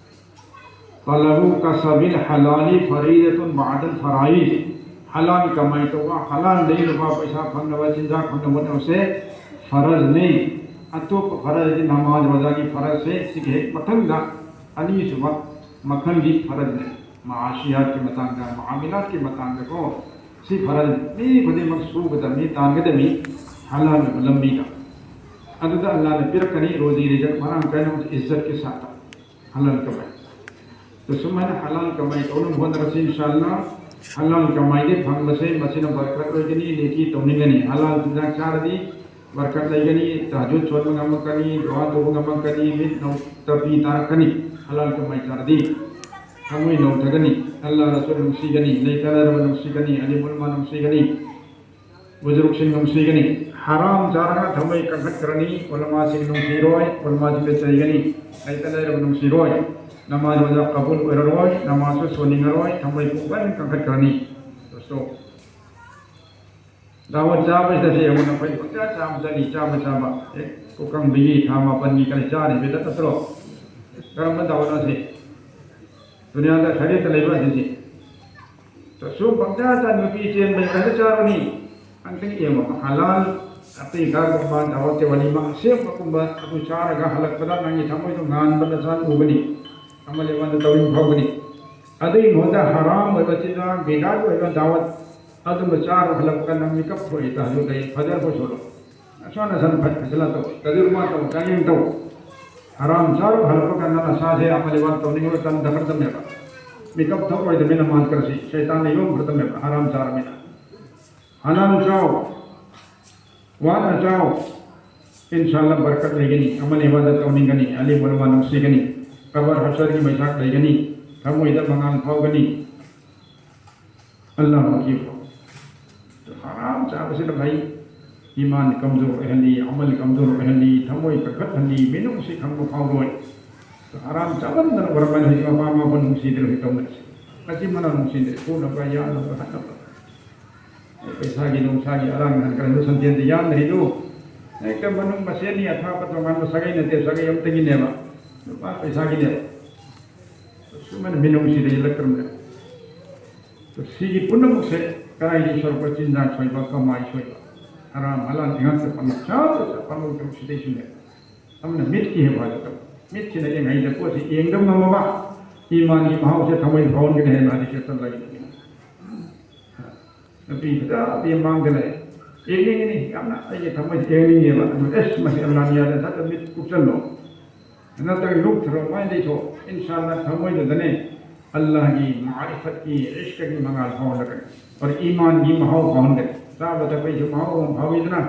ꯇꯂꯕꯨ ꯀꯁꯕꯤꯜ ꯍꯂꯥꯂꯤ ꯐꯔꯤꯗꯇꯨꯟ ꯕꯥꯗꯜ ꯐꯔꯥꯏꯖ꯫ ꯍꯂꯥꯜ ꯀꯃꯥꯏ ꯇꯧꯕ, ꯍꯂꯥꯜꯗꯒꯤ ꯂꯨꯄꯥ ꯄꯩꯁꯥ ꯐꯪꯅꯕ, ꯆꯤꯟꯖꯥꯛ ꯐꯪꯅꯕ ꯍꯣꯠꯅꯕꯁꯦ ꯐꯔꯖꯅꯤ꯫ ꯑꯇꯣꯞꯄ ꯐꯔꯖꯗꯤ ꯅꯃꯥꯖ ꯔꯣꯖꯥꯒꯤ ꯐꯔꯖꯁꯦ ꯁꯤꯒꯤ ꯍꯦꯛ ꯃꯊꯪꯗ ꯑꯅꯤꯁꯨꯕ ꯃꯈꯜꯒꯤ ꯐꯔꯖꯅꯤ꯫ ꯃꯥꯁꯤꯌꯥꯠꯀꯤ ꯃꯇꯥꯡꯗ, ꯃꯥꯃꯤꯂꯥꯠꯀꯤ ꯃꯇꯥꯡꯗꯀꯣ, ꯁꯤ ꯐꯔꯖ꯫ ꯃꯤ ꯈꯨꯗꯤꯡꯃꯛ ꯁꯨꯒꯗꯕꯅꯤ, ꯇꯥꯟꯒꯗꯕꯅꯤ, ꯍꯂꯥꯜ ꯑꯣꯏꯕ ꯂꯝꯕꯤꯗ꯫ ꯑꯗꯨꯗ ꯑꯜꯂꯥꯍꯅ ꯄꯤꯔꯛꯀꯅꯤ ꯔꯣꯖꯤ ꯔꯤꯖꯛ ꯃꯔꯥꯡ ꯀꯥꯏꯅ, ꯏꯖꯠꯀꯤ ꯁꯥꯠꯇ꯫ ꯍꯂꯥꯜ ꯀꯃꯥꯏ꯫ ꯑꯗꯨ ꯁꯨꯃꯥꯏꯅ ꯍꯂꯥꯜ ꯀꯃꯥꯏ ꯇꯧꯅꯕ ꯍꯣꯠꯅꯔꯁꯤ, ꯏꯟꯁꯥꯜꯂꯥ꯫ ꯍꯂꯥꯜ ꯀꯃꯥꯏꯗꯒꯤ ꯐꯪꯕꯁꯦ ꯃꯁꯤꯅ ꯕꯔꯀꯠ ꯑꯣꯏꯒꯅꯤ, ꯅꯦꯀꯤ ꯇꯧꯅꯤꯡꯒꯅꯤ꯫ ꯍꯂꯥꯜ ꯆꯤꯟꯖꯥꯛ ꯆꯥꯔꯗꯤ ꯕꯔꯀꯠ ꯂꯩꯒꯅꯤ, ꯇꯍꯖꯨꯗ ꯁꯣꯟꯕ ꯉꯝꯃꯛꯀꯅꯤ, ꯗꯨꯋꯥ ꯇꯧꯕ ꯉꯝꯃꯛꯀꯅꯤ, ꯃꯤꯠ ꯅꯧ ꯇꯄꯤ ꯇꯥꯔꯛꯀꯅꯤ꯫ ꯍꯂꯥꯜ ꯀꯃꯥꯏ ꯆꯥꯔꯗꯤ ꯊꯃꯣꯏ ꯅꯧꯊꯒꯅꯤ, ꯑꯜꯂꯥ ꯔꯁꯨꯜ ꯅꯨꯡꯁꯤꯒꯅꯤ, ꯂꯩꯇ ꯂꯥꯏꯔꯕ ꯅꯨꯡꯁꯤꯒꯅꯤ, ꯑꯂꯤꯝ ꯎꯂꯃꯥ ꯅꯨꯡꯁꯤꯒꯅꯤ꯫ ꯕꯨꯖꯨꯔꯨꯛꯁꯤꯡ ꯅꯨꯡꯁꯤꯒꯅꯤ꯫ ꯍꯔꯥꯝ ꯆꯥꯔꯒ ꯊꯃꯣꯏ ꯀꯟꯈꯠꯈ꯭ꯔꯅꯤ꯫ ꯎꯂꯃꯥꯁꯤꯡ ꯅꯨꯡꯁꯤꯔꯣꯏ, ꯎꯂꯃꯥꯁꯤꯡꯗ ꯆꯩꯒꯅꯤ꯫ ꯂꯩꯇ ꯂꯩꯔꯕ ꯅꯨꯡꯁꯤꯔꯣꯏ꯫ ꯅꯃꯥꯖ ꯔꯣꯖꯥ ꯀꯕꯨꯜ ꯑꯣꯏꯔꯔꯣꯏ, ꯅꯃꯥꯖꯁꯨ ꯁꯣꯟꯅꯤꯡꯉꯔꯣꯏ, ꯊꯃꯣꯏ ꯄꯨꯡꯀꯟ ꯀꯟꯈꯠꯈ꯭ꯔꯅꯤ꯫ ꯗꯣꯁꯇꯣ, ꯗꯥꯋꯠ ꯆꯥꯕꯁꯤꯗꯁꯨ ꯌꯦꯡꯉꯨ, ꯅꯈꯣꯏ ꯄꯪꯆꯥ ꯆꯥꯕ ꯆꯠꯂꯤ, ꯆꯥꯕ ꯆꯥꯕ꯫ ꯑꯦ, ꯄꯨꯀꯪꯕꯒꯤ ꯊꯥ ꯃꯥꯄꯟꯒꯤ ꯀꯔꯤ ꯆꯥꯔꯤꯕꯗ ꯅꯠꯇ꯭ꯔꯣ? ꯀꯔꯝꯕ ꯗꯥꯋꯠꯅꯣ ꯁꯤ? ꯗꯨꯅꯤꯌꯥꯗ ꯁꯔꯤꯌꯠꯇ ꯂꯩꯕ ꯑꯁꯤꯁꯤ꯫ ꯁꯨꯝ ꯄꯪꯆꯥ ꯆꯥ ꯅꯨꯄꯤ ꯆꯦꯟꯕꯩ ꯀꯩꯗ ꯆꯥꯔꯨꯅꯤ? ꯑꯝꯇꯪ ꯌꯦꯡꯉꯣ, ꯍꯂꯥꯜ ꯑꯇꯩ ꯀꯥꯒꯨꯝꯕ ꯗꯥꯋꯠꯀꯤ ꯋꯥꯂꯤꯃ ꯑꯁꯦꯡꯕꯒꯨꯝꯕ ꯑꯗꯨ ꯆꯥꯔꯒ ꯍꯜꯂꯛꯄꯗ ꯅꯪꯒꯤ ꯊꯃꯣꯏꯗꯣ ꯉꯥꯟꯕ ꯅꯁꯥ ꯎꯒꯅꯤ꯫ ꯑꯃꯜ ꯏꯃꯥꯟꯗ ꯇꯧꯅꯤꯡ ꯐꯥꯎꯒꯅꯤ꯫ ꯑꯗꯨꯒꯤ ꯃꯍꯨꯠꯇ ꯍꯔꯥꯝ ꯑꯣꯏꯕ ꯆꯤꯟꯖꯥꯛ, ꯕꯤꯗꯥꯠ ꯑꯣꯏꯕ ꯗꯥꯋꯠ ꯑꯗꯨꯝꯕ ꯆꯥꯔ ꯍꯜꯂꯛꯄ ꯀꯥꯟꯗ ꯃꯤꯀꯞ ꯊꯣꯛꯏ, ꯇꯍꯖꯨꯗ ꯂꯩ, ꯐꯖꯔ ꯐꯖꯔꯣ꯫ ꯅꯁꯥ ꯅꯁꯥꯅ ꯐꯠ ꯐꯖꯅ ꯇꯧ, ꯇꯖꯨꯔꯕꯥ ꯇꯧ, ꯇ꯭ꯔꯦꯅꯤꯡ ꯇꯧ꯫ ꯍꯔꯥꯝ ꯆꯥꯔ ꯍꯜꯂꯛꯄ ꯀꯥꯟꯗ ꯅꯁꯥꯁꯦ ꯑꯃꯜ ꯏꯃꯥꯟ ꯇꯧꯅꯤꯡꯉꯒ ꯇꯟꯊꯈ꯭ꯔꯗꯕꯅꯦꯕ꯫ ꯃꯤꯀꯞ ꯊꯣꯛꯑꯣꯏꯗꯕꯅꯤꯅ ꯃꯥꯟꯈ꯭ꯔꯁꯤ, ꯁꯩꯇꯥꯟꯅ ꯌꯣꯝꯈ꯭ꯔꯗꯕꯅꯦꯕ ꯍꯔꯥꯝ ꯆꯥꯔꯃꯤꯅ꯫ ꯍꯂꯥꯜ ꯆꯥꯎ, ꯋꯥꯅ ꯆꯥꯎ꯫ ꯏꯟꯁꯥꯜꯂꯥ ꯕꯔꯀꯠ ꯂꯩꯒꯅꯤ, ꯑꯃꯜ ꯏꯕꯥꯗꯠ ꯇꯧꯅꯤꯡꯒꯅꯤ, ꯑꯂꯤꯝ ꯎꯂꯃꯥ ꯅꯨꯡꯁꯤꯒꯅꯤ, ꯀꯕꯔ ꯍꯁꯔꯒꯤ ꯃꯩꯁꯥꯛ ꯂꯩꯒꯅꯤ, ꯊꯃꯣꯏꯗ ꯃꯉꯥꯜ ꯐꯥꯎꯒꯅꯤ꯫ ꯑꯜꯂꯥꯍꯨ ꯑꯛꯕꯔ꯫ ꯍꯔꯥꯝ ꯆꯥꯕꯁꯤꯅ ꯐꯩ, ꯏꯃꯥꯟ ꯀꯝꯖꯣꯔ ꯑꯣꯏꯍꯜꯂꯤ, ꯑꯃꯜ ꯀꯝꯖꯣꯔ ꯑꯣꯏꯍꯜꯂꯤ, ꯊꯃꯣꯏ ꯀꯟꯈꯠꯍꯜꯂꯤ, ꯃꯤꯅꯨꯡꯁꯤ ꯈꯪꯕ ꯐꯥꯎꯔꯣꯏ꯫ ꯍꯔꯥꯝ ꯆꯥꯃꯟꯗꯅ ꯑꯣꯏꯔꯝꯃꯅꯤ ꯍꯧꯖꯤꯛ ꯃꯄꯥ ꯃꯄꯨ ꯅꯨꯡꯁꯤꯗ꯭ꯔꯦ ꯍꯧꯖꯤꯛ ꯇꯧꯅꯔꯤꯁꯦ꯫ ꯃꯆꯤꯟ ꯃꯅꯥꯎ ꯅꯨꯡꯁꯤꯗ꯭ꯔꯦ, ꯐꯨꯅꯕ, ꯌꯥꯟꯅꯕ, ꯍꯥꯠꯅꯕ꯫ ꯄꯩꯁꯥꯒꯤ ꯅꯨꯡꯁꯥꯒꯤ ꯑꯔꯥꯡ ꯅꯍꯥꯟ ꯀꯔꯤꯅꯣ ꯁꯟꯖꯦꯟꯗ ꯌꯥꯟꯅꯔꯤꯗꯨ꯫ ꯍꯦꯛꯇ ꯃꯅꯨꯡ ꯃꯁꯦꯟꯅꯤ, ꯑꯊꯥꯞꯄ ꯇꯣꯉꯥꯟꯕ ꯁꯥꯒꯩ ꯅꯠꯇꯦ, ꯁꯥꯒꯩ ꯑꯃꯠꯇꯒꯤꯅꯦꯕ꯫ ꯅꯨꯄꯥ ꯄꯩꯁꯥꯒꯤꯅꯦꯕ꯫ ꯁꯨꯃꯥꯏꯅ ꯃꯤꯅꯨꯡꯁꯤꯗ ꯏꯜꯂꯛꯇ꯭ꯔꯕꯅꯦ꯫ ꯁꯤꯒꯤ ꯄꯨꯝꯅꯃꯛꯁꯦ ꯀꯗꯥꯏꯗꯒꯤ ꯁꯣꯏꯔꯛꯄ? ꯆꯤꯟꯖꯥꯛ ꯁꯣꯏꯕ, ꯀꯃꯥꯏ ꯁꯣꯏꯕ, ꯍꯔꯥꯝ ꯍꯂꯥꯜ ꯉꯥꯛꯇ ꯄꯪꯆꯥꯗ ꯆꯥ ꯄꯪꯂꯧ ꯇꯧ ꯁꯤꯗꯩꯁꯤꯅꯦ꯫ ꯑꯃꯅ ꯃꯤꯠꯀꯤ ꯍꯦꯛ ꯍꯥꯏꯕꯗꯣ, ꯃꯤꯠꯁꯤꯅ ꯌꯦꯡꯍꯩꯗꯕ ꯄꯣꯠꯁꯤ ꯌꯦꯡꯗꯕ ꯉꯝꯃꯕ, ꯏꯃꯥꯟꯒꯤ ꯃꯍꯥꯎꯁꯦ ꯊꯃꯣꯏꯗ ꯐꯥꯎꯍꯟꯒꯅꯤ ꯍꯥꯏꯅ ꯍꯥꯏꯗꯤ ꯆꯠꯇꯅ ꯂꯩꯕꯅꯤ꯫ ꯅꯨꯄꯤ ꯐꯖꯕꯤ ꯃꯥꯡꯗ ꯂꯩ, ꯌꯦꯡꯅꯤꯡꯉꯤꯅꯤ ꯌꯥꯝꯅ, ꯑꯩꯒꯤ ꯊꯃꯣꯏꯗ ꯌꯦꯡꯅꯤꯡꯉꯦꯕ꯫ ꯑꯗꯨ ꯑꯦꯁ, ꯃꯁꯤ ꯑꯜꯂꯥꯅ ꯌꯥꯗꯦ, ꯁꯠꯇ ꯃꯤꯠ ꯀꯨꯞꯁꯜꯂꯣ, ꯅꯠꯇ꯭ꯔꯒ ꯂꯨꯞꯊꯔꯣ, ꯃꯥꯏ ꯂꯩꯊꯣꯛ꯫ ꯏꯟꯁꯥꯟꯅ ꯊꯃꯣꯏꯗꯨꯗꯅꯦ ꯑꯜꯂꯥꯍꯒꯤ ꯃꯥꯔꯤꯐꯠꯀꯤ ꯏꯁ꯭ꯀꯒꯤ ꯃꯉꯥꯜ ꯐꯥꯎꯍꯜꯂꯛꯀꯅꯤ꯫ ꯑꯣꯔ ꯏꯃꯥꯟꯒꯤ ꯃꯍꯥꯎ ꯐꯥꯎꯍꯟꯒꯅꯤ꯫ ꯆꯥꯕ ꯊꯛꯄꯒꯤꯁꯨ ꯃꯍꯥꯎ ꯑꯃ ꯐꯥꯎꯏꯗꯅ,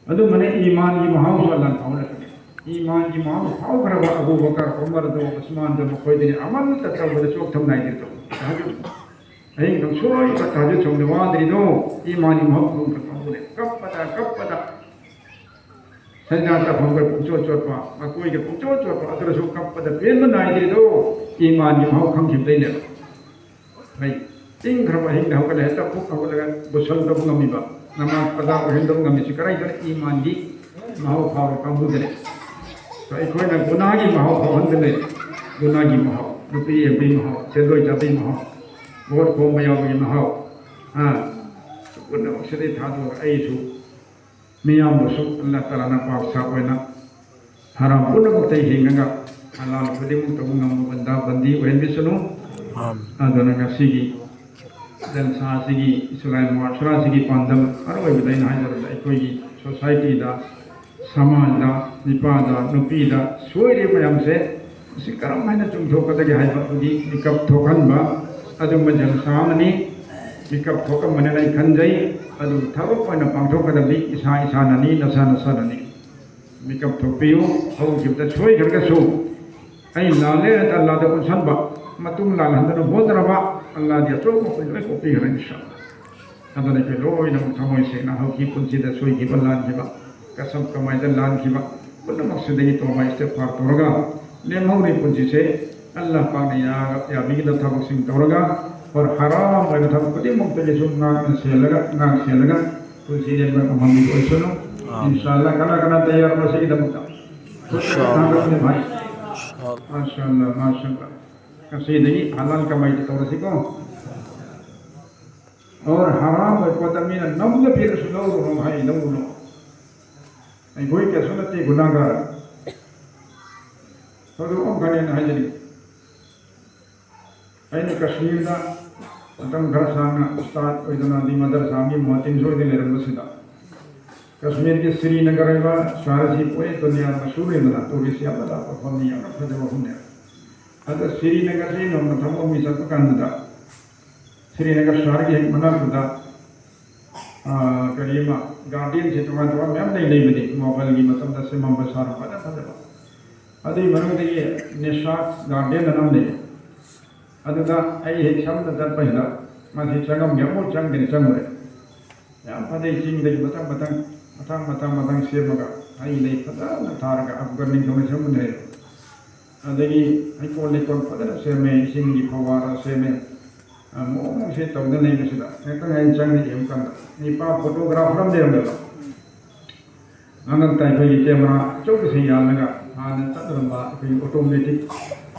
ꯑꯗꯨꯃꯥꯏꯅ ꯏꯃꯥꯟꯒꯤ ꯃꯍꯥꯎꯁꯨ ꯑꯜꯂꯥꯍꯅ ꯐꯥꯎꯍꯜꯂꯛꯀꯅꯤ꯫ ꯏꯃꯥꯟꯒꯤ ꯃꯍꯥꯎ ꯐꯥꯎꯈ꯭ꯔꯕ ꯑꯕꯨ ꯕꯀꯔ, ꯎꯃꯔꯗꯣ, ꯎꯁꯃꯥꯟꯗꯣ, ꯃꯈꯣꯏꯗꯗꯤ ꯑꯃꯠꯇ ꯇꯧꯕꯗ ꯆꯣꯛꯊꯝ ꯅꯥꯏꯗꯦꯗꯣ꯫ ꯇꯍꯖꯨꯗ ꯑꯍꯤꯡ ꯅꯨꯡꯁꯣꯏꯕ ꯇꯍꯖꯨꯗ ꯁꯣꯝꯗ ꯋꯥꯗ꯭ꯔꯤꯗꯣ ꯏꯃꯥꯟꯒꯤ ꯃꯍꯥꯎ ꯐꯪꯈ꯭ꯔꯕ ꯀꯥꯡꯕꯨꯅꯦ꯫ ꯀꯞꯄꯗ ꯀꯞꯄꯗ ꯁꯩꯗꯥ ꯇꯥꯐꯝꯒ ꯄꯨꯡꯆꯣꯠ ꯆꯣꯠꯄ, ꯃꯀꯣꯏꯒ ꯄꯨꯡꯆꯣꯠ ꯆꯣꯠꯄ, ꯑꯗꯨꯗꯁꯨ ꯀꯞꯄꯗ ꯄꯦꯟꯕ ꯅꯥꯏꯗ꯭ꯔꯤꯗꯣ ꯏꯃꯥꯟꯒꯤ ꯃꯍꯥꯎ ꯈꯪꯈꯤꯕꯗꯩꯅꯦꯕ꯫ ꯍꯩ, ꯏꯪꯈ꯭ꯔꯕ ꯑꯍꯤꯡꯗ ꯍꯧꯒꯠꯂꯦ, ꯍꯦꯛꯇ ꯄꯨꯛ ꯍꯧꯒꯠꯂꯒ ꯒꯨꯁꯜ ꯇꯧꯕ ꯉꯝꯃꯤꯕ, ꯅꯃꯥꯖ ꯀꯖꯥ ꯑꯣꯏꯍꯟꯗꯕ ꯉꯝꯃꯤꯁꯤ ꯀꯗꯥꯏꯗꯅ? ꯏꯃꯥꯟꯒꯤ ꯃꯍꯥꯎ ꯐꯥꯎꯕ ꯀꯥꯡꯕꯨꯗꯅꯦ꯫ ꯑꯗꯣ ꯑꯩꯈꯣꯏꯅ ꯒꯨꯅꯥꯒꯤ ꯃꯍꯥꯎ ꯐꯥꯎꯍꯟꯗ ꯂꯩ꯫ ꯒꯨꯅꯥꯒꯤ ꯃꯍꯥꯎ, ꯅꯨꯄꯤ ꯌꯦꯡꯕꯒꯤ ꯃꯍꯥꯎ, ꯁꯦꯟꯗꯣꯏ ꯆꯥꯕꯒꯤ ꯃꯍꯥꯎ, ꯚꯣꯠ ꯈꯣꯝꯕ ꯌꯥꯎꯕꯒꯤ ꯃꯍꯥꯎ, ꯑꯥ, ꯄꯨꯝꯅꯃꯛꯁꯤꯗꯩ ꯊꯥꯗꯣꯛꯑꯒ ꯑꯩꯁꯨ ꯃꯤꯌꯥꯝꯕꯨꯁꯨ ꯑꯜꯂꯥꯍ ꯇꯥꯂꯥꯅ ꯄꯥꯛ ꯁꯥꯐ ꯑꯣꯏꯅ ꯍꯔꯥꯝ ꯄꯨꯝꯅꯃꯛꯇ ꯍꯤꯡꯉꯒ ꯍꯂꯥꯜ ꯈꯨꯗꯤꯡꯃꯛ ꯇꯧꯕ ꯉꯝꯕ ꯕꯟꯗꯥ ꯕꯟꯗꯤ ꯑꯣꯏꯍꯟꯕꯤꯁꯅꯨ꯫ ꯑꯥꯃꯤꯟ꯫ ꯑꯗꯨꯅ ꯉꯁꯤꯒꯤ ꯖꯜꯁꯥ ꯑꯁꯤꯒꯤ ꯏꯁꯂꯥꯏ ꯃꯨꯍꯥꯁꯔꯥ ꯑꯁꯤꯒꯤ ꯄꯥꯟꯗꯝ ꯑꯔꯣꯏꯕꯗ ꯑꯩꯅ ꯍꯥꯏꯖꯔꯕꯗ ꯑꯩꯈꯣꯏꯒꯤ ꯁꯣꯁꯥꯏꯇꯤꯗ, ꯁꯃꯥꯖꯗ, ꯅꯤꯄꯥꯗ, ꯅꯨꯄꯤꯗ ꯁꯣꯏꯔꯤꯕ ꯃꯌꯥꯝꯁꯦ ꯃꯁꯤ ꯀꯔꯝ ꯍꯥꯏꯅ ꯆꯨꯝꯊꯣꯛꯀꯗꯒꯦ ꯍꯥꯏꯕ ꯑꯗꯨꯒꯤ ꯃꯤꯀꯞ ꯊꯣꯛꯍꯟꯕ ꯑꯗꯨꯒꯨꯝꯕ ꯖꯜꯁꯥ ꯑꯃꯅꯤ꯫ ꯃꯤꯀꯞ ꯊꯣꯛꯑꯝꯕꯅꯦꯅ ꯑꯩ ꯈꯟꯖꯩ꯫ ꯑꯗꯨ ꯊꯕꯛ ꯑꯣꯏꯅ ꯄꯥꯡꯊꯣꯛꯀꯗꯕꯗꯤ ꯏꯁꯥ ꯏꯁꯥꯅꯅꯤ, ꯅꯁꯥ ꯅꯁꯥꯅꯅꯤ꯫ ꯃꯤꯀꯞ ꯊꯣꯛꯄꯤꯌꯨ꯫ ꯍꯧꯈꯤꯕꯗ ꯁꯣꯏꯈ꯭ꯔꯒꯁꯨ ꯑꯩ ꯂꯥꯜꯂꯦ ꯍꯥꯏꯅ ꯑꯜꯂꯥꯗ ꯑꯣꯟꯁꯤꯟꯕ, ꯃꯇꯨꯡ ꯂꯥꯜꯍꯟꯗꯅ ꯍꯣꯠꯅꯔꯕ ꯑꯜꯂꯥꯗꯤ ꯑꯆꯧꯕ ꯑꯩꯈꯣꯏ ꯂꯣꯏ ꯀꯣꯛꯄꯤꯒꯅꯤ ꯏꯟꯁꯥ ꯑꯜꯂꯥ꯫ ꯑꯗꯨꯅ ꯑꯩꯈꯣꯏ ꯂꯣꯏꯅꯃꯛ ꯊꯃꯣꯏ ꯁꯦꯡꯅ ꯍꯧꯈꯤ ꯄꯨꯟꯁꯤꯗ ꯁꯣꯏꯈꯤꯕ, ꯂꯥꯟꯈꯤꯕ, ꯀꯁꯝ ꯀꯃꯥꯏꯗ ꯂꯥꯟꯈꯤꯕ ꯄꯨꯝꯅꯃꯛꯁꯤꯗꯒꯤ ꯇꯣꯕꯥ ꯏꯁꯇꯤꯒꯐꯥꯔ ꯇꯧꯔꯒ ꯂꯦꯝꯍꯧꯔꯤ ꯄꯨꯟꯁꯤꯁꯦ ꯑꯜꯂꯥꯍ ꯄꯥꯛꯅ ꯌꯥ-, ꯌꯥꯕꯤꯒꯗꯕ ꯊꯕꯛꯁꯤꯡ ꯇꯧꯔꯒ, ꯑꯣꯔ ꯍꯔꯥꯝ ꯑꯣꯏꯕ ꯊꯕꯛ ꯈꯨꯗꯤꯡꯃꯛꯇꯒꯤꯁꯨ ꯉꯥꯛꯅ ꯁꯦꯜꯂꯒ, ꯉꯥꯛ ꯁꯦꯜꯂꯒ ꯄꯨꯟꯁꯤ ꯂꯦꯟꯕ ꯉꯝꯍꯟꯕꯤꯕ ꯑꯣꯏꯁꯅꯨ꯫ ꯑꯥꯃꯤꯟ꯫ ꯏꯟꯁꯥ ꯑꯜꯂꯥꯍ, ꯀꯅꯥ ꯀꯅꯥ ꯇꯌꯥꯔꯅꯣ ꯁꯤꯒꯤꯗꯃꯛꯇ? ꯏꯟꯁꯥ ꯑꯜꯂꯥꯍ꯫ ꯊꯥꯡꯒꯠꯂꯨꯅꯦ ꯚꯥꯏ꯫ ꯏꯟꯁꯥ ꯑꯜꯂꯥꯍ꯫ ꯃꯥꯁꯥ ꯑꯜꯂꯥꯍ, ꯃꯥꯁꯥ ꯑꯜꯂꯥꯍ꯫ ꯉꯁꯤꯗꯒꯤ ꯍꯂꯥꯜ ꯀꯃꯥꯏꯗ ꯇꯧꯔꯁꯤꯀꯣ꯫ ꯑꯣꯔ ꯍꯔꯥꯝ ꯑꯣꯏꯕ ꯄꯣꯠꯇ ꯃꯤꯅ ꯅꯝꯅ ꯄꯤꯔꯁꯨ ꯂꯧꯔꯨꯅꯨ ꯍꯥꯏ, ꯂꯧꯔꯨꯅꯨ꯫ ꯑꯩꯈꯣꯏ ꯀꯩꯁꯨ ꯅꯠꯇꯦ ꯒꯨꯅꯥꯒꯥꯔ꯫ ꯊꯧꯗꯣꯛ ꯑꯃꯈꯛꯅꯦꯅ ꯍꯥꯏꯖꯅꯤꯡꯉꯤ꯫ ꯑꯩꯅ ꯀꯥꯁꯃꯤꯔꯗ ꯃꯇꯝ ꯈꯔ ꯁꯥꯡꯅ ꯎꯁꯇꯥꯗ ꯑꯣꯏꯗꯨꯅ ꯑꯗꯩ ꯃꯗꯔꯁꯥꯒꯤ ꯃꯨꯍꯇꯤꯟꯁꯨ ꯑꯣꯏꯗꯨꯅ ꯂꯩꯔꯝꯕꯁꯤꯗ, ꯀꯥꯁꯃꯤꯔꯒꯤ ꯁ꯭ꯔꯤꯅꯒꯔ ꯍꯥꯏꯕ ꯁꯍꯔꯁꯤ ꯄꯨꯔꯦ ꯗꯨꯅꯤꯌꯥ ꯃꯁꯍꯨꯔ ꯑꯣꯏꯗꯅ ꯇꯨꯔꯤꯁ ꯌꯥꯝꯅ ꯂꯥꯛꯄ ꯃꯐꯝꯅꯤ, ꯌꯥꯝꯅ ꯐꯖꯕ ꯃꯐꯝꯅꯦ꯫ ꯑꯗ ꯁ꯭ꯔꯤꯅꯒꯔꯁꯤ ꯅꯣꯡꯃ ꯊꯕꯛ ꯑꯃꯒꯤ ꯆꯠꯄ ꯀꯥꯟꯗꯨꯗ, ꯁ꯭ꯔꯤꯅꯒꯔ ꯁꯍꯔꯒꯤ ꯍꯦꯛ ꯃꯅꯥꯛꯇꯨꯗ, ꯑꯥ, ꯀꯔꯤ ꯑꯃ, ꯒꯥꯔꯗꯦꯟꯁꯦ ꯇꯣꯉꯥꯟ ꯇꯣꯉꯥꯟ ꯃꯌꯥꯝ ꯂꯩ, ꯂꯩꯕꯗꯤ ꯃꯣꯒꯜꯒꯤ ꯃꯇꯝꯗ ꯁꯦꯝꯃꯝꯕ ꯁꯍꯔ ꯐꯖ ꯐꯖꯕ꯫ ꯑꯗꯨꯒꯤ ꯃꯅꯨꯡꯗꯒꯤ ꯅꯤꯁꯥꯠ ꯒꯥꯔꯗꯦꯟ ꯑꯅ ꯑꯃ ꯂꯩ꯫ ꯑꯗꯨꯗ ꯑꯩ ꯍꯦꯛ ꯁꯝꯅ ꯆꯠꯄꯁꯤꯗ ꯃꯁꯤ ꯆꯪꯉꯝꯒꯦ, ꯑꯃꯨꯛ ꯆꯪꯗꯅ ꯆꯪꯉꯨꯔꯦ꯫ ꯌꯥꯝ ꯐꯖꯩ, ꯆꯤꯡꯗꯒꯤ ꯃꯊꯪ ꯃꯊꯪ, ꯃꯊꯪ, ꯃꯊꯪ, ꯃꯊꯪ ꯁꯦꯝꯃꯒ ꯍꯩ ꯂꯩ ꯐꯖꯅ ꯊꯥꯔꯒ ꯑꯐꯒꯥꯟ ꯅꯤꯡꯊꯧꯅ ꯁꯦꯝꯕꯅ ꯍꯩꯔꯦ꯫ ꯑꯗꯒꯤ ꯍꯩꯀꯣꯜ ꯂꯩꯀꯣꯜ ꯐꯖꯅ ꯁꯦꯝꯃꯦ, ꯏꯁꯤꯡꯒꯤ ꯐꯧꯋꯥꯔ ꯁꯦꯝꯃꯦ꯫ ꯑ, ꯃꯑꯣꯡ ꯃꯑꯣꯡꯁꯦ ꯇꯧꯗꯅ ꯂꯩꯕꯁꯤꯗ ꯍꯦꯛꯇ ꯑꯩꯅ ꯆꯪꯉ ꯌꯦꯡꯕ ꯀꯥꯟꯗ ꯅꯤꯄꯥ ꯐꯣꯇꯣꯒ꯭ꯔꯥꯐꯔ ꯑꯃ ꯂꯩꯔꯝꯃꯦꯕ꯫ ꯃꯉꯛꯇ ꯑꯩꯈꯣꯏꯒꯤ ꯀꯦꯃꯦꯔꯥ ꯑꯆꯧꯕꯁꯤꯡ ꯌꯥꯜꯂꯒ ꯍꯥꯟꯅ ꯆꯠꯅꯔꯝꯕ ꯑꯩꯈꯣꯏꯒꯤ ꯑꯣꯇꯣꯃꯦꯇꯤꯛ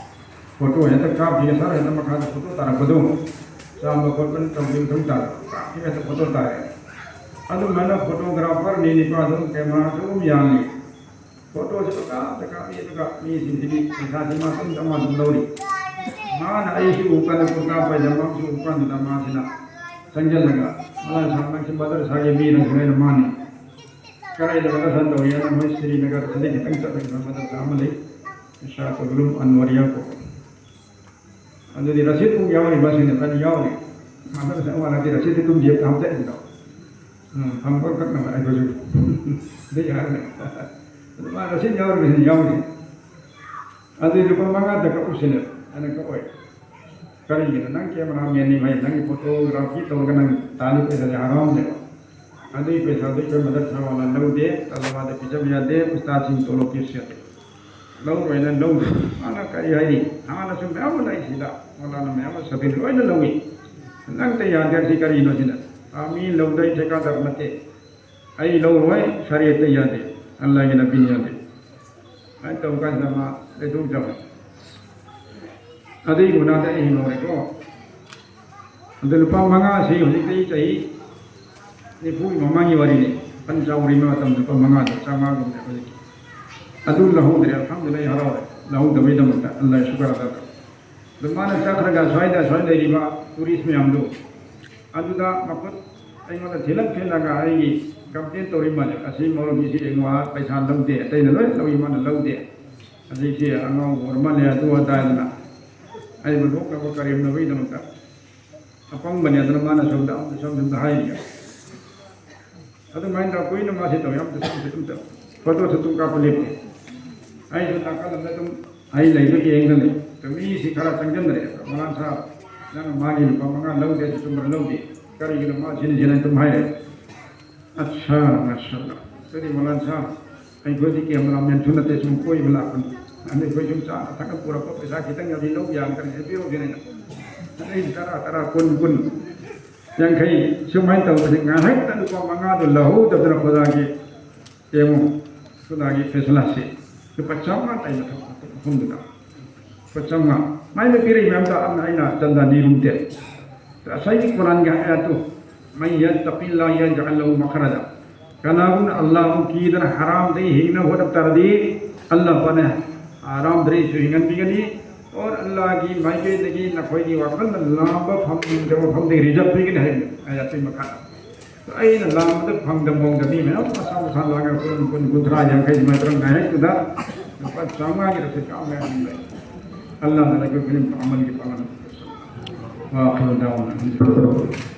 ꯐꯣꯇꯣ ꯍꯦꯛꯇ ꯀꯥꯞꯈꯤꯒ ꯁꯥꯔ ꯍꯦꯛꯇ ꯃꯈꯥꯗ ꯐꯣꯇꯣ ꯇꯥꯔꯛꯄꯗꯣ, ꯆꯥꯝꯕ ꯈꯣꯠꯄ ꯇꯧꯗꯦ, ꯃꯊꯧ ꯇꯥꯔꯦ, ꯀꯥꯞꯈꯤꯒ ꯍꯦꯛꯇ ꯐꯣꯇꯣ ꯇꯥꯔꯦ꯫ ꯑꯗꯨꯃꯥꯏꯅ ꯐꯣꯇꯣꯒ꯭ꯔꯥꯐꯔꯅꯤ ꯅꯤꯄꯥꯗꯨ ꯀꯦꯃꯦꯔꯥ ꯑꯆꯧꯕ ꯑꯃ ꯌꯥꯜꯂꯤ꯫ ꯐꯣꯇꯣꯁꯤ ꯄꯪꯀꯥꯞꯇ ꯀꯥꯞꯄꯤ, ꯑꯗꯨꯒ ꯃꯤꯁꯤꯡꯁꯤꯗꯤ ꯄꯩꯁꯥꯁꯤ ꯃꯥ ꯑꯗꯨꯝ ꯆꯪꯉ ꯑꯗꯨꯝ ꯂꯧꯔꯤ꯫ ꯃꯥꯅ ꯑꯩꯁꯤ ꯎ ꯀꯥꯟꯗ ꯀꯨꯔꯇꯥ ꯄꯥꯏꯖꯃ ꯑꯃꯁꯨ ꯎ ꯀꯥꯟꯗꯨꯗ ꯃꯥꯁꯤꯅ ꯆꯪꯁꯤꯜꯂꯒ, "ꯃꯗꯔꯁꯥ, ꯅꯪꯁꯤ ꯃꯗꯔꯁꯥꯒꯤ ꯃꯤꯔ?" ꯍꯥꯏꯅ ꯃꯥꯅꯤ꯫ "ꯀꯗꯥꯏꯗ ꯃꯗꯔꯁꯥ ꯇꯧꯔꯤ?" ꯍꯥꯏꯅ ꯃꯣꯏ ꯁ꯭ꯔꯤꯅꯒꯔꯗꯒꯤ ꯈꯤꯇꯪ ꯆꯠꯂꯒ ꯃꯗꯔꯁꯥ ꯑꯃ ꯂꯩ, ꯏꯁꯥꯇꯨꯜ ꯎꯂꯨꯝ ꯑꯟꯋꯥꯔꯤꯌꯥ ꯀꯧꯕ꯫ ꯑꯗꯨꯗꯤ ꯔꯁꯤꯠ ꯑꯃꯨꯛ ꯌꯥꯎꯔꯤꯕ ꯁꯤꯅꯦ, ꯀꯔꯤ ꯌꯥꯎꯔꯤ? ꯃꯗꯔꯁꯥ ꯋꯥꯂꯥꯗꯤ ꯔꯁꯤꯠꯇꯤ ꯑꯗꯨꯝ ꯖꯦꯕꯇ ꯍꯥꯞꯆꯔꯤꯗꯣ꯫ ꯎꯝ, ꯐꯪꯕ ꯀꯛꯅꯕ ꯑꯩꯈꯣꯏꯁꯨ꯫ ꯑꯗꯨ ꯌꯥꯔꯅꯤ꯫ ꯑꯗꯨ ꯃꯥ ꯔꯁꯤꯠ ꯌꯥꯎꯔꯤꯕꯁꯤꯅ ꯌꯥꯎꯔꯤ꯫ ꯑꯗꯨ ꯂꯨꯄꯥ ꯃꯉꯥꯗ ꯀꯛꯎꯁꯤꯅꯦ꯫ ꯑꯩꯅ ꯀꯛꯑꯣꯏ꯫ "ꯀꯔꯤꯒꯤꯅꯣ? ꯅꯪ ꯀꯦꯃꯦꯔꯥꯃꯦꯟꯅꯤ ꯚꯥꯏ, ꯅꯪꯒꯤ ꯐꯣꯇꯣꯒ꯭ꯔꯥꯐꯤ ꯇꯧꯔꯒ ꯅꯪ ꯇꯥꯜꯂꯤ ꯄꯩꯁꯥꯁꯦ ꯍꯔꯥꯎꯝꯅꯦꯕ꯫ ꯑꯗꯨꯒꯤ ꯄꯩꯁꯥꯗꯣ ꯑꯩꯈꯣꯏ ꯃꯗꯔꯁꯥ ꯋꯥꯂꯥ ꯂꯧꯗꯦ, ꯇꯂꯕꯥꯗ ꯄꯤꯖꯕ ꯌꯥꯗꯦ, ꯎꯁꯇꯥꯗꯁꯤꯡ ꯇꯣꯂꯣꯞ ꯄꯤꯕꯁꯨ ꯌꯥꯗꯦ꯫ ꯂꯧꯔꯣꯏꯅ ꯂꯧꯗꯦ꯫ ꯃꯥꯅ ꯀꯔꯤ ꯍꯥꯏꯔꯤ? ꯍꯥꯟꯅꯁꯨ ꯃꯌꯥꯝ ꯑꯃ ꯂꯩ ꯁꯤꯗ, ꯃꯧꯂꯥꯅ ꯃꯌꯥꯝ ꯑꯃ ꯁꯕꯤꯜ ꯂꯣꯏꯅ ꯂꯧꯏ꯫ ꯅꯪꯇ ꯌꯥꯗꯦ ꯍꯥꯏꯔꯤꯁꯤ ꯀꯔꯤꯅꯣ ꯁꯤꯗ? ꯑꯥ, ꯃꯤ ꯂꯧꯗ ꯑꯩ ꯊꯦꯀꯥꯗꯥꯔ ꯅꯠꯇꯦ꯫ ꯑꯩ ꯂꯧꯔꯣꯏ, ꯁꯔꯤꯌꯠꯇ ꯌꯥꯗꯦ, ꯑꯜꯂꯥꯍꯒꯤ ꯅꯕꯤꯅ ꯌꯥꯗꯦ꯫ ꯑꯗꯨꯃꯥꯏꯅ ꯇꯧꯕ ꯀꯥꯟꯁꯤꯗ ꯃꯥ ꯂꯩꯊꯣꯛꯆꯕ꯫ ꯑꯗꯨꯒꯤ ꯒꯨꯅꯥꯗ ꯑꯩ ꯍꯤꯡꯍꯧꯔꯦꯀꯣ꯫ ꯑꯗꯨ ꯂꯨꯄꯥ ꯃꯉꯥꯁꯤ ꯍꯧꯖꯤꯛꯇꯤ ꯆꯍꯤ ꯅꯤꯐꯨꯒꯤ ꯃꯃꯥꯡꯒꯤ ꯋꯥꯔꯤꯅꯤ꯫ ꯐꯟ ꯆꯥꯎꯔꯤ ꯃꯇꯝꯗ ꯂꯨꯄꯥ ꯃꯉꯥꯗꯣ ꯆꯥꯝꯃꯉꯥꯒꯨꯝꯕꯅꯦ ꯍꯧꯖꯤꯛ꯫ ꯑꯗꯨ ꯂꯧꯍꯧꯗ꯭ꯔꯦ, ꯑꯜꯍꯝꯗꯨꯂꯤꯜꯂꯥꯍ, ꯑꯩ ꯍꯔꯥꯎꯔꯦ꯫ ꯂꯧꯍꯧꯗꯕꯩꯗꯃꯛꯇ ꯑꯜꯂꯥꯍ ꯁꯨꯀꯔ ꯑꯗꯥ ꯇꯧ꯫ ꯑꯗꯨ ꯃꯥꯅ ꯆꯠꯈ꯭ꯔꯒ ꯁ꯭ꯋꯥꯏꯗ, ꯁ꯭ꯋꯥꯏ ꯂꯩꯔꯤꯕ ꯇꯨꯔꯤꯁ ꯃꯌꯥꯝꯗꯣ, ꯑꯗꯨꯗ ꯃꯈꯨꯠ ꯑꯩꯉꯣꯟꯗ ꯊꯤꯜꯂꯛ ꯊꯤꯜꯂꯒ ꯑꯩꯒꯤ ꯀꯝꯄ꯭ꯂꯦꯟ ꯇꯧꯔꯤ ꯃꯥꯜꯂꯦ꯫ "ꯑꯁꯤ ꯃꯧꯂꯕꯤꯁꯤ ꯌꯦꯡꯉꯣ, ꯄꯩꯁꯥ ꯂꯧꯗꯦ, ꯑꯇꯩꯅ ꯂꯣꯏ ꯂꯧꯏ, ꯃꯥꯅ ꯂꯧꯗꯦ꯫ ꯑꯁꯤꯁꯤ ꯑꯉꯥꯎꯕ ꯑꯣꯏꯔ ꯃꯥꯜꯂꯦ", ꯑꯗꯨ ꯑꯗꯥ ꯍꯥꯏꯗꯅ ꯑꯩꯕꯨ ꯅꯣꯛꯅꯕ ꯀꯔꯦꯝꯅꯕꯒꯤꯗꯃꯛꯇ꯫ ꯑꯄꯪꯕꯅꯦ ꯑꯗꯨꯅ ꯃꯥꯅ ꯁꯣꯝꯗ ꯑꯃꯨꯛ ꯁꯣꯝ ꯁꯣꯝꯗ ꯍꯥꯏꯔꯤꯕ꯫ ꯑꯗꯨꯃꯥꯏꯅ ꯇꯧꯔ ꯀꯨꯏꯅ ꯃꯥꯁꯤ ꯇꯧꯋꯤ, ꯑꯝꯇ ꯁꯣꯝꯗ ꯑꯗꯨꯝ ꯇꯧ-, ꯐꯣꯇꯣꯁꯨ ꯑꯗꯨꯝ ꯀꯥꯞꯄ ꯂꯦꯞꯇꯦ꯫ ꯑꯩꯁꯨ ꯅꯥꯀꯜ ꯑꯃꯗ ꯑꯗꯨꯝ ꯑꯩ ꯂꯩꯕ ꯌꯦꯡꯒꯅꯤ꯫ ꯑꯗꯣ ꯃꯤꯁꯤ ꯈꯔ ꯆꯪꯁꯤꯟꯗ꯭ꯔꯦ꯫ "ꯃꯧꯂꯥꯅ ꯁꯥꯍꯕ, ꯅꯪꯅ ꯃꯥꯒꯤ ꯂꯨꯄꯥ ꯃꯉꯥ ꯂꯧꯗꯦ, ꯑꯗꯨ ꯆꯨꯝꯕ꯭ꯔꯥ ꯂꯧꯗꯦ? ꯀꯔꯤꯒꯤꯅꯣ ꯃꯥ ꯁꯤꯅ ꯁꯤꯅ?" ꯑꯗꯨꯝ ꯍꯥꯏꯔꯦ꯫ "ꯑꯠꯁꯥ, ꯃꯥꯁꯥꯜꯂꯥ꯫ ꯑꯗꯨꯗꯤ ꯃꯧꯂꯥꯅ ꯁꯥꯍꯕ, ꯑꯩꯈꯣꯏꯗꯤ ꯀꯦꯃꯦꯔꯥꯃꯦꯟꯁꯨ ꯅꯠꯇꯦ, ꯁꯨꯝ ꯀꯣꯏꯕ ꯂꯥꯛꯄꯅꯤ꯫ ꯑꯗꯨ ꯑꯩꯈꯣꯏ ꯁꯨꯝ ꯆꯥꯅ ꯊꯛꯅ ꯄꯨꯔꯛꯄ ꯄꯩꯁꯥ ꯈꯤꯇꯪ ꯌꯥꯎꯗꯤ ꯂꯧ ꯌꯥꯒꯗ꯭ꯔꯥ? ꯍꯦꯛ ꯄꯤꯔꯛꯎꯁꯦꯅ ꯑꯩꯅ꯫ ꯑꯗꯩꯗꯤ ꯇꯔꯥ, ꯇꯔꯥ, ꯀꯨꯟ, ꯀꯨꯟ, ꯌꯥꯡꯈꯩ ꯁꯨꯃꯥꯏꯅ ꯇꯧꯕꯁꯦ ꯉꯥꯏꯍꯥꯛꯇ ꯂꯨꯄꯥ ꯃꯉꯥꯗꯣ ꯂꯧꯍꯧꯗꯗꯅ ꯈꯨꯗꯥꯒꯤ ꯌꯦꯡꯉꯨ, ꯈꯨꯗꯥꯒꯤ ꯐꯦꯁꯂꯥꯁꯦ ꯂꯨꯄꯥ ꯆꯥꯝꯃꯉꯥ ꯇꯥꯏ ꯃꯊꯛ ꯃꯐꯝꯗꯨꯗ꯫ ꯂꯨꯄꯥ ꯆꯥꯝꯃꯉꯥ꯫ ꯃꯥꯏꯅ ꯄꯤꯔꯛꯏ ꯃꯌꯥꯝꯗꯣ ꯑꯩꯅ, ꯑꯩꯅ ꯆꯟꯗꯥ ꯅꯤꯔꯨꯝꯗꯦ꯫ ꯉꯁꯥꯏꯒꯤ ꯀꯨꯔꯥꯟꯒꯤ ꯑꯥꯌꯥꯠꯇꯨ, "ꯃꯟ ꯌꯠꯇꯛꯀꯤꯜꯂꯥꯍ ꯌꯖꯑꯜ ꯂꯍꯨ ꯃꯈꯔꯖꯥ"꯫ ꯀꯅꯥꯒꯨꯝꯕꯅ ꯑꯜꯂꯥꯍꯕꯨ ꯀꯤꯗꯅ ꯍꯔꯥꯝꯗꯒꯤ ꯍꯤꯡꯅꯕ ꯍꯣꯠꯅꯕ ꯇꯥꯔꯗꯤ, ꯑꯜꯂꯥꯍ ꯄꯥꯛꯅ ꯍꯔꯥꯝꯗꯒꯤꯁꯨ ꯍꯤꯡꯍꯟꯕꯤꯒꯅꯤ꯫ ꯑꯣꯔ ꯑꯜꯂꯥꯍꯒꯤ ꯃꯥꯏꯀꯩꯗꯒꯤ ꯅꯈꯣꯏꯒꯤ ꯋꯥꯈꯜꯅ ꯂꯥꯝꯕ ꯐꯪꯗꯕ ꯃꯐꯝꯗꯒꯤ ꯔꯤꯖꯥꯕ ꯄꯤꯒꯅꯤ ꯍꯥꯏꯕꯅꯤ ꯑꯥꯌꯥꯠꯇꯨꯒꯤ ꯃꯈꯥꯗ꯫ ꯑꯩꯅ ꯂꯥꯝꯕꯗ ꯐꯪꯗꯕ ꯃꯑꯣꯡꯗ ꯃꯤ ꯃꯌꯥꯝ ꯃꯁꯥ ꯃꯁꯥ ꯂꯥꯛꯑꯒ ꯀꯨꯟ, ꯀꯨꯟ, ꯀꯨꯟꯊ꯭ꯔꯥ, ꯌꯥꯡꯈꯩ ꯁꯨꯃꯥꯏꯅ ꯇꯧꯔꯒ ꯉꯥꯏꯍꯥꯛꯇꯨꯗ ꯂꯨꯄꯥ ꯆꯥꯝꯃꯉꯥꯒꯤ ꯔꯁꯤꯠ ꯀꯥꯞꯅꯉꯥꯏ ꯑꯗꯨꯝ ꯂꯩ꯫ ꯑꯜꯂꯥꯍꯅ ꯑꯩꯈꯣꯏ ꯈꯨꯗꯤꯡꯃꯛ ꯑꯃꯜꯒꯤ ꯄꯥꯡꯒꯜ ꯄꯤꯔꯁꯅꯨ꯫ ꯋꯥꯈꯜ ꯗꯥꯎꯟ꯫